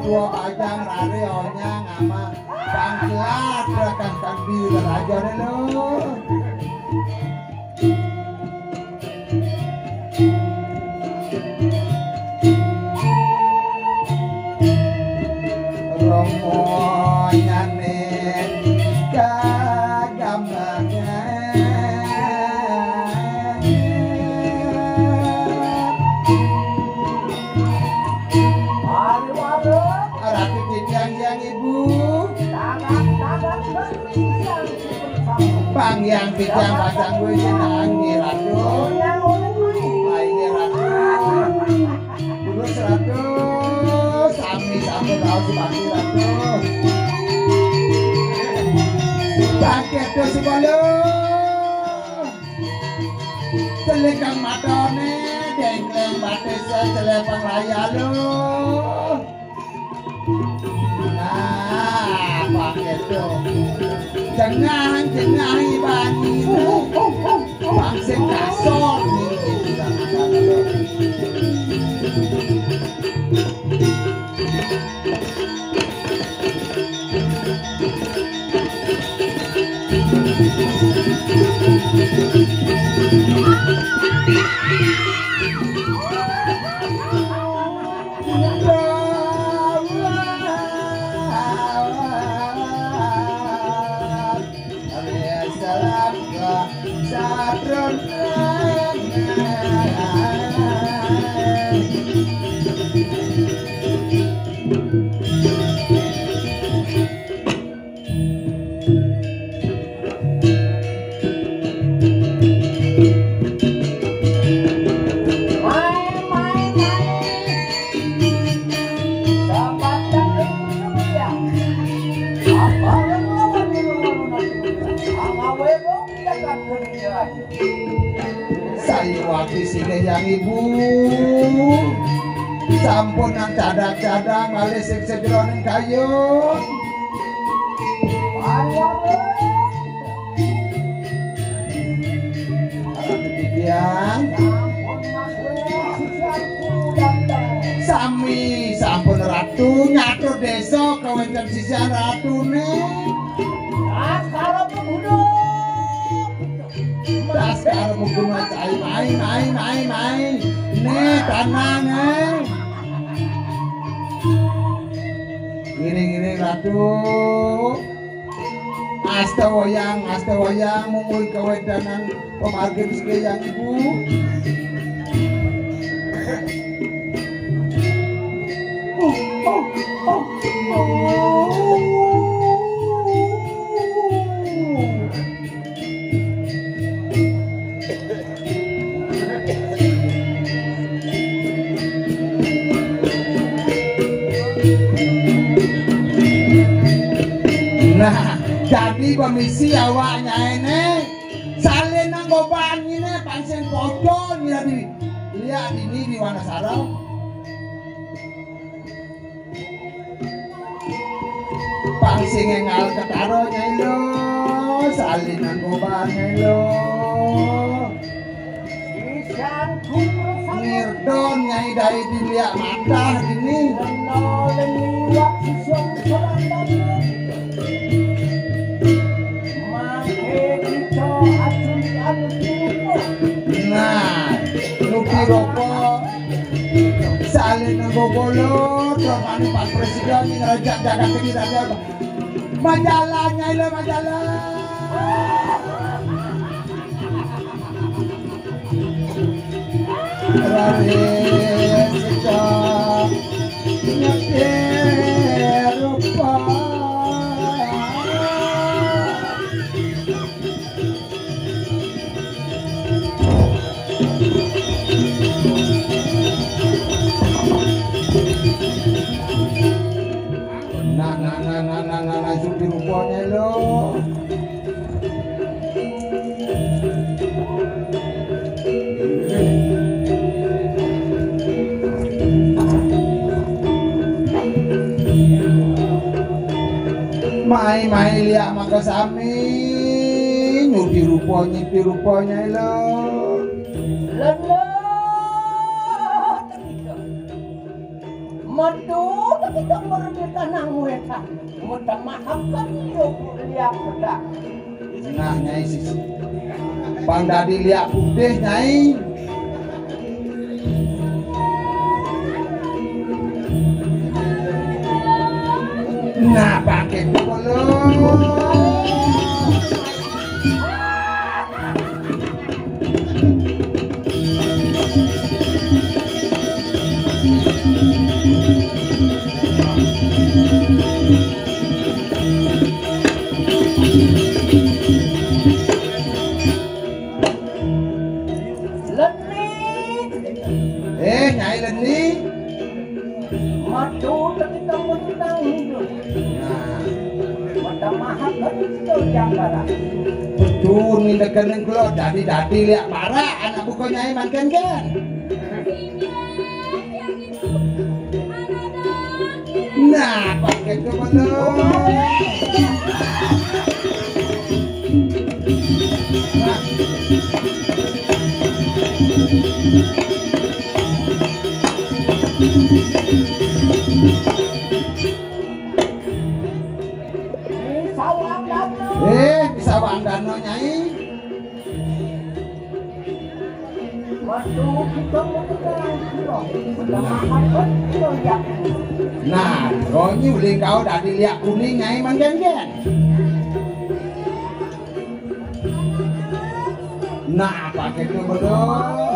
Dua bajang rare onyang ama bangkilat rekan kang di raja lho. Romo nyane kagambangan. Ratu Kijang yang ibu. Bang ya Pijang pajang kuwi jenengan nggih, Ratu. Ayo, Ratu. Terus, Ratu, sami-sami raos sepatu, Ratu. Bangkit terus, Bolo. Celik kang matane, dengkleng batis, celepeng raya lho. Nah, pakai tuh. Jengah, jengah ibani. Bangsin kasor. Sayuwakti singgih yang ibu. Sampun nang cadang-cadang malih sing sejeroning kayun. Ayo, Ratu Bibian. Sami sampun ratu nyatur desa kawénten sisihan ratune. Askara pembunuh. Das karo mungkun wacai, mai, mai, mai, mai. Ne, tanang, eh. Ngiring-ngiring, Ratu. Asta wayang, asta wayang, mungkun kawedanan pemargin sekalian, Ibu. Oh, oh, oh, oh. Nah, jadi pemisi awaknya ini salin nang goban ini pancen bocor ya di lihat ini di Wanasara. Pang sing engal ketaro, Nyai lo, salinan goban, Nyai lo. Ngirdon, Nyai, dai diliak matah dini. Nah, nuti rokok. Salin nganggo bolo, dongane Pak Presiden ngrejak jagat iki tadi apa? Majalah, Nyai lo, majalah. Raris cecok nyetir rupa. Nah, nah, nah, nah, nah, nah, nah, supi rupane lho. Mai, mai liak maka sami nyupi rupa, nyipi rupane lho. Lendut. Metu ketika merebut tanah mereka. Mudah maafkan hidup liak pedang. Nah, Nyai sisi. Pang dadi liak putih, Nyai. Nah, pakai pukul. Betul, ngindekenin kula dadi-dadi liak barak anak buka nyai mangken, Gen. Nah, pakai itu bener. Eh, bisa wandano, Nyai. Nah, Ronyi uling kau dadi liak kuning, Nyai, manggen-gen. Nah, pakai itu betul.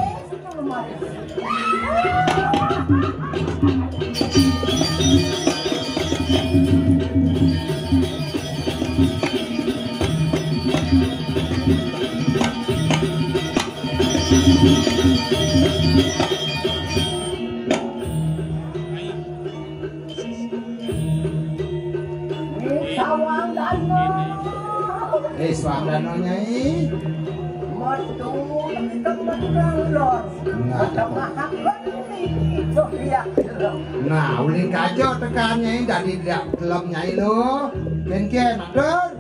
Sawang Dano. Eh, Sawang Dano, Nyai. Metu tekan lor. Nah. Nah, uling kajo tekan, Nyai, dadi dak kelem, Nyai, lo. Ken-ken, matur.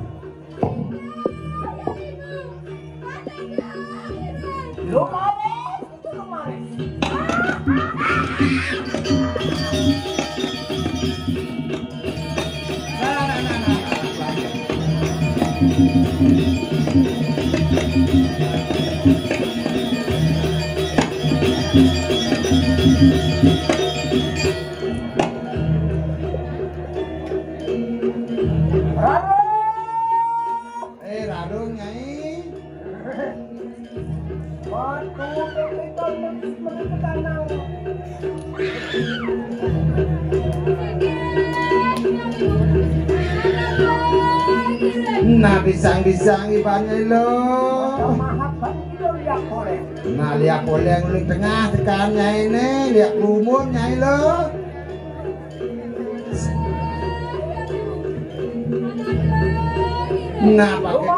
Lo mare. Eh, Rarung, Nyai. Nah, pisang-pisang ibaratnya lo. Nah, liak poleng lu tengah tekan, Nyai, ini, liak kerumun, Nyai, lo. Nah, pakai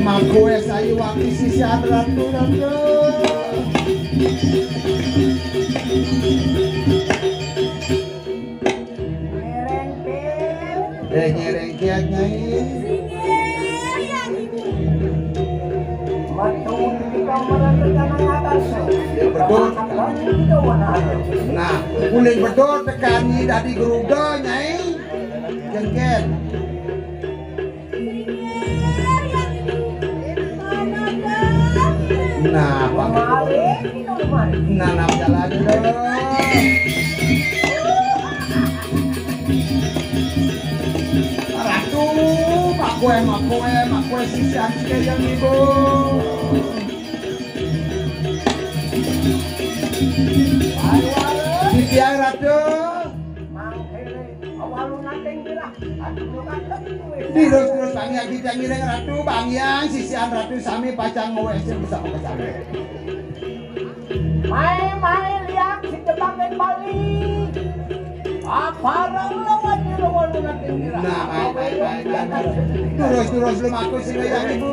mangko es ayu wangi sisi ratu, ratu. Eh, nyerengkek, Nyai. Bedul. Nah, uling bedul tekan Nyai dadi geruda, Nyai. Jengken. Nah, Pak. Nah, nah, jalan dulu. Ratu, makue, makue, makue, sisi anti yang ibu. Titiang, Ratu. Dirus-durus pangiang kita ngiring, Ratu, pangiang sisian Ratu sami pacang ngowek sing bisa makasami. Mae, mae, liak si Jebak Bali. Apa orang lawan di lawan nanti ngira. Nah, baik, baik, baik, baik, baik. Durus-durus lumaku sing wayang ibu.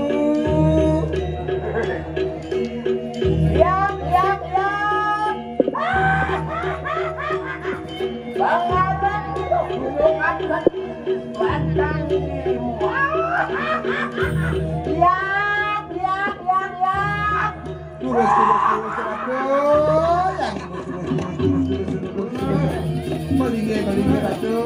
Liak, liak, liak. Pangaran itu gunung akan pantang dirimu. Liak, liak, liak, liak. Turus, turus, turus, turus. Yang turus, turus, turus, turus, turus, turus. Malinge, malinge, Ratu.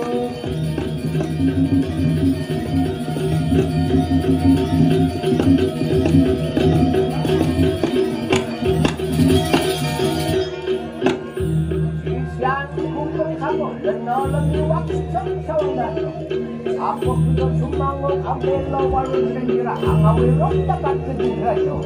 Sisian kumpul kamu, lena lemi waktu sawang dano. Apa kita sumango kabelo walun sendira, angawi rom dapat kedirayo.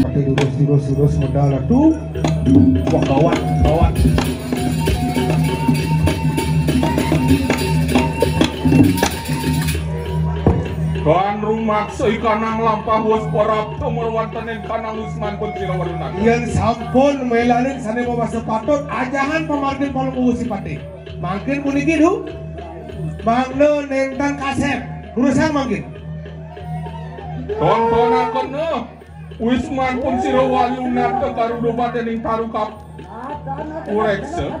Pakai lurus, lurus, lurus modal atuh. Wah, gawat, gawat. Kan rumaksa ikanang lampah wus parab tumur wantenin kanang Usman pun sira walunan. Yén sampun melanin sané mawasta patut, ajahan pamargin palungguh si patih. Mangkin puniki, Du. Mangda nénten kasép. Durusang mangkin. Tontonakena, Wisman pun sira walunan karudupan déning taru kap-, ureksa.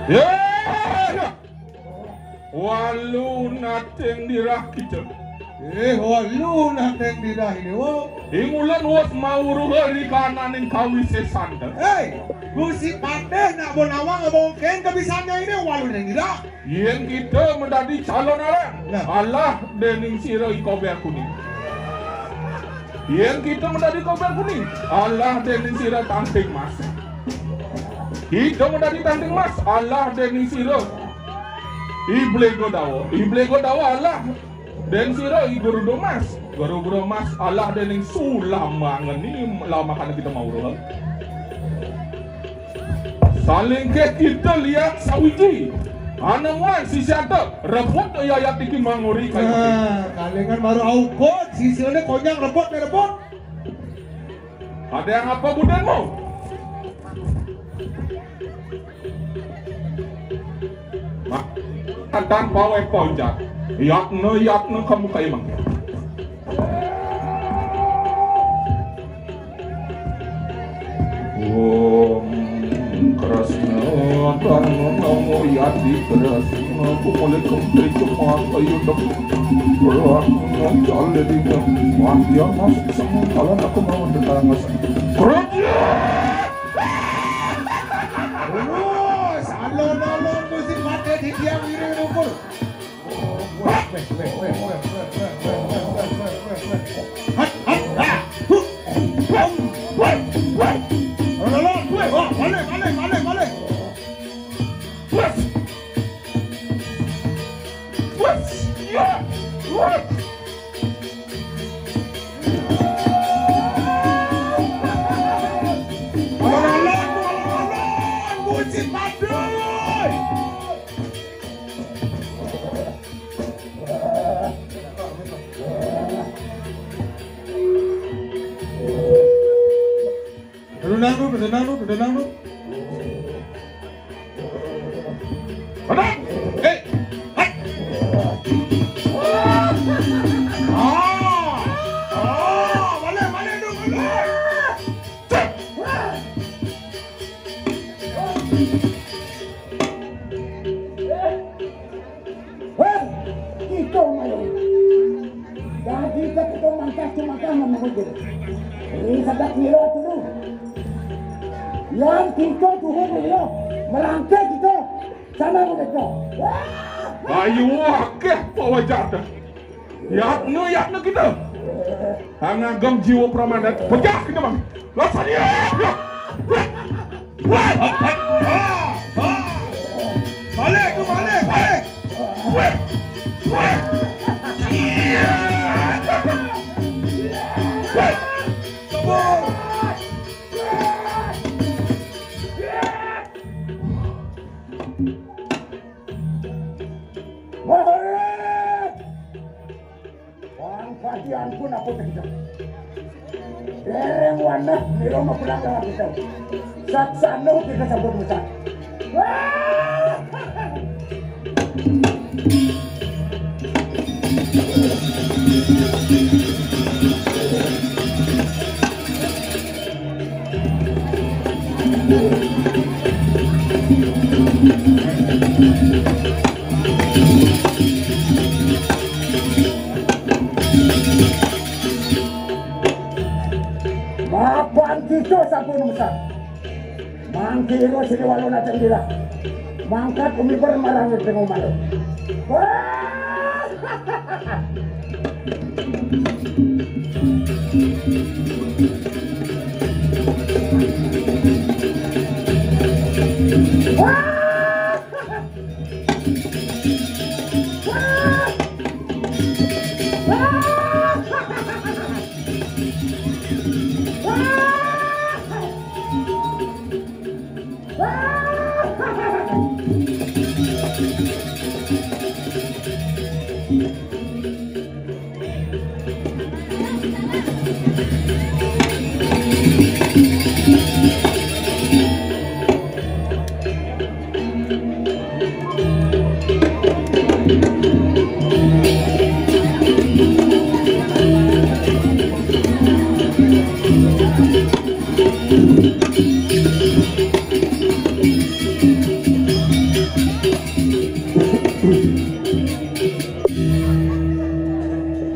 Ya. Walu nating dirah kita. Eh, walu nating dirah ini, wo. Ing ulun wus mauruha ri kananing kawisésan. Héi, Gusti Patih nak bo nawang ngomongin kebisaannya ini, walu nating dirah. Yén kita madadi calon arang, nah. Alah déning sira i kober kuning. Yén kita madadi kober kuning, alah déning sira tangting mas. Kita madadi tangting mas, alah déning sira i bléga dawa. I bléga dawa alah déning sira i garuda mas. Garuda mas alah déning sulamangeni lamakana kita mauruha. Salingkih kita liat sawiji. Anemuan sisiata rebut yayat iki manguri kayu. Nah, kalingan baru aukud, sisiané konyang rebut, rebut. Ada yang apa budinmu? Ma-, atan paweh ponjat. Yatna, yatna kamu kaimang. Om Kresna Dharma Namo Yadi Kresna Kumule Kempri Cuma Kayu Dok Rahna Jale Dina Madya Mas Sengkalan Aku Mawon Tetangas Kerja. Terus, alon-alon musim pakai di tiang wiring ukur. Weh, weh, weh. Hat, hat, ha. Huh. Weh, weh, weh. Alon-alon, weh. Wah, balik, balik, balik, balik. Wes. Wes. Ya. Wes. Alon-alon, alon-alon, musim paduy. Tenang dulu, tenang dulu, tenang dulu. Tenang. Eh. Hai. Ah. Ah, balik, balik dulu, balik. Cek. Hei, kita main. Jadi kita mangkas cuma kan menunggu. Ini sedap ngira dulu. Yang kita turun dulu. Merangkai kita. Sana kita. Ayo, akeh pawajada. Yatna, yatna kita. Ngagem jiwa pramana. Pecah kita, Bang. Laksana. Balik, tu balik, balik. Kabur. Wah, Bang, kajian pun aku terjadi. Dereng wani, nira mapulang kang kita. Saksana kita sampun mesak. Wah! Mapan kita sampun mesak. Mangkira sini walu nacang dila. Mangkat umiber marang tengok malu. Wah!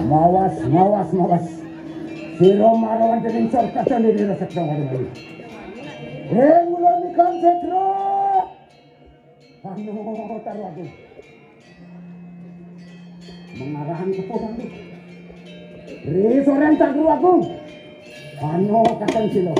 Mawas, mawas, mawas. Sira marawan dening sorga jane dira seksa wali-wali. Ing ulun ikan setra. Anu taru aku. Mengarahan kepo tadi. Ri soreng tak guru aku. Anu kateng sila.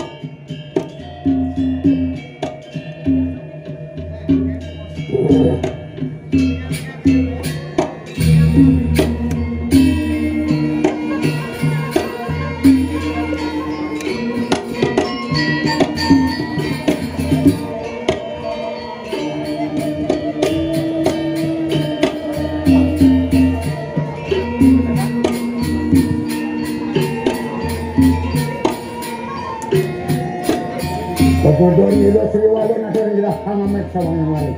Pepodo nira sriwalun atur nira pangamet sawang wali.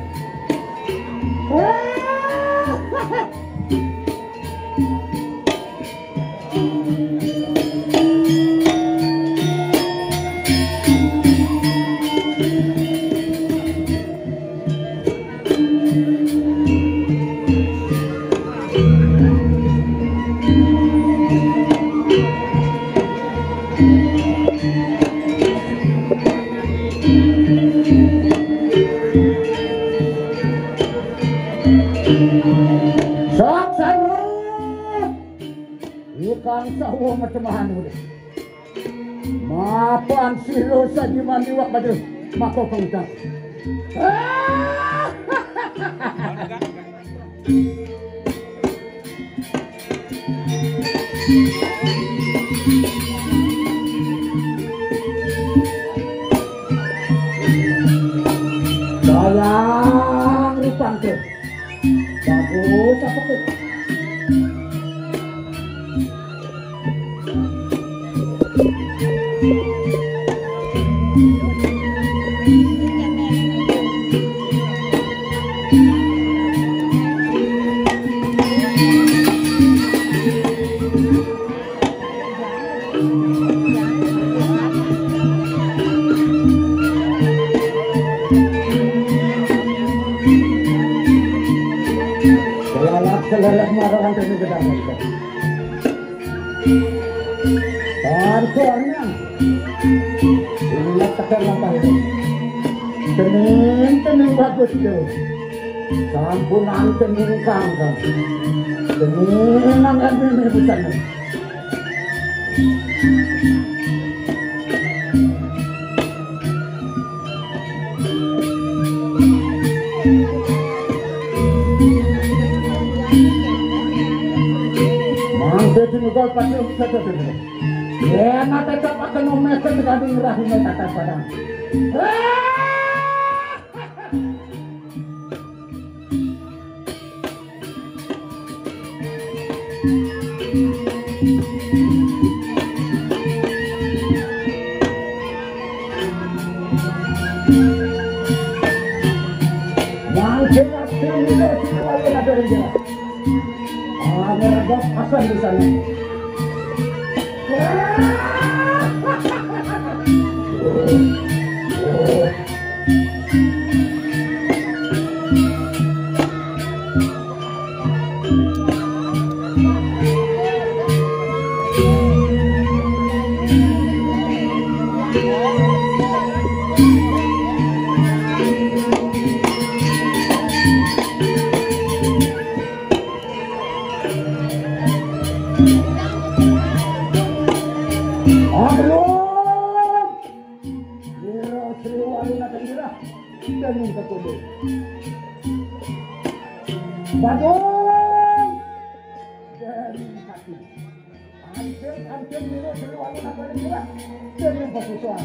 Saksana ikang sawa macemahan udah. Mapan sira sajiman iwak badhe maka pengkak. Dalang rupante. Bagus apa tuh? Selamat, selamat marang kami ke dalam. Parkonya. Ingat tekan apa itu? Tening, tening bagus itu. Sampun anten ingkang, kan. Tening angkat mimi bukan. Mangke tinugal pati umsata dene. Yen ate tak akan umeken kadi ngrahine tata padang. Akan di sana. Aduh. Ira Sri Walu Natandira. Dening Kekudu. Badung. Dening Pati. Anjing, anjing, Ira Sri Walu Natandira. Dening Pasusuan.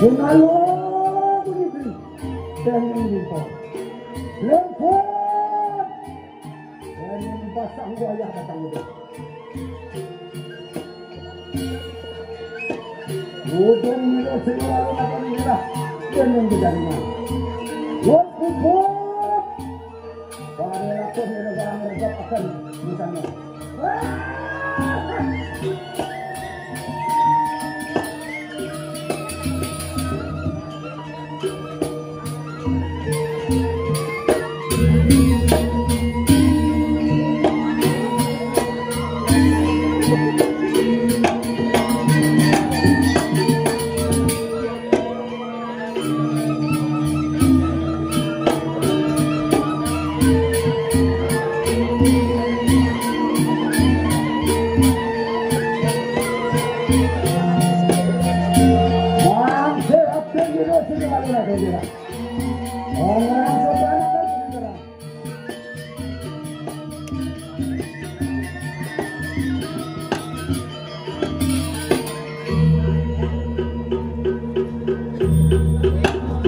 Bunalo bunyi beri. Dening Limpo. Limpo. Dening Basang Buaya datang udah. Udung Milo Sri Walu Natandira. Dening Bejaringan. Wong pupuk. Para lakon Milo barang regap akan di sana.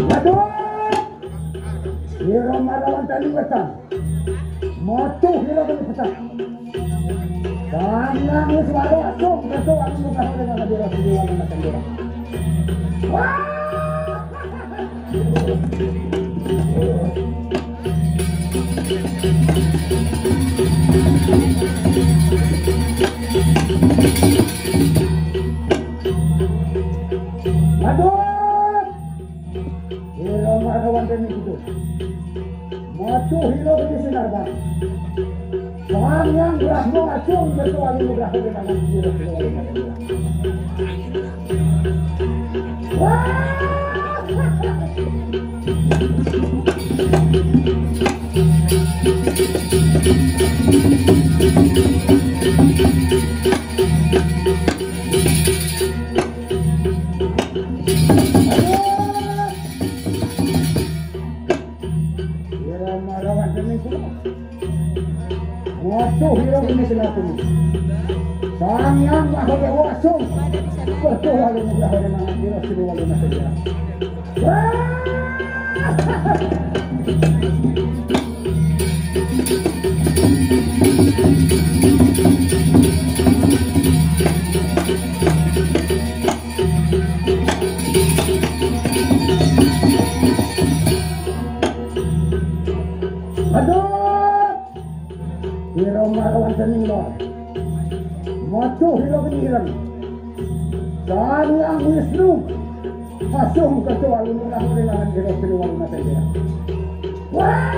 Waduh. Ira marawan tani wetan. Moto ira kene petak. Tanang wis waro asung, besok aku mau kasih dengan dia sendiri, aku makan dia. Wah! Waduh! Ira marawan tani gitu. Moto ira kene sinar, Bang. Sang Hyang Brahma asung, besok aku mau kasih dengan dia sendiri, aku makan dia. Ira marawan tani kulo. Waduh, ira kene sinar kulo. Sang Hyang Maha Dewa asung. Waduh, lalu mudah oleh mangan ira sini walu nasib ira. Wah! Aduh! Ira marawan tani lor. Moto ira kene ireng. Sang Hyang Wisnu. Asung kecuali murah rinangan ira sini walu nasib ira. Wah!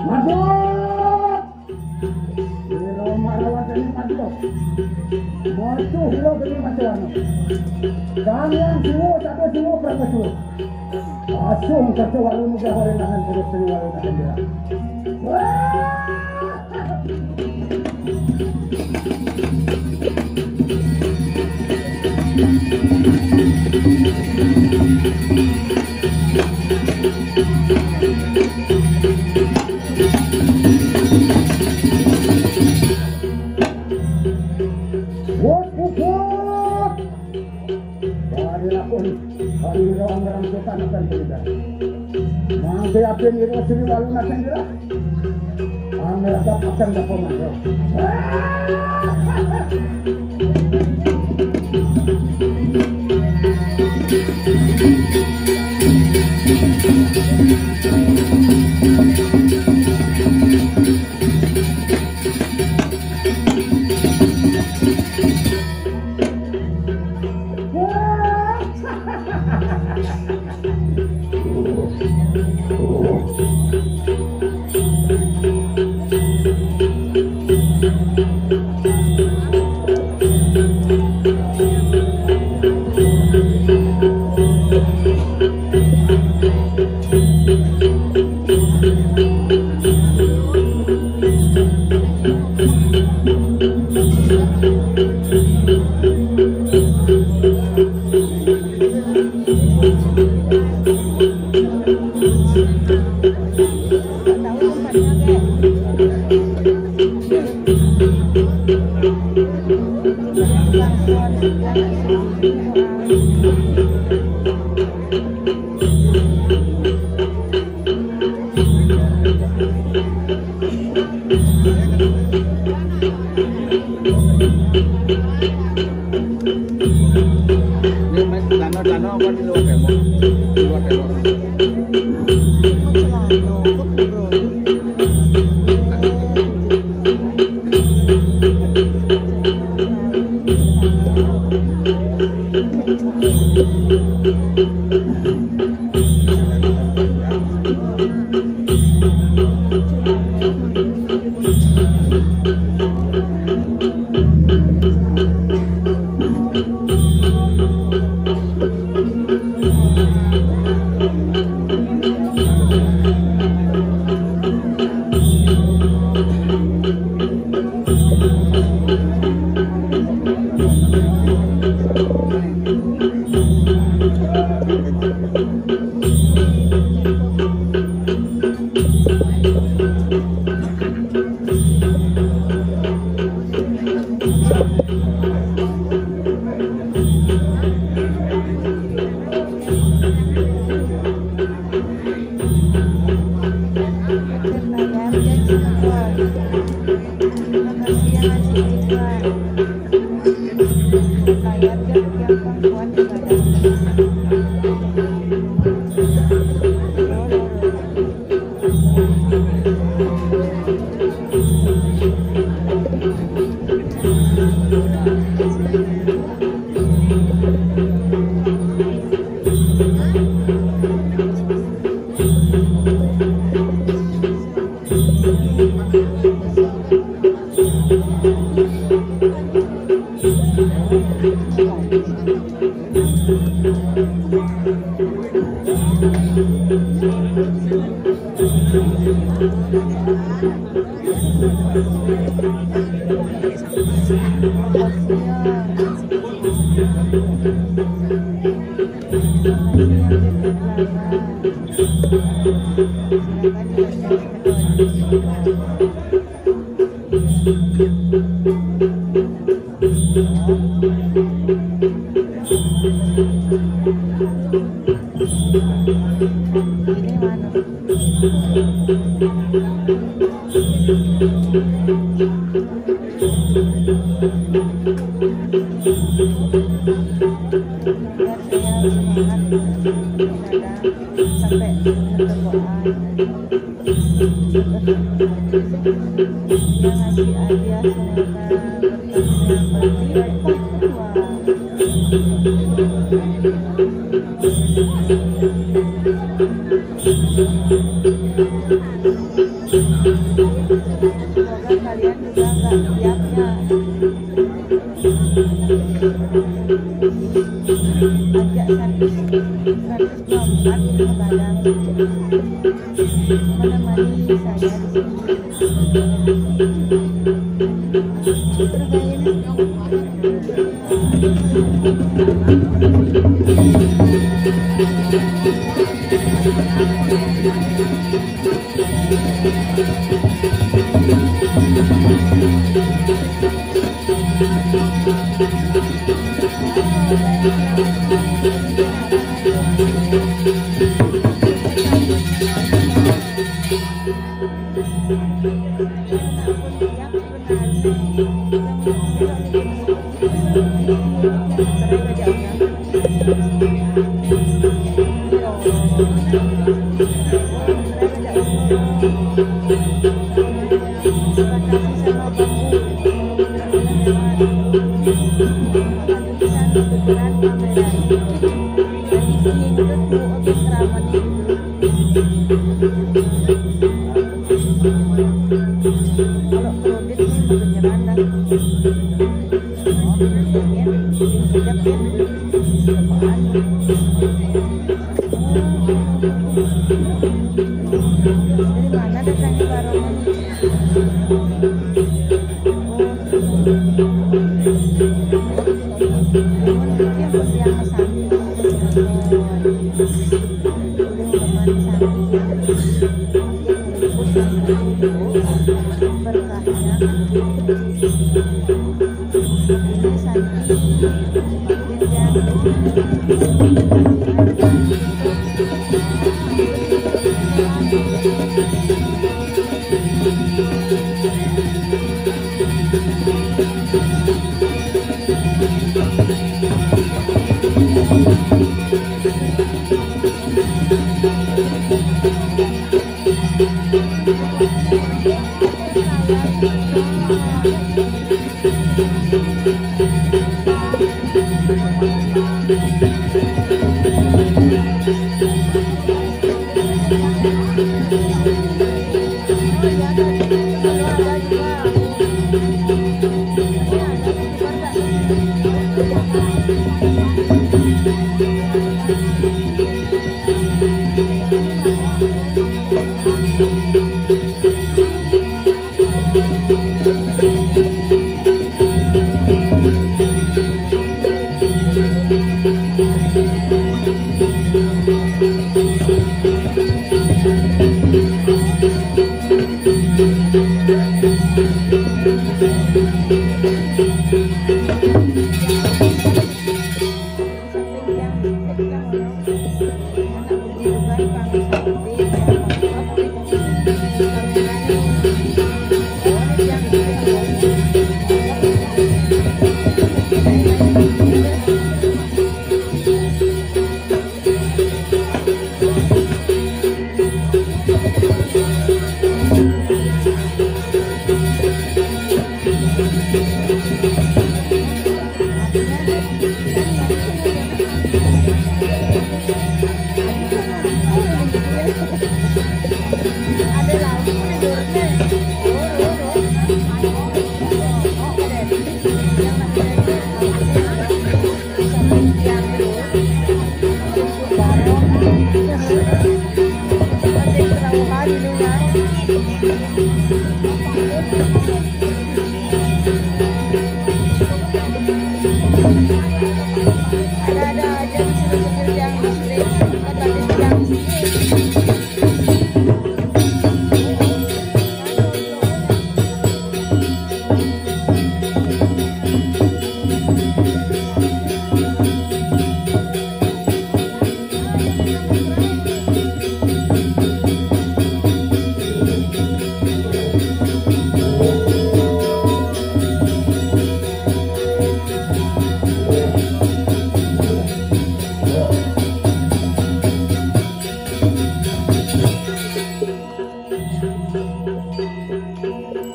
Madut! Ira marawan tani madut. Moto ira kene macan. Sang Hyang Siwa, satu Siwa, Asung kacau warung muda horengangan terus dari warung muda. Wot, wot, wot. Dari lakon, hari ro anggaran sultan akan berubah. Mangke ape niro sini walu nakan dira. Anggaran akan dapat manggil. Ini main celana-celana apa di luar tembok? Di luar tembok. Semoga kalian juga nggak siapnya. Ajak satu, satu, empat. Kadang menemani saya di sini. Terus Kalau kredit ini kebenaran dah. Dari mana datangnya barongan? Oh, ini yang kesiangan satu. Teman satu. Berkahnya.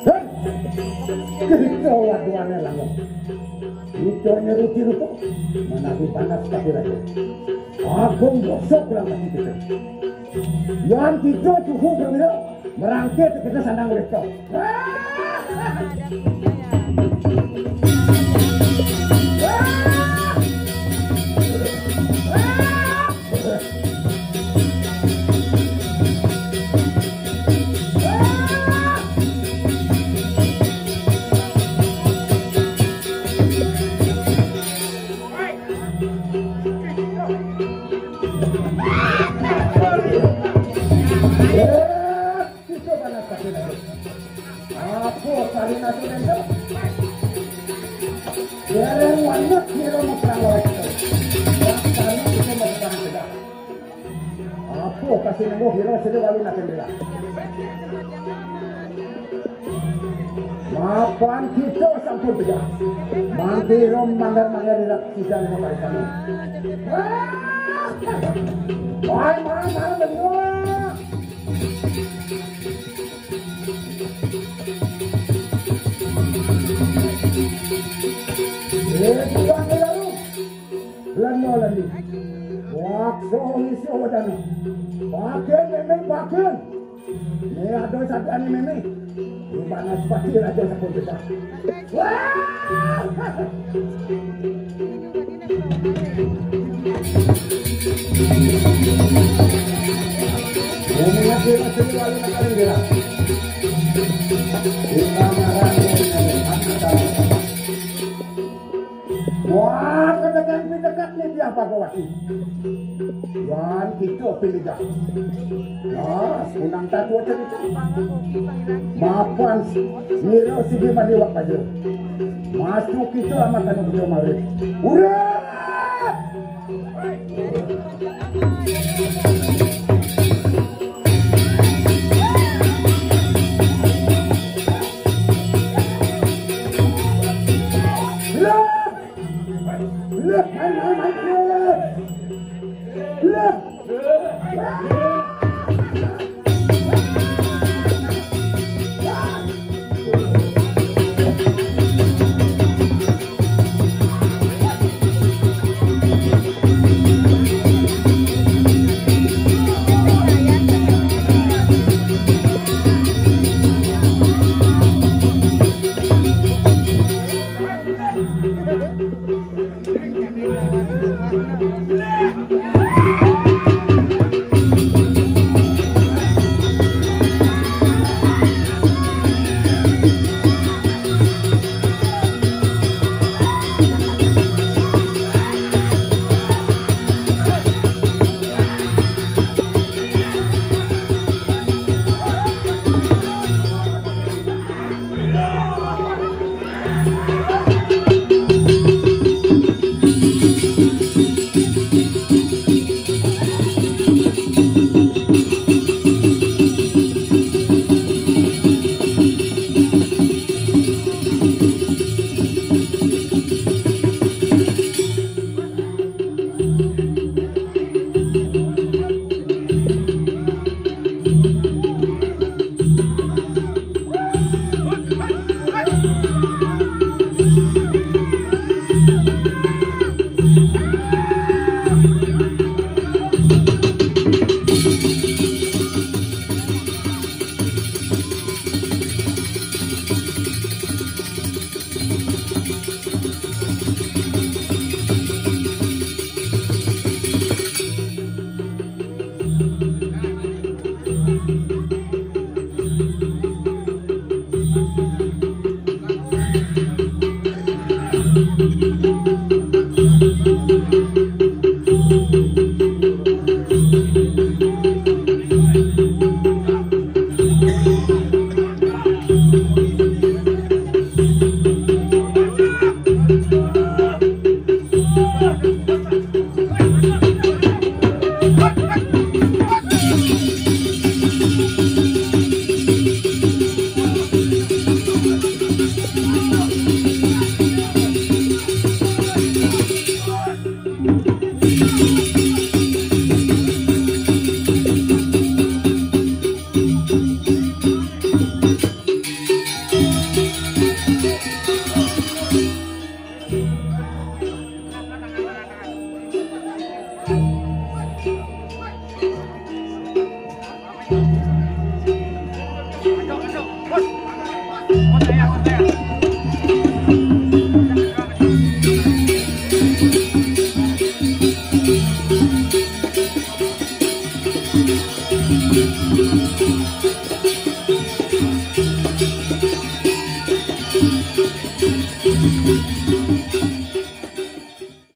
Hei! Kau laduannya langgeng. Iconya ruti rupa. Manawi panas tapi raja. Agung dosa kurang mati kita. Yang kita cukup berbeda. Merangkit kita sandang oleh kau. Eh, itu panas kaki lagi. Apa kali nasi lendang? Dereng wanek kira mau perang lawan kita. Yang kali kita mau perang kita. Apa kasih nunggu hira sini walu nak kira. Mapan kita sampun pejah. Mangkira manggar-manggar di sisa lima kali kami. Wah! Wah, marah, marah, berdua. Eh, bukan lalu. Lano lani. Wakso iso wadana. Pakin, memang pakin. Ne ado sabdane meme. Di mana sepati raja sampun pecah. Wah! Bumi yang kira sini wali makan kira. Kita marah. Wah, ketekan pindekat ni dia Bhagawati. Wan kita pindekat. Nah, senang tak tua cerita. Mapan ngira sigi mandi wak baja. Masuk kita amat anu kita mari. Urang! Lah!